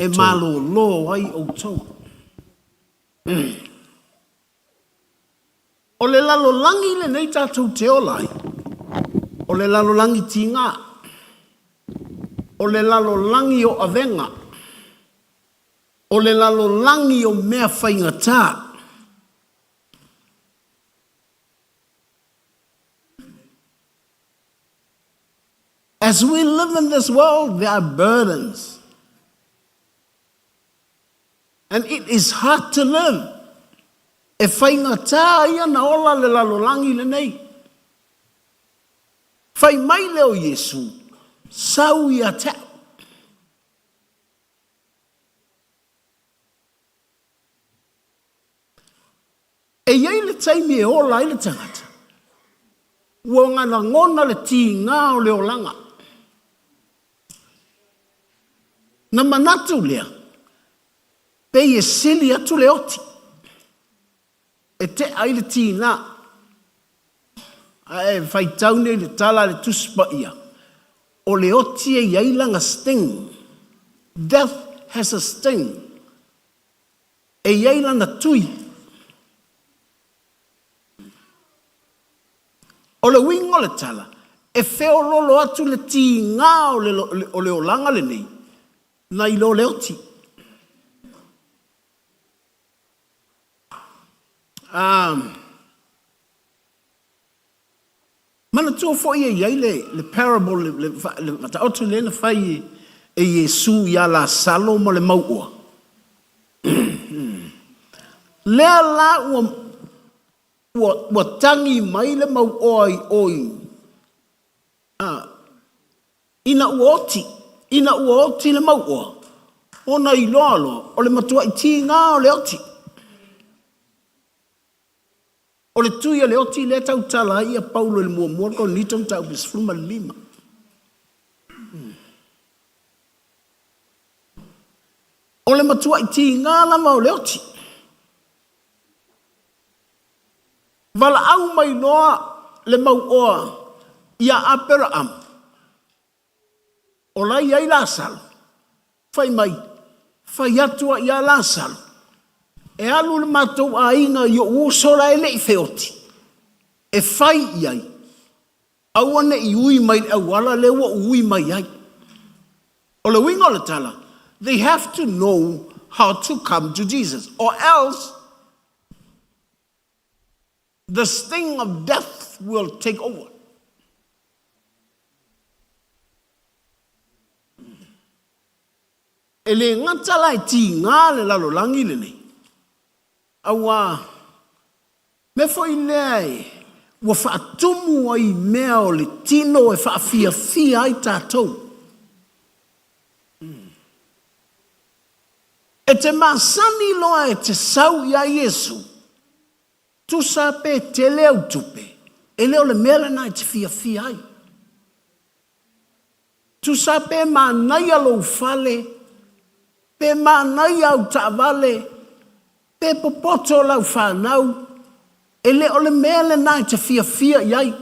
S11: malōlō ai outou. O le lalolagi lenei tatou te ola ai, o le lalolagi tigā, o le lalolagi o avega, o le lalolagi o mea faigata. As we live in this world, there are burdens. And it is hard to live. E faigata ia na ola le lalolagi lenei. Fai mai lea o Iesu, Sau ia te au. E i ai le taimi e ola ai le tagata, ua lagona le tiga o le olaga. Na manatu lea, pei e sili atu le oti, e tea ai le tiga. Ae faitau nei le tala a le Tusi Paia, o le oti e i ai lana sting. Death has a sting. E i ai lana tui. O le uiga o le tala, e feoloolo atu le tiga o le, o le olaga lenei, nai lo le oti. Manatua foi e i ai le, le parable, le, le, le mataoto lea na fai e Iesu ia Lasalo ma le mauoa. Lea la ua, ua, ua tagi mai le mauoa i o i, ina ua oti, ina ua oti le mauoa, ona iloa loa, o le matuai tiga o le oti. O le tui a le oti lea e tautala ai ia Paulo i le muamua Korinito mataupu 15. O le matuai tiga lava o le oti. Valaau mai loa le mauoa ia Aperaamu, o la e i ai Lasalo, fai mai, fai atu a ia Lasalo, e alu le matou aiga i ou uso la e le i feoti, e fai i ai, aua ne i ui mai le auala lea ua ou ui mai ai. O le uiga o le tala, they have to know how to come to Jesus, or else the sting of death will take over. E le gata la e tiga le lalolagi lenei, auā mea foi lea e ua faatumu ai mea o le tino e faafiafia ai tatou. E te masani loa e te sau iā Iesu, tusa pe tele au tupe, e le o le mea lena e te fiafia ai. Tusa pe manaia lou fale, pe manaia au taavale, pe popoto lau fanau, e le o le mea lena e te fiafia i ai.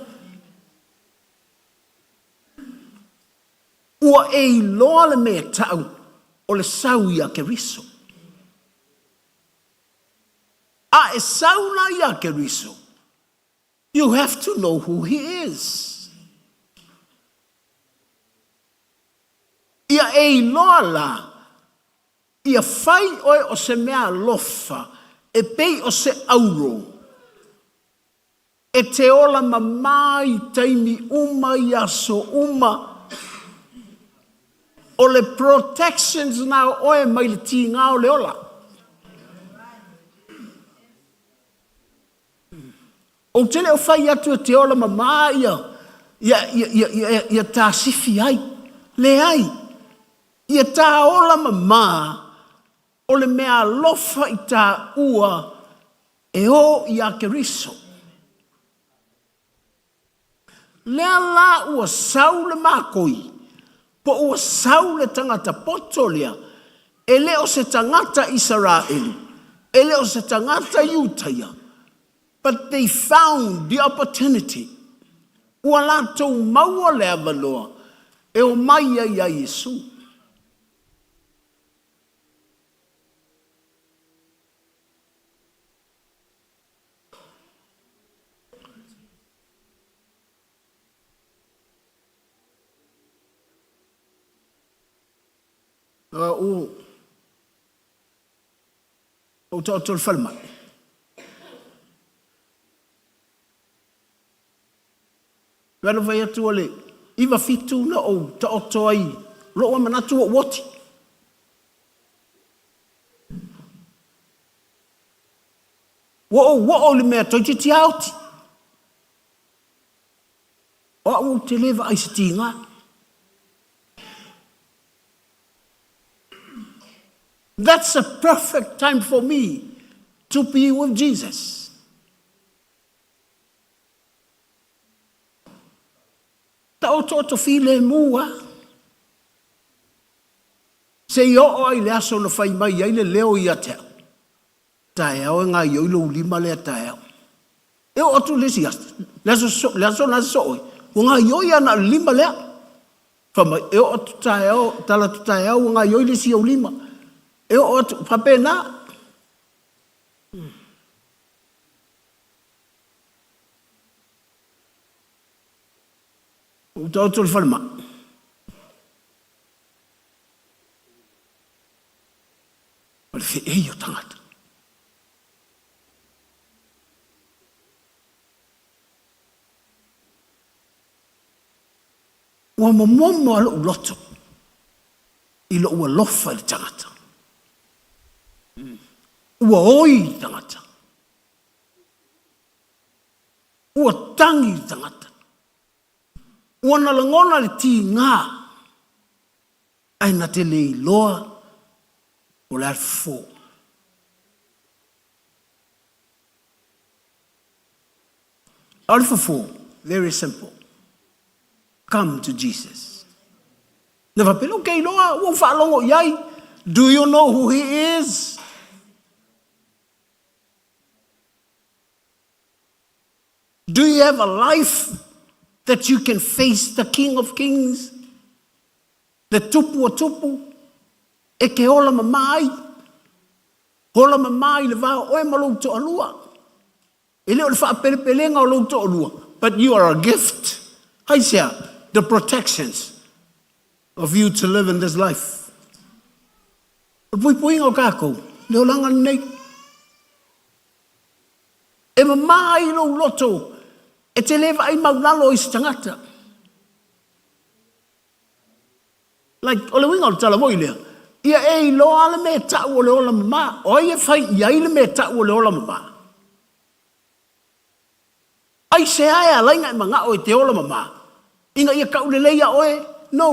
S11: Ua e iloa le mea e tau o le sau ia Keriso. A e sau la ia Keriso, you have to know who he is. Ia e iloa la, ia fai oe o se mea alofa e pei o se auro, e te ola mamā i taimi uma i aso uma, o le protections na o oe mai le tiga o le ola. Ou te le o fai atu e te ola mamā ia, ia, ia, ia, ia, ia tasifi ai. Leai. Ia tā ola mamā o le mea alofa i tāua e o iā Keriso. Lea la ua sau le makoi, po ua sau le tagata poto lea, e le o se tagata Isaraelu, e le o se tagata Iutaia, but they found the opportunity. Ua latou maua le avanoa e omai ai iā Iesu. Ua ou taoto i le falemai. Pei ona fai atu o le 97 na ou taoto ai lou manatu ua ou oti. Ua ou oo i le mea toeitiiti lava oti. O au ou te le vaai i se tiga. That's a perfect time for me to be with Jesus. Taotooto filemu lava. Seia oo lava i le aso na fai mai ai le leo ia te au, Taeao e gaoioi lou lima lea taeao. E oo atu i le isi aso, le aso, le aso na sosoo ai, ua gaoioi lava na o le lima lea. Fai mai, e oo atu taeao, tala atu taeao ua gaoioi le isi ou lima. E oo atu, faapena. Ua ou taoto i le falemai. O le feei o tagata. Ua momomo lava lou loto i lou alofa i le tagata. Ua oi le tagata. Ua tagi le tagata. Ua na lagona le tiga ae na te le iloa po o le a le fofo. A o le fofo, very simple, come to Jesus. Na faapea lea, ou te iloa, ua ou faalogo i ai. Do you know who he is? Do you have a life that you can face the King of Kings? Le Tupu o Tupu, e ke ola mama ai. Ola mama i le va o oe ma lou toalua. E le o le faapelepelega o lou toalua, but you are a gift. Aisea? The protections of you to live in this life. O le puipuiga o kākou, le olaga lenei. E mama ai lou loto e te le vaai maulalo i se tagata. Like, o le uiga o le tala moi lea, ia e iloa le mea e tau o le ola mama. O ai e fai i ai le mea e tau o le ola mama? Aisea e ala ai ona e manao e te ola mama? Ina ia taulelei ia oe? No.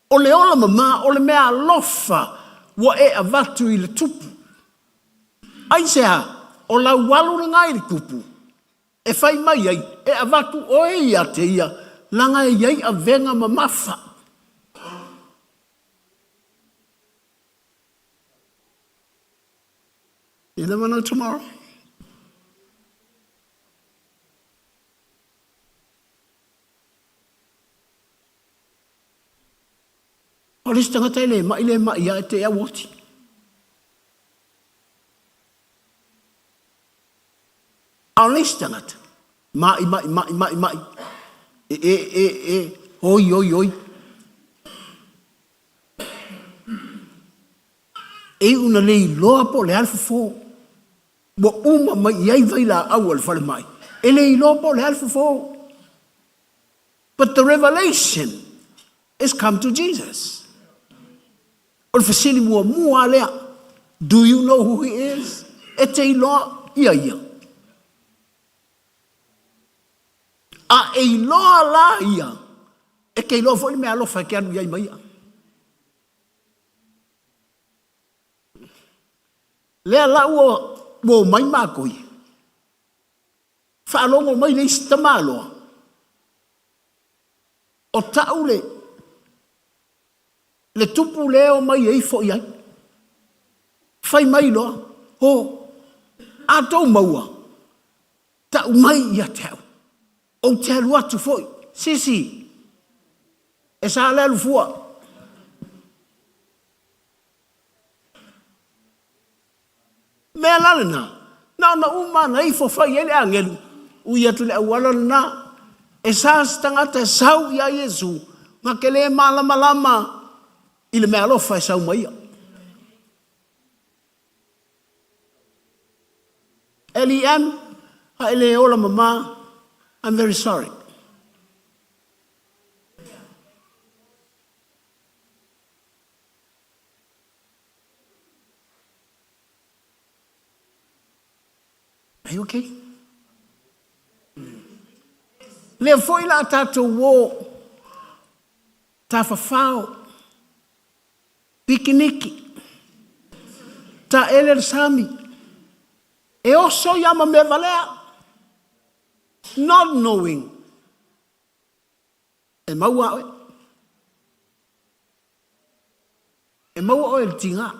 S11: O le ola mama o le mea alofa ua e avatu i le Tupu. Aisea? O lau alu lena i le Tupu e fai mai ai, e avatu oe ia te ia, leaga e i ai avega mamafa. You never know tomorrow. O le isi tagata e le ma'i le ma'i a e te au oti. A o le isi tagata, ma'i ma'i ma'i ma'i ma'i, e e e e, oi oi oi. E iu ina le iloa po o le a le fofo. Ua uma mai i ai vailaau a le falemai, e le iloa po o le a le fofo. But the revelation is come to Jesus. O le fesili muamua lava lea, do you know who he is? E te iloa ia ia. A e iloa la ia, e te iloa foi le mea alofa e te alu i ai ma ia. Lea la ua omai mākou, Faalogo mai le isi tamaloa, o ta'u le, le tupu lea e omai e ifo i ai. Fai mai loa, O, a tou maua, ta'u mai ia te au, ou te alu atu foi. Sisi, e sa le alu fua. Mea la lena, na ona uma ana ifo fai ai le agelu, ui atu i le auala lena, e sa se tagata e sau ia Iesu, na te le malamalama i le mea alofa e sau ma ia. LEM, a e le ola mama, I'm very sorry. Are you okay? Lea foi la tatou o tafafao, pikiniki, taele le sami, e oso ia ma mea valea, not knowing e maua oe. E maua oe e le tiga.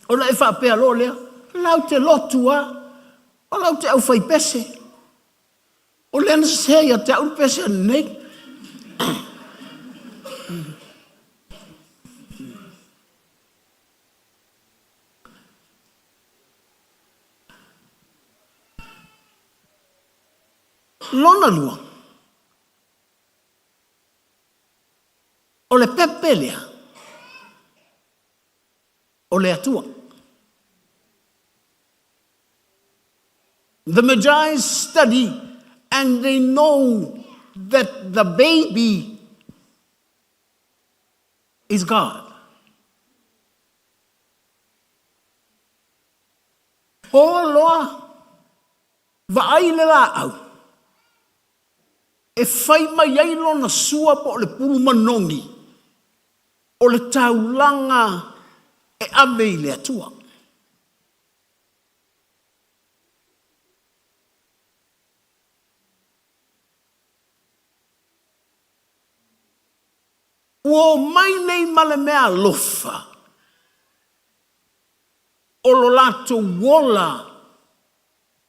S11: Ona e faapea loa lea, lau te lotu a, o lau te aufaipese. O lea na sese ia te au le pese nei. Lona lua, o le pepe lea, o le Atua. The Magi study and they know that the baby is God. O loa, vaai le laau, e fai mai ai lona sua po o le pulu manogi, o le taulaga e ave i le Atua. Ua omai nei ma le mea alofa o lo latou ola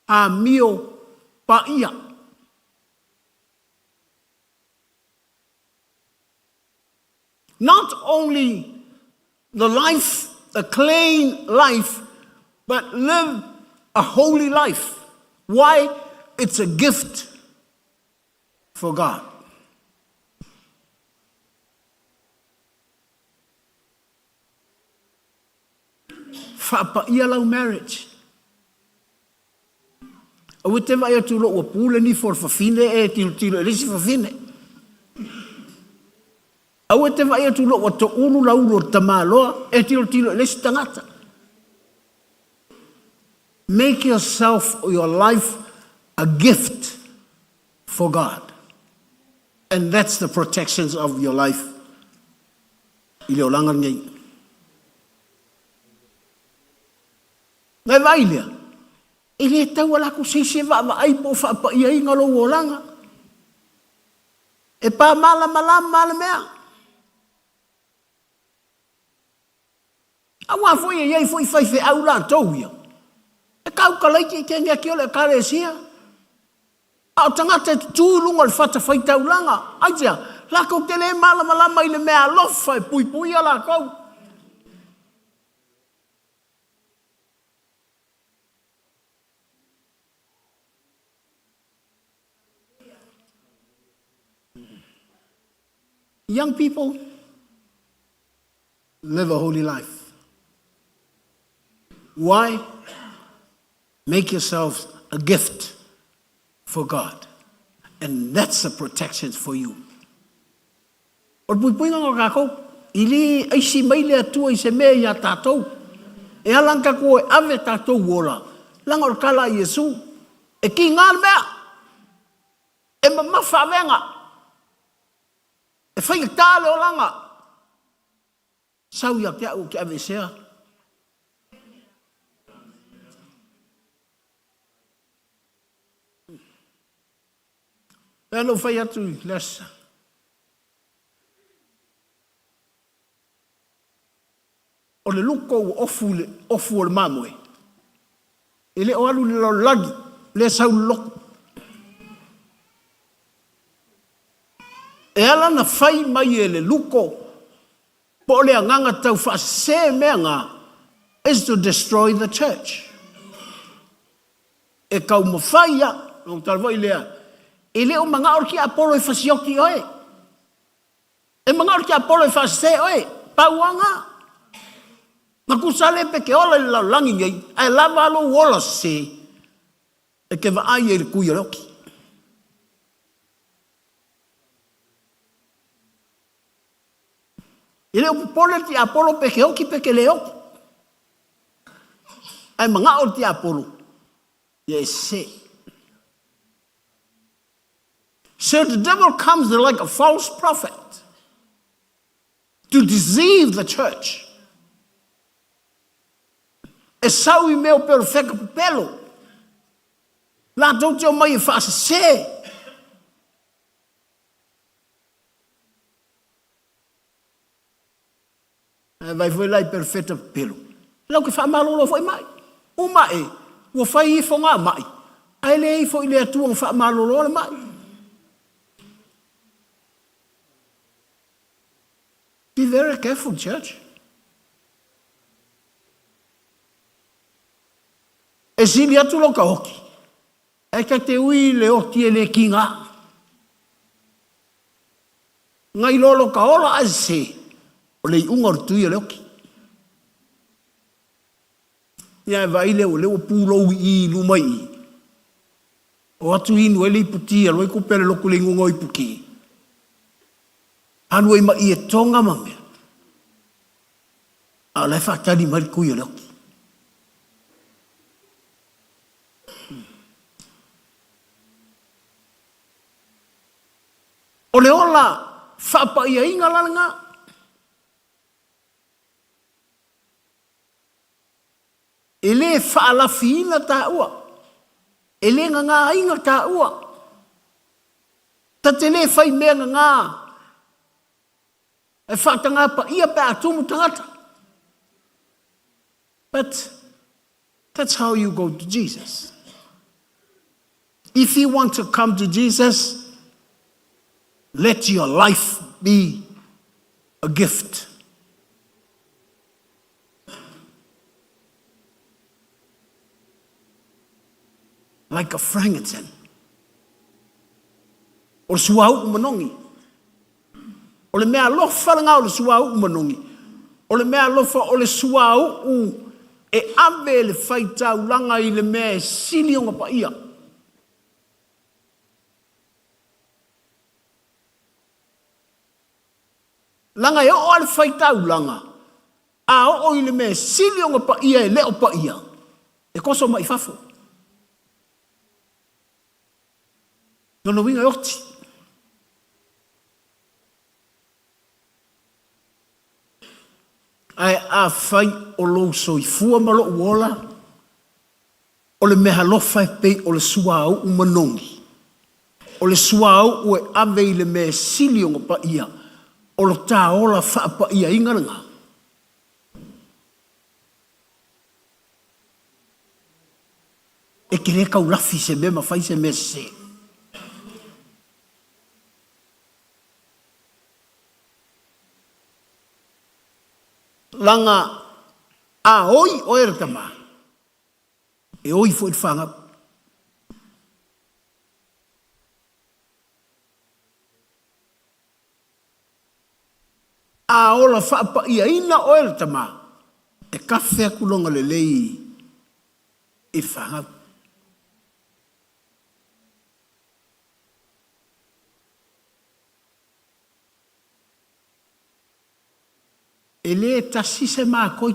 S11: amio paia. Not only the life, a clean life, but live a holy life. Why? It's a gift for God. Faapaia lau marriage. Aua e te vaai atu loa ua pu le nifo o le fafine e tilotilo i le isi fafine. Aua e te vaai atu loa ua toulu lau ulu o le tamaloa e tilotilo i le isi tagata. Make yourself or your life a gift for God. And that's the protections of your life i le olaga lenei. Na e vaai lea, e le tau ala atu se isi e vaavaai po o faapaiaina lou olaga. E pamalamalama le mea. Aua foi e i ai foi faifeau latou ia, e kaukalaiti i tene ake o le Ekalesia. A o tagata e tutū i luga o le fatafaitaulaga, aisea, latou te le malamalama i le mea alofa e puipuia latou. Young people, live a holy life. Why? Make yourselves a gift for God. And that's the protection for you. O le puipuiga o tatou, i le aisi mai le Atua i se mea iā tatou. E ala ona tatou o e ave tatou ola, leaga o le tala a Iesu, e kiga le mea, e mamafa avega, e faigata le olaga. Sau ia te au ou te aveesea. Lea na ou fai atu i le aso. O le luko ua ofu i le ofu o le mamoe, e le o alu i le lalolagi, lea sau i le lotu. E ala ona fai mai e le luko po o le agaga tau faasese mea na, is to destroy the church. E taumafai ia, ona ou tala foi lea, e le o manao le tiapolo e fasioti oe. E manao le tiapolo e faasese oe, pau lava na. Na tusa le pe te ola i le lalolagi nei, ae lava lou ola sese e te vaai ai i le tui o le oti. E le o popole le tiapolo pe te oti pe te le oti. Ae manao le tiapolo ia e sese. So the devil comes like a false prophet to deceive the church. E sau i mea o perofeta pepelo. Latou te omai e faasese. Ae vaai foi la i perofeta pepelo, lau ke faamalolo foi mai. Uma e, ua fai ifo ngā mai, ae le ifo i le Atua na faamalolo le mai. Be very careful, church. E sili atu lou taoki. Ae ta te ui i le oti e le kiga. Ngai loa lo ka ola ae sese, o le iuga o le tui o le oti. Ia e vaai lea o lea ua pulou i i i luma i i. O atu inu ai le iputi alu ai tupe a le lotu i le inuga o iputi. Alu ai ma ie toga ma mea. A o la e faatali mai le tui o le oti. O le ola faapaiaina la lena. E le faalafiina taua. E le gagāina taua. Ta te le fai mea gagā e faatagā paia pe a tumu tagata. But that's how you go to Jesus. If you want to come to Jesus, let your life be a gift. Like a frankincense. O le suauu manogi. O le meaalofa lena o le suauu manogi. O le meaalofa o le suauu e ave e le faitaulaga i le mea e sili ona paia. Leaga e oo lava le faitaulaga, a oo i le mea e sili ona paia e le o paia, e toso mai i fafo. Lona uiga e oti. Ae afai o lou soifua ma lou ola, o le meaalofa e pei o le suauu manogi, o le suauu e ave i le mea e sili ona paia, o lo ta ola faapaiaina lena. E te le taulafi i se mea ma fai se mea sese. Leaga a oi oe le tama, e oi foi le fanau. A ola faapaiaina oe le tama, e kafe atu lona lelei i le fanau. E le tasi se makoi.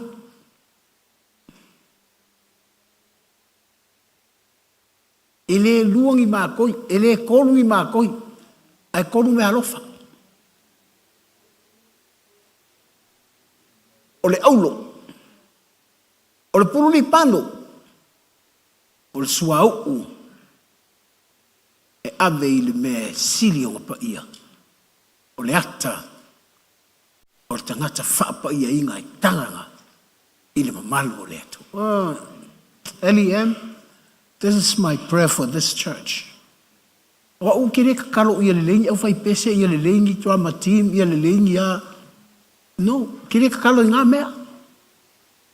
S11: E le lua ni makoi, e le tolu ni makoi, ae tolu meaalofa. O le aulo, o le pulu lipano, o le suauu e ave i le mea e sili ona paia, o le ata o le tagata faapaiaina e tagaga i le mamalu o le Atua. LEM, this is my prayer for this church. O au ou te le tatalo ia lelei ni aufaipese, ia lelei ni drama team, ia lelei ni a. No, ou te le tatalo i ngā mea.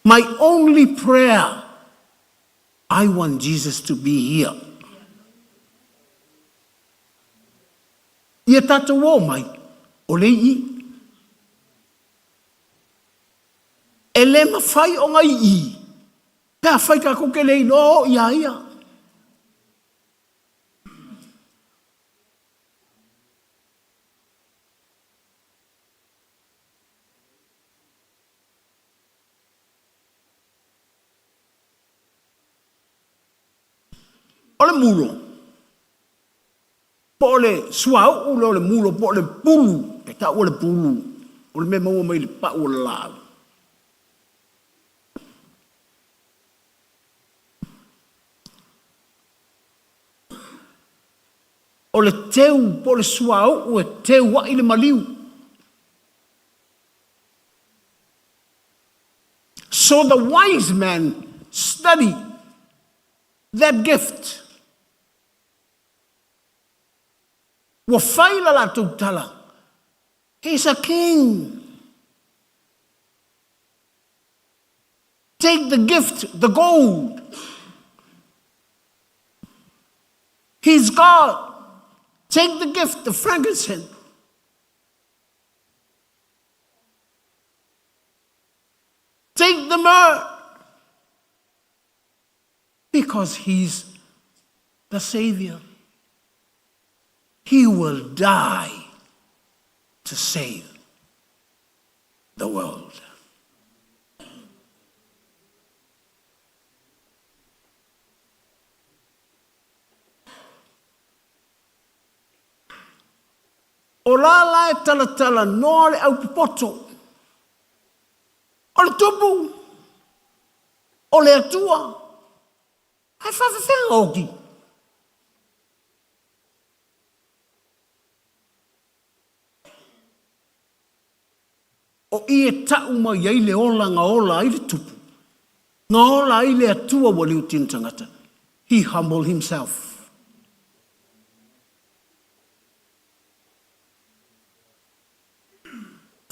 S11: My only prayer, I want Jesus to be here. Ia tatou o mai, o le i. E le mafai ona i pe afai tatou te le iloa o ia ia. O le mulo, po o le suauu lea o le mulo, po o le pulu, e taua le pulu, o le mea e maua mai i le pau o le laau. O le teu po o le suauu e teu ai le maliu. So the wise man study that gift. Ua fai la latou tala, He's a king. Take the gift, the gold. He's God. Take the gift, the frankincense. Take the myrrh. Because he's the Savior. He will die to save the world. O la la e talatalanoa le aupopoto, o le Tupu, o le Atua, ae faafefea oti? O i e ta'u mai ai le ola na ola ai le Tupu, na ola ai le Atua ua liutinu tagata. He humbled himself.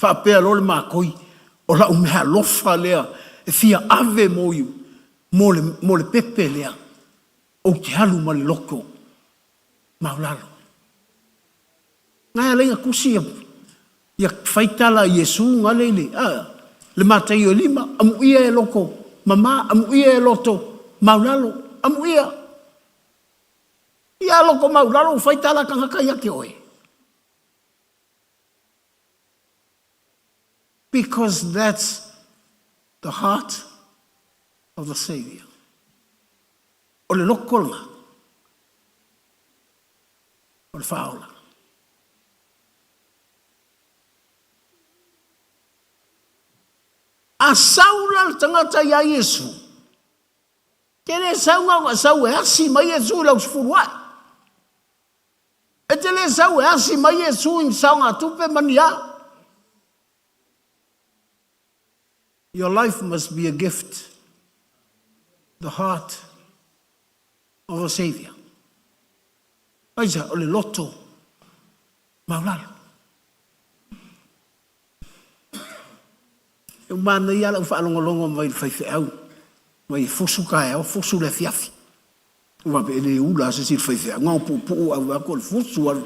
S11: Faapea loa le makoi, o la'u meaalofa lea e fia ave mo iu, mo le, mo le pepe lea, ou te alu ma le loto maulalo. Ngai alai na tusi ia, ia fai tala a Iesu ngale i le, a, le Mataio e lima, amuia e loto mama, amuia e loto maulalo, amuia. Ia loto maulalo ua fai tala a tagata ia te oe. Because that's the heart of the Saviour. O le loto lena o le Faaola. A sau la le tagata iā Iesu, te le sau na ona sau e asi mai Iesu i lau sefulu ae. E te le sau e asi mai Iesu i ni saogatupe ma ni a. Your life must be a gift, the heart of a Saviour. Aisea? O le loto maulalo. E manaia lava lau faalogologo mai i le faifeau, mai e fusu taeao, fusu le afiafi. Ua faapea e le ula lava se isi i le faifeau, na ona puupuu lava vaeatu o le fusu lava.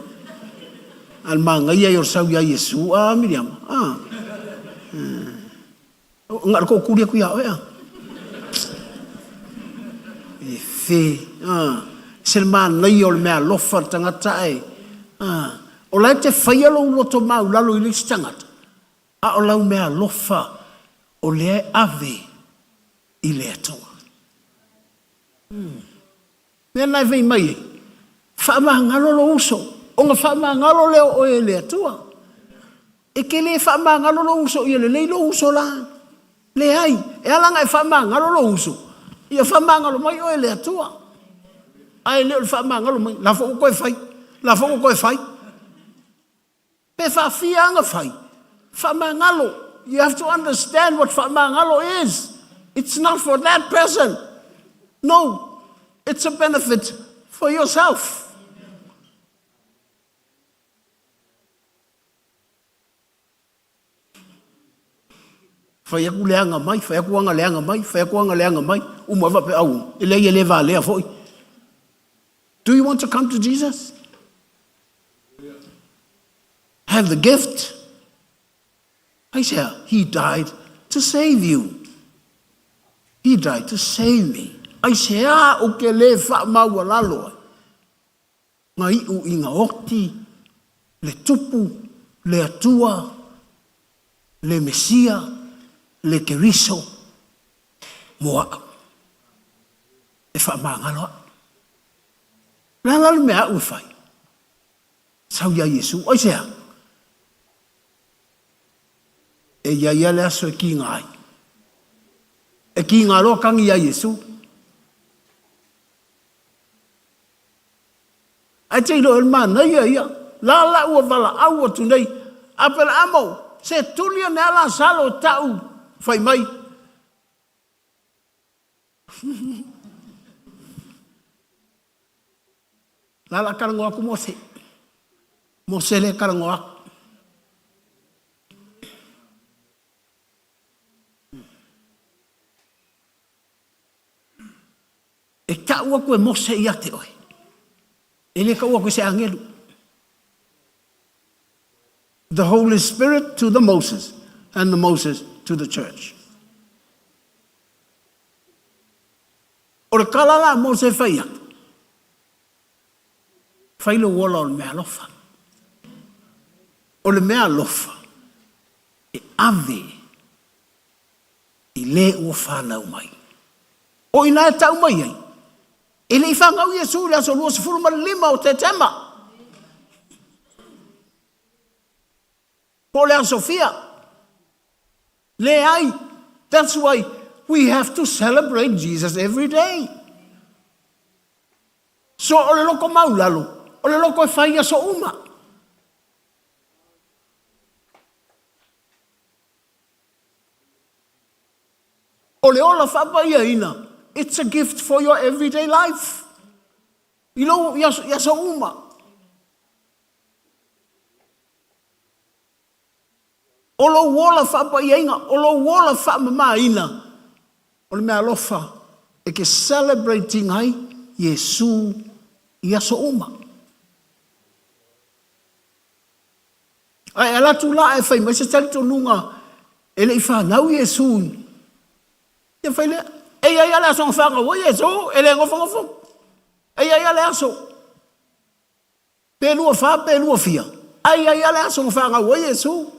S11: A o le manaia ia o le sau ia Iesu, a Miriama, a. Na o le tootuli atu ia oe a. E fe, a. Se le manaia o le meaalofa a le tagata ae, a. O la e te faia lou loto maulalo i le isi tagata, a o lau meaalofa o lea e ave i le Atua. Mea na e fai mai ai, Faamagalo lou uso, ona faamagalo lea o oe e le Atua. E te le faamagalo lou uso ia lelei lou uso la. Leai, e ala ona e faamagalo lou uso, ia faamagalo mai oe e le Atua. Ae le o le faamagalo mai, la foi ua toe fai, la foi ua toe fai. Pe faafia aga fai? Faamagalo. You have to understand what faamagalo is. It's not for that person. No, it's a benefit for yourself. Fai atu leaga mai, fai atu aga leaga mai, fai atu aga leaga mai, uma ai faapea, au, e leai e le valea foi. Do you want to come to Jesus? Have the gift? Aisea, he died to save you. He died to save me. Aisea o ke le whaamaualalo ai. Nga iu i nga oti, le Tupu, le Atua, le Mesia, le Keriso, mo a'u. E faamagalo a'u. Le a la le mea a'u e fai? Sau iā Iesu. Aisea? E i ai a le aso e kiga ai. E kiga loa kagi iā Iesu. Ae te iloa e le manaia ia. La la ua valaau atu nei, Aperaamo, se tuli ane a Lasalo e ta'u fai mai. La la talanoa atu Mose. Mose lea talanoa atu. E ta'u atu e Mose ia te oe. E le taua atu i se agelu. The Holy Spirit to the Moses and the Moses to the church. O le tala la a Mose e fai atu, Fai lou ola o le meaalofa. O le meaalofa e ave i le ua fanau mai. O i ina e tau mai ai, e le i fanau Iesu i le aso 25 o Tetema. Po o le aso fia. Leai. That's why we have to celebrate Jesus every day. So o le loko maulalo, o le loko e fai i aso uma. O le ola faapaiaina, it's a gift for your everyday life. I lou, i aso, i aso uma. O lou ola faapaiaina, o lou ola faamamaina, o le mea alofa e ke celebrate ina ai Iesu i aso uma. A e alu atu la ae fai mai se talitonuga e le i fanau Iesu, ia fai lea, e i ai lava le aso na fanau ai Iesu, e le nofonofo. E i ai lava le aso, pe 24 pe 20 fia, ae i ai lava le aso na fanau ai Iesu.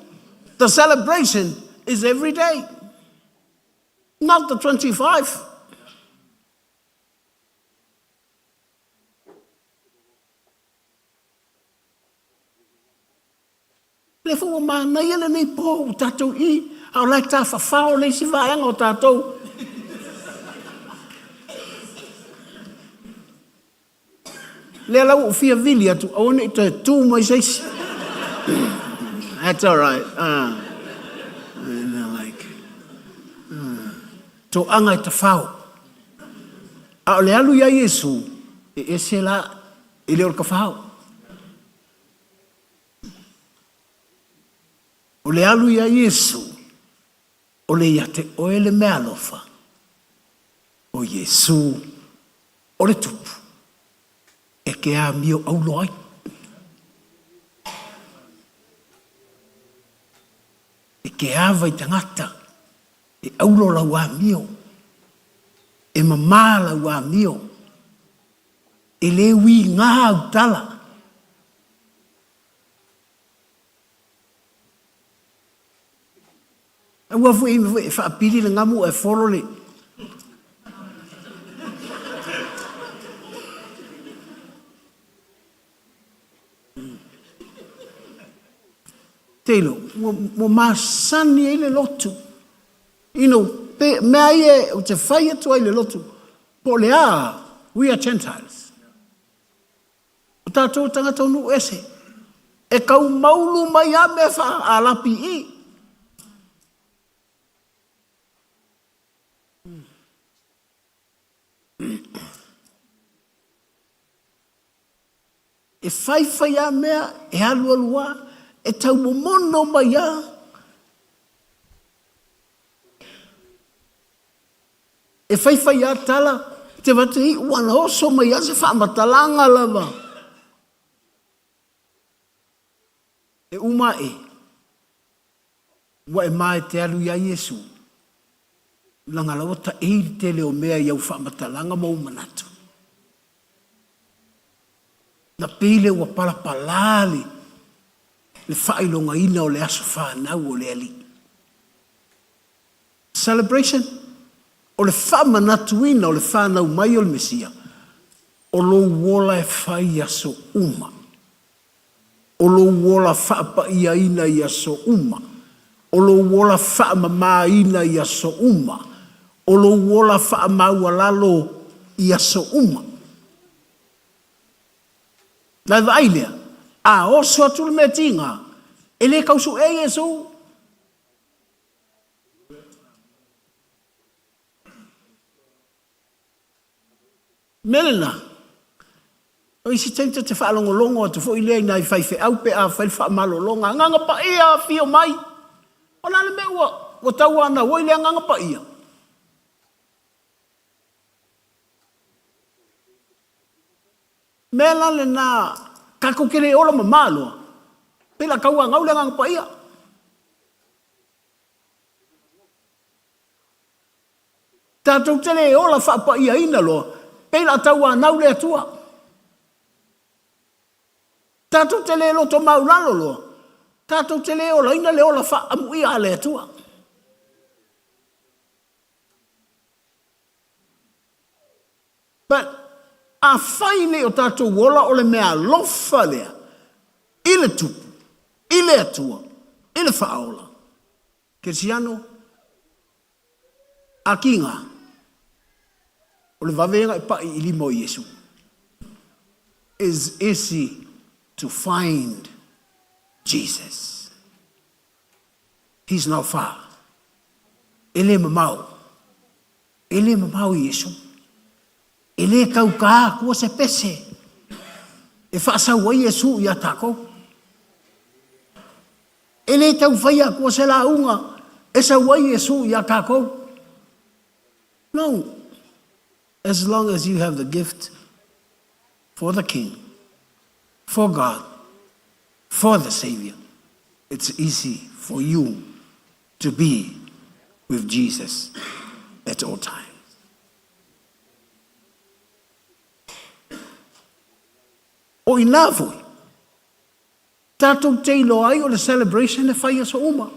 S11: The celebration is every day, not the 25. Lea foi ua manaia lenei po ua tatou i, a o la e tafafao le isi vaega o tatou. Lea la ua ou fia vili atu, aua ne i toe tu mai se isi. That's all right. Like, toaga e tafao. A o le alu ia Iesu, e ese la, e le o le tafao. O le alu ia Iesu, o le ia te oe le meaalofa, o Iesu o le Tupu e ke amio aulo ai. E ke ava i tagata e aulo lau amio, e mamā lau amio, e le uigā au tala. Aua foi e faapili le gamu ae folo le. Taylor, ua masani ai le lotu. You know, pe, mea ia ou te fai atu ai le lotu, po o le a, we are Gentiles. O tatou tagata o nuu ese, e tau maulu mai a mea faa-alapi i. E faifai a mea, e alualu a, e tau momono mai a. E faifai a tala, te vate iu ana oso mai a se faamatalaga lava. E uma aʻe, ua e ma e te alu iā Iesu, leaga la ua taʻei le tele o mea i au faamatalaga ma ou manatu. Na pei lea ua palapalā le le faailogaina o le aso fanau o le Alii. Celebration, o le faamanatuina o le fanau mai o le Mesia, o lou ola e fai i aso uma. O lou ola faapaiaina i aso uma. O lou ola faamamaina i aso uma. O lou ola faamaualalo i aso uma. Na e vaai lea, a oso atu le mea tiga, e le tau suʻea Iesu. Mea lena, o isi taimi ta te faalogologo atu foi lea i nai faifeau pe a fai le faamalologa, Agaga Paia, afio mai! O le a le mea ua, ua tauanau ai le Agaga Paia? Mea la lena, tatou te le ola mamā loa, pei la tauanau le Agaga Paia. Tatou te le ola faapaiaina loa, pei la tauanau le Atua. Tatou te le loto maulalo loa, tatou te le olaina le ola faaamuia a le Atua. But afai nei o tatou ola o le meaalofa lea i le Tupu, i le Atua, i le Faaola, Kerisiano, a kiga, o le vave ia ona e pa'i i lima o Iesu. Is easy to find Jesus. He's not far. E le mamao. E le mamao Iesu. E le tautā atua se pese e faasau ai Iesu iā tatou. E le taufaia atua se lauga e sau ai Iesu iā tatou. No. As long as you have the gift for the King, for God, for the Savior, it's easy for you to be with Jesus at all times. O i nā foi, tatou te iloa ai o le celebration e fai aso uma.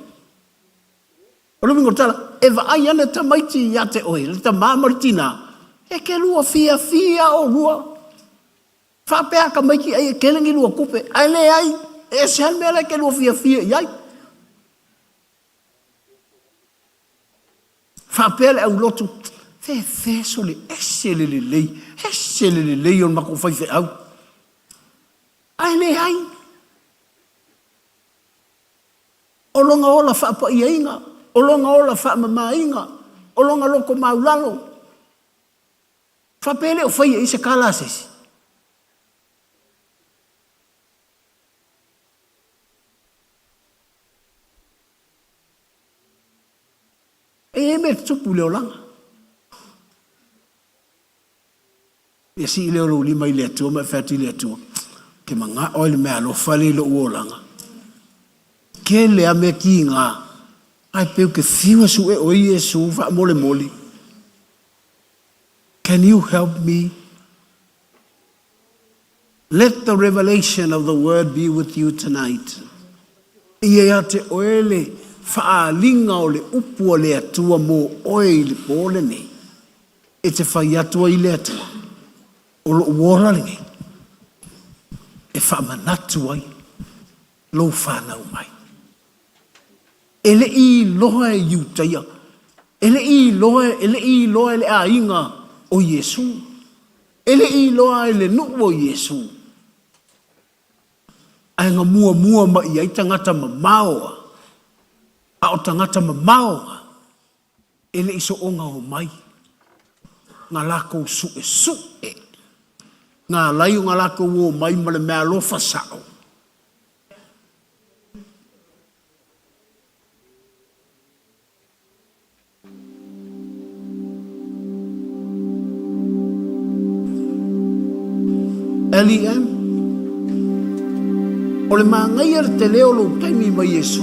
S11: O le uiga o le tala, e vaai ana tamaiti ia te oe, le tamā ma le tinā, e ke lua fiafia olua. Faapea tamaiti ai e tele ni lua tupe, ae leai, e ese lava le mea la e te lua fiafia i ai. Faapea le aulotu, Fefe sole, ese le lelei, ese le lelei o le matou faifeau. Ae leai. O lona ola faapaiaina, o lona ola faamamaina, o lona loto maulalo. Faapea e le o faia i ai se tala a se isi. E i ai mea e tutupu i le olaga. Ia sii lea o lou lima i le Atua ma e fai atu i le Atua, Ou te manao i le meaalofa lea i lou olaga. Tele a mea kiga, ae pei ou te fiu e sue oe Iesu faamolemole. Can you help me? Let the revelation of the word be with you tonight. Ia ia te oe le faaaliga o le upu a le Atua mō oe i le pō lenei, e te fai atu ai i le Atua, O lou ola lenei e faamanatu ai lou fanau mai. E le i iloa e Iutaia, e le i iloa, e le i iloa e le aiga o Iesū, e le i iloa e le nuu o Iesū, ae na muamua mai i ai tagata mamao a, a o tagata mamao a, e le i soona omai na lakou suʻesuʻe, na alai ona lakou omai ma le meaalofa sao. LEM, O le manaia le tele o lou taimi ma Iesu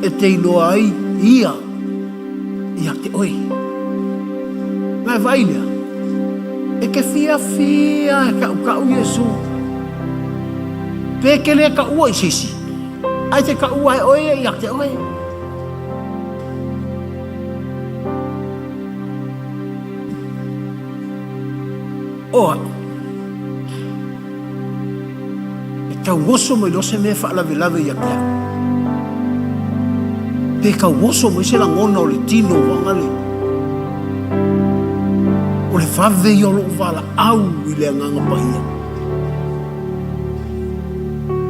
S11: e te iloa ai Ia ia te oe. Na e vaai lea, e te fiafia e kaʻukaʻu Iesu. Pe ke le kaʻua i se isi, ae te kaʻua e oe ia ia te oe. O a'u, e tauoso mai loa se mea e faalavelave ia te a'u, pe tauoso mai se lagona o le tino vagale, o le vave ia o lo'u valaau i le Agaga Paia.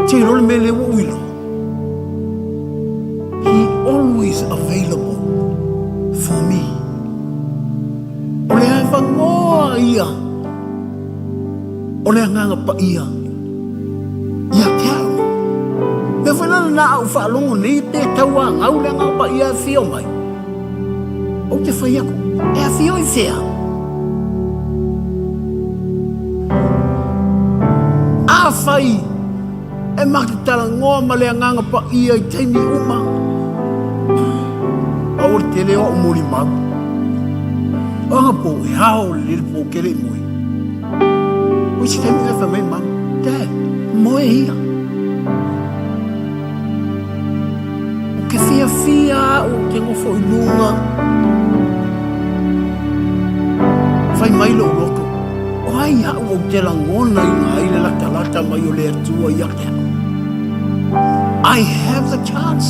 S11: Te iloa le mea lea ua ou iloa? He always available for me. O le avanoa ia o le Agaga Paia ia te au. Mea foi la lena a ou faalogo nei pe tauanau le Agaga Paia e afio mai, ou te fai atu, e afio i fea? Afai e ma te talanoa ma le Agaga Paia i taimi uma, aua le tele o a'u molimau. O aga po, e ao lelei le po ke le i moe. O isi taimi e fai mai mama, Dad, moe ia. Ou te fiafia a'u ou te nofo i luga. Fai mai lo'u loto, O ai a'u ou te lagonaina ai le latalata mai o le Atua ia te a'u? I have the chance.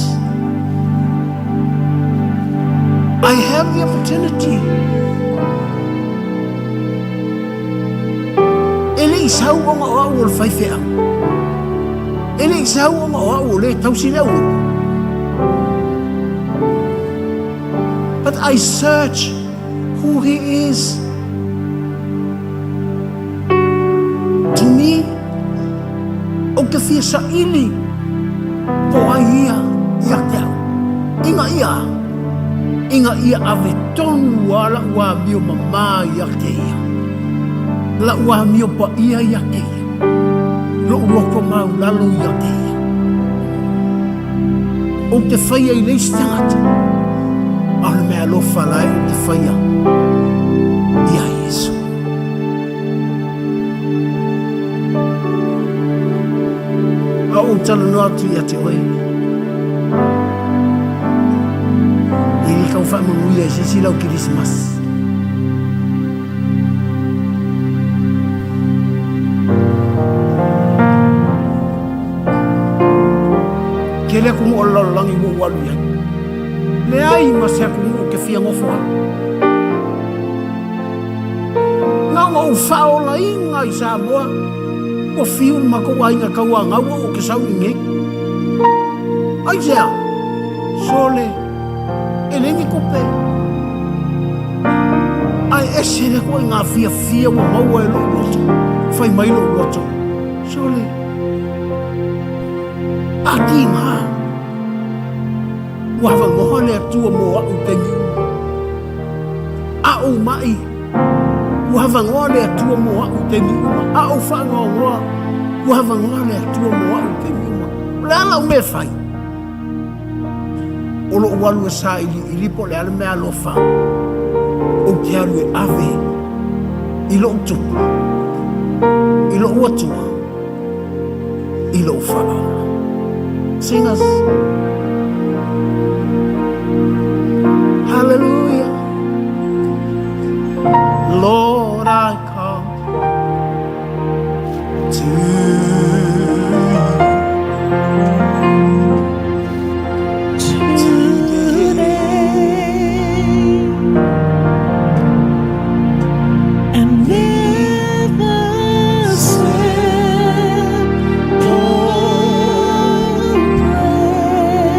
S11: I have the opportunity. E le i sau ona o a'u o le faifeau. E le i sau ona o a'u o lē tausi le aulotu. But I search who he is to me. Ou te fia saili po o ai ia ia te a'u. Ina ia, ina ia ave tonu a la'u amio mamā ia te ia. La'u amio paia ia te ia. Lo'u loto maulalo ia te ia. Ou te faia i le isi tagata, a o le mea alofa la e ou te faia ia Iesu. A ou talanoa atu ia te oe, e le tau faamanuia i se isi lau Kerisimasi. Tele atunuu o le lalolagi ua ou alu i ai. Leai ma se atunuu ou te fia nofo ai. Na ona ou faaolaina i Samoa, ua fiu le matou aiga tauanau au ou te sau i inei. Aisea? Sole, e leai ni tupe. Ae ese le ituaiga fiafia ua maua e lou loto. Fai mai lou loto, Sole, a tiga, ua avanoa le Atua mo a'u i taimi uma. A ou ma'i, ua avanoa le Atua mo a'u i taimi uma. A ou faanoanoa, ua avanoa le Atua mo a'u i taimi uma. O le a la'u mea e fai? O lo'u alu e sailiili po o le a le mea alofa ou te alu e ave i lo'u tupu, i lo'u atua, i lo'u faaola. Singers. Hallelujah. Lord, I come to you.
S1: And with a simple prayer.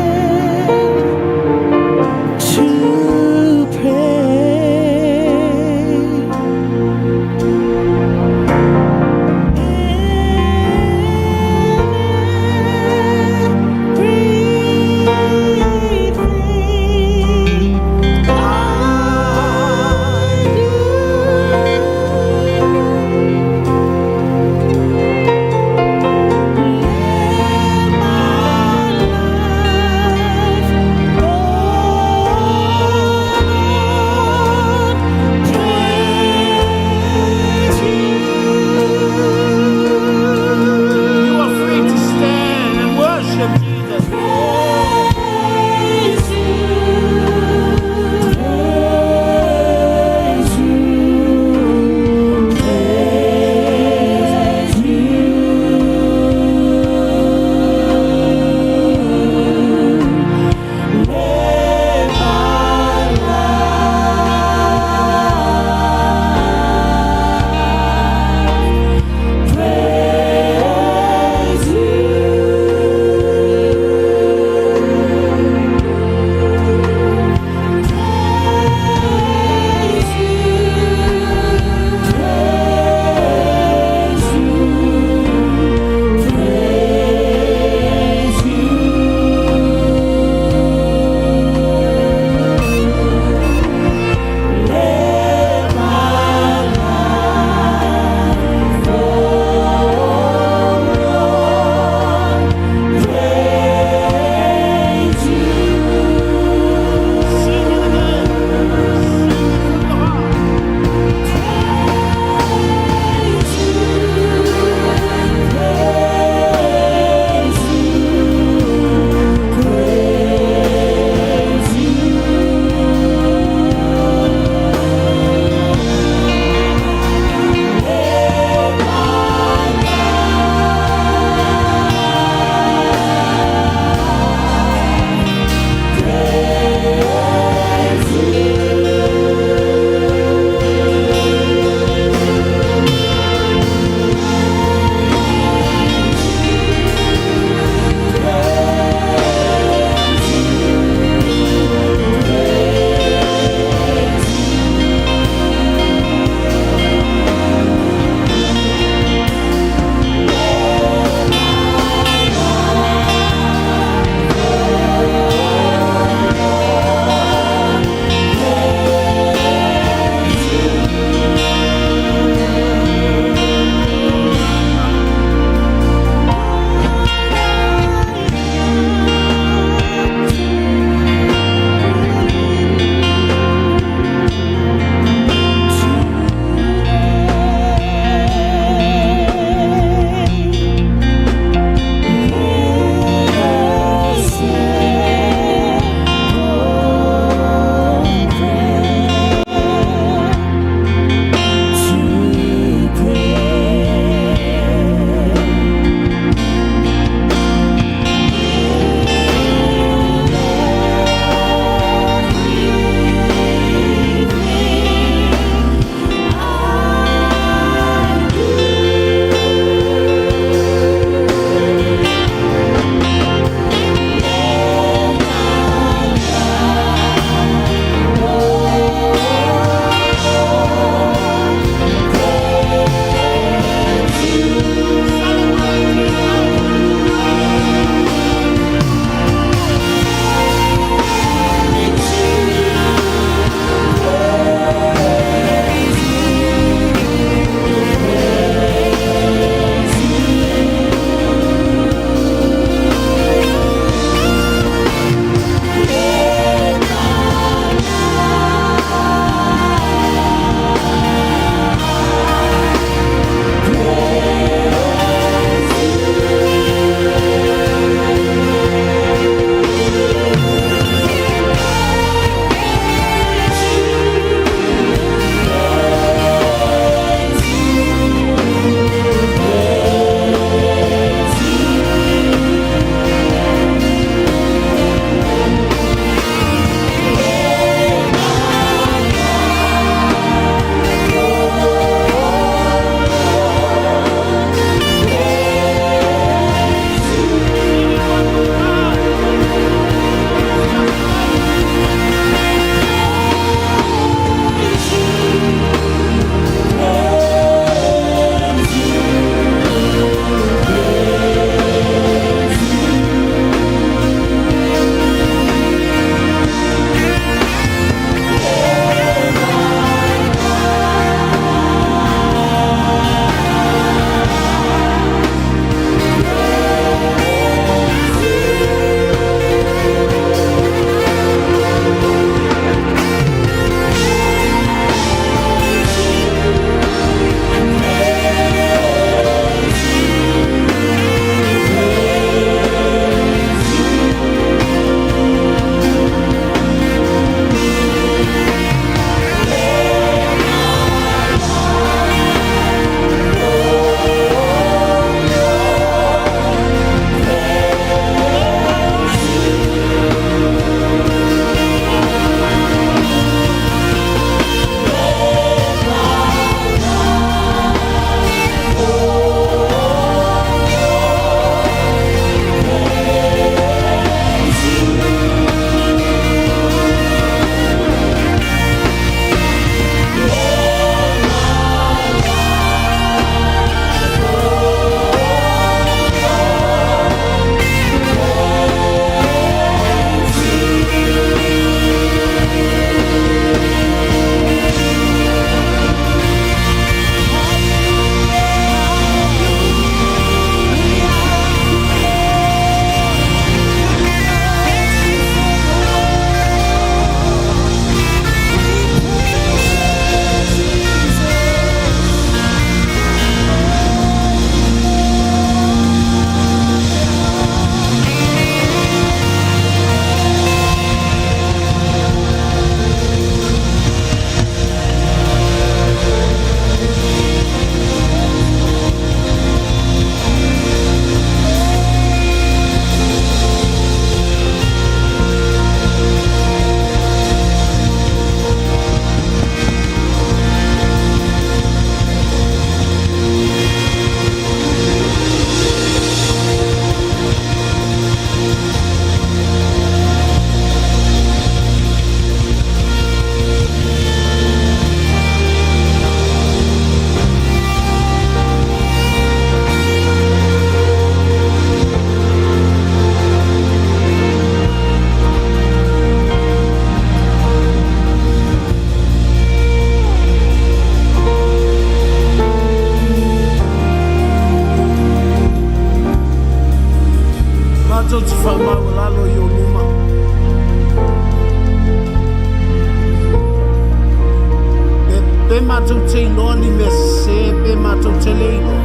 S11: matou te iloa ni mea sese pe matou te le iloa,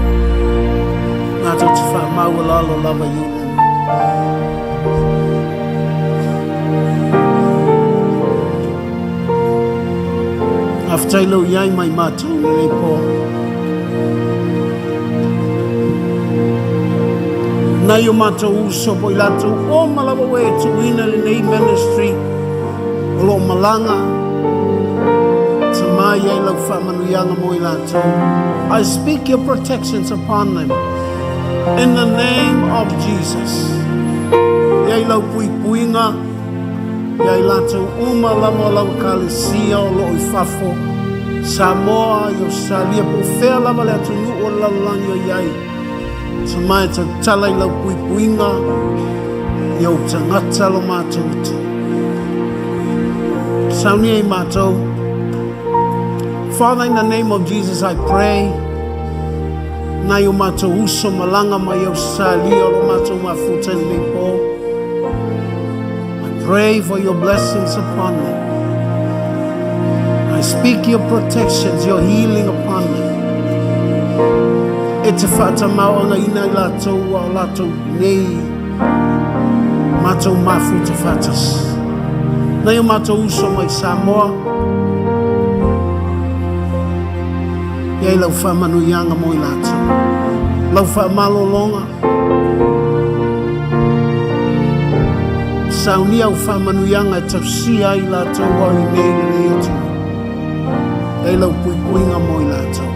S11: matou te faamaualalo lava i ou luma. Faafetai lou i ai mai matou i lenei po. Nai o matou uso po i latou uma lava ua e tuuina lenei ministry o lo o malaga tamai ai lau faamanuiaga mo i latou. I speak your protections upon them. In the name of Jesus. Ia i lau puipuiga Ia i latou uma lava o lau Ekalesia o lo o i fafo, Samoa, i Ausetalia, po o fea lava le atunuu o le lalolagi o i ai, tama e tautala i lau puipuiga i ou tagata lo matou Atua. Saunia i matou. Father, in the name of Jesus, I pray, nai o matou uso malaga mai Ausetalia o lo matou mafuta i lenei po. I pray for your blessings upon them. I speak your protections, your healing upon them. E te whaatamaoanga ina i latou a o latou nei matou mafuta whaatasi. Nei o matou uso mai Samoa, I ai lau faamanuiaga mo i latou. Lau faamalologa. Saunia au faamanuiaga e tausia ai i latou au i nei lenei atunuu. I ai lau puipuiga mo i latou.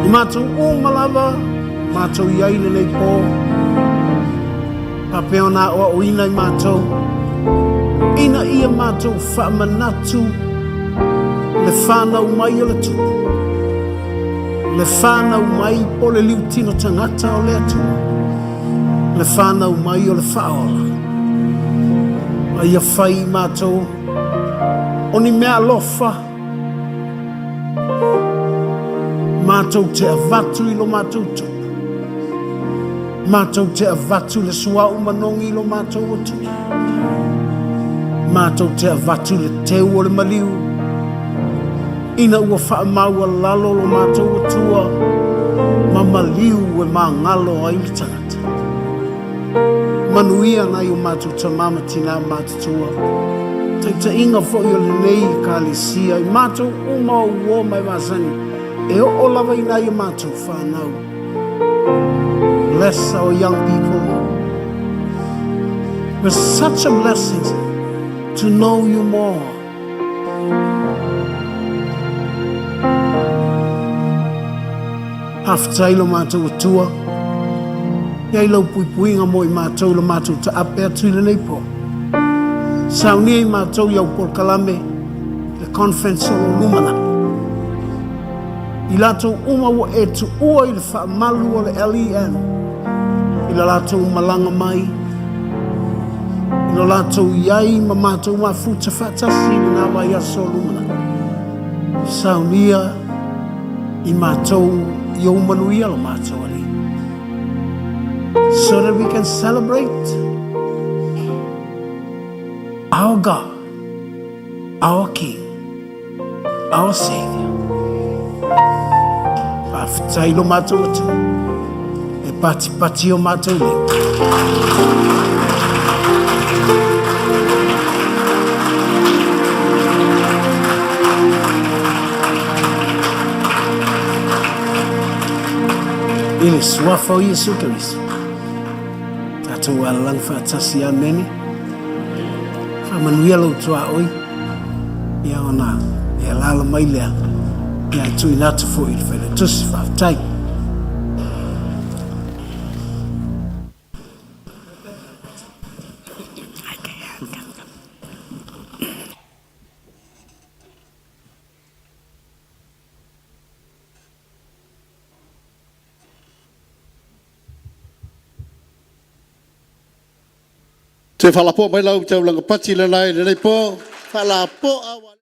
S11: I matou uma lava, matou i ai lenei po, faapea ona aoaoina i matou, ina ia matou faamanatu le fanau mai o le tupu, le fanau mai po le liutino tagata o le Atua, le fanau mai o le Faaola. A ia fai i matou o ni mea alofa, matou te avatu i lo matou tupu, matou te avatu le suauu manogi i lo matou Atua, matou te avatu le teu o le maliu, ina ua faamaualalo lo matou Atua ma maliu e magalo ai le tagata. Manuia nai o matou tama ma tinā matutua, taitaiga foi o lenei Ekalesia i matou uma o uo ma e masani e oo lava i nai o matou whanau. Bless our young people with such a blessing to know you more. Faafetai lo matou Atua, i ai lau puipuiga mo i matou lo matou taape atu i lenei po. Saunia i matou i au polokalame, le conference o lo lumanai. I latou uma ua e tuua i le faamalu o le LEN, i la latou malaga mai, i lo latou i ai ma matou mafuta faatasi i lena vaiaso o lumanai. Saunia i matou i ou manuia lo matou Alii. So that we can celebrate our God, our King, our Savior. Faafetai lo matou Atua e patipati o matou lima. I le suafa o Iesu Keriso. Tatou alalang faatasi, amene. Faamanuia lou tuaoi, ia ona e alaala mai lea, ia e tuuina atu foi i le Failautusi. Faafetai.
S4: Toe faalapoa mai lau taulaga pati lena i lenei po. Faalapoa.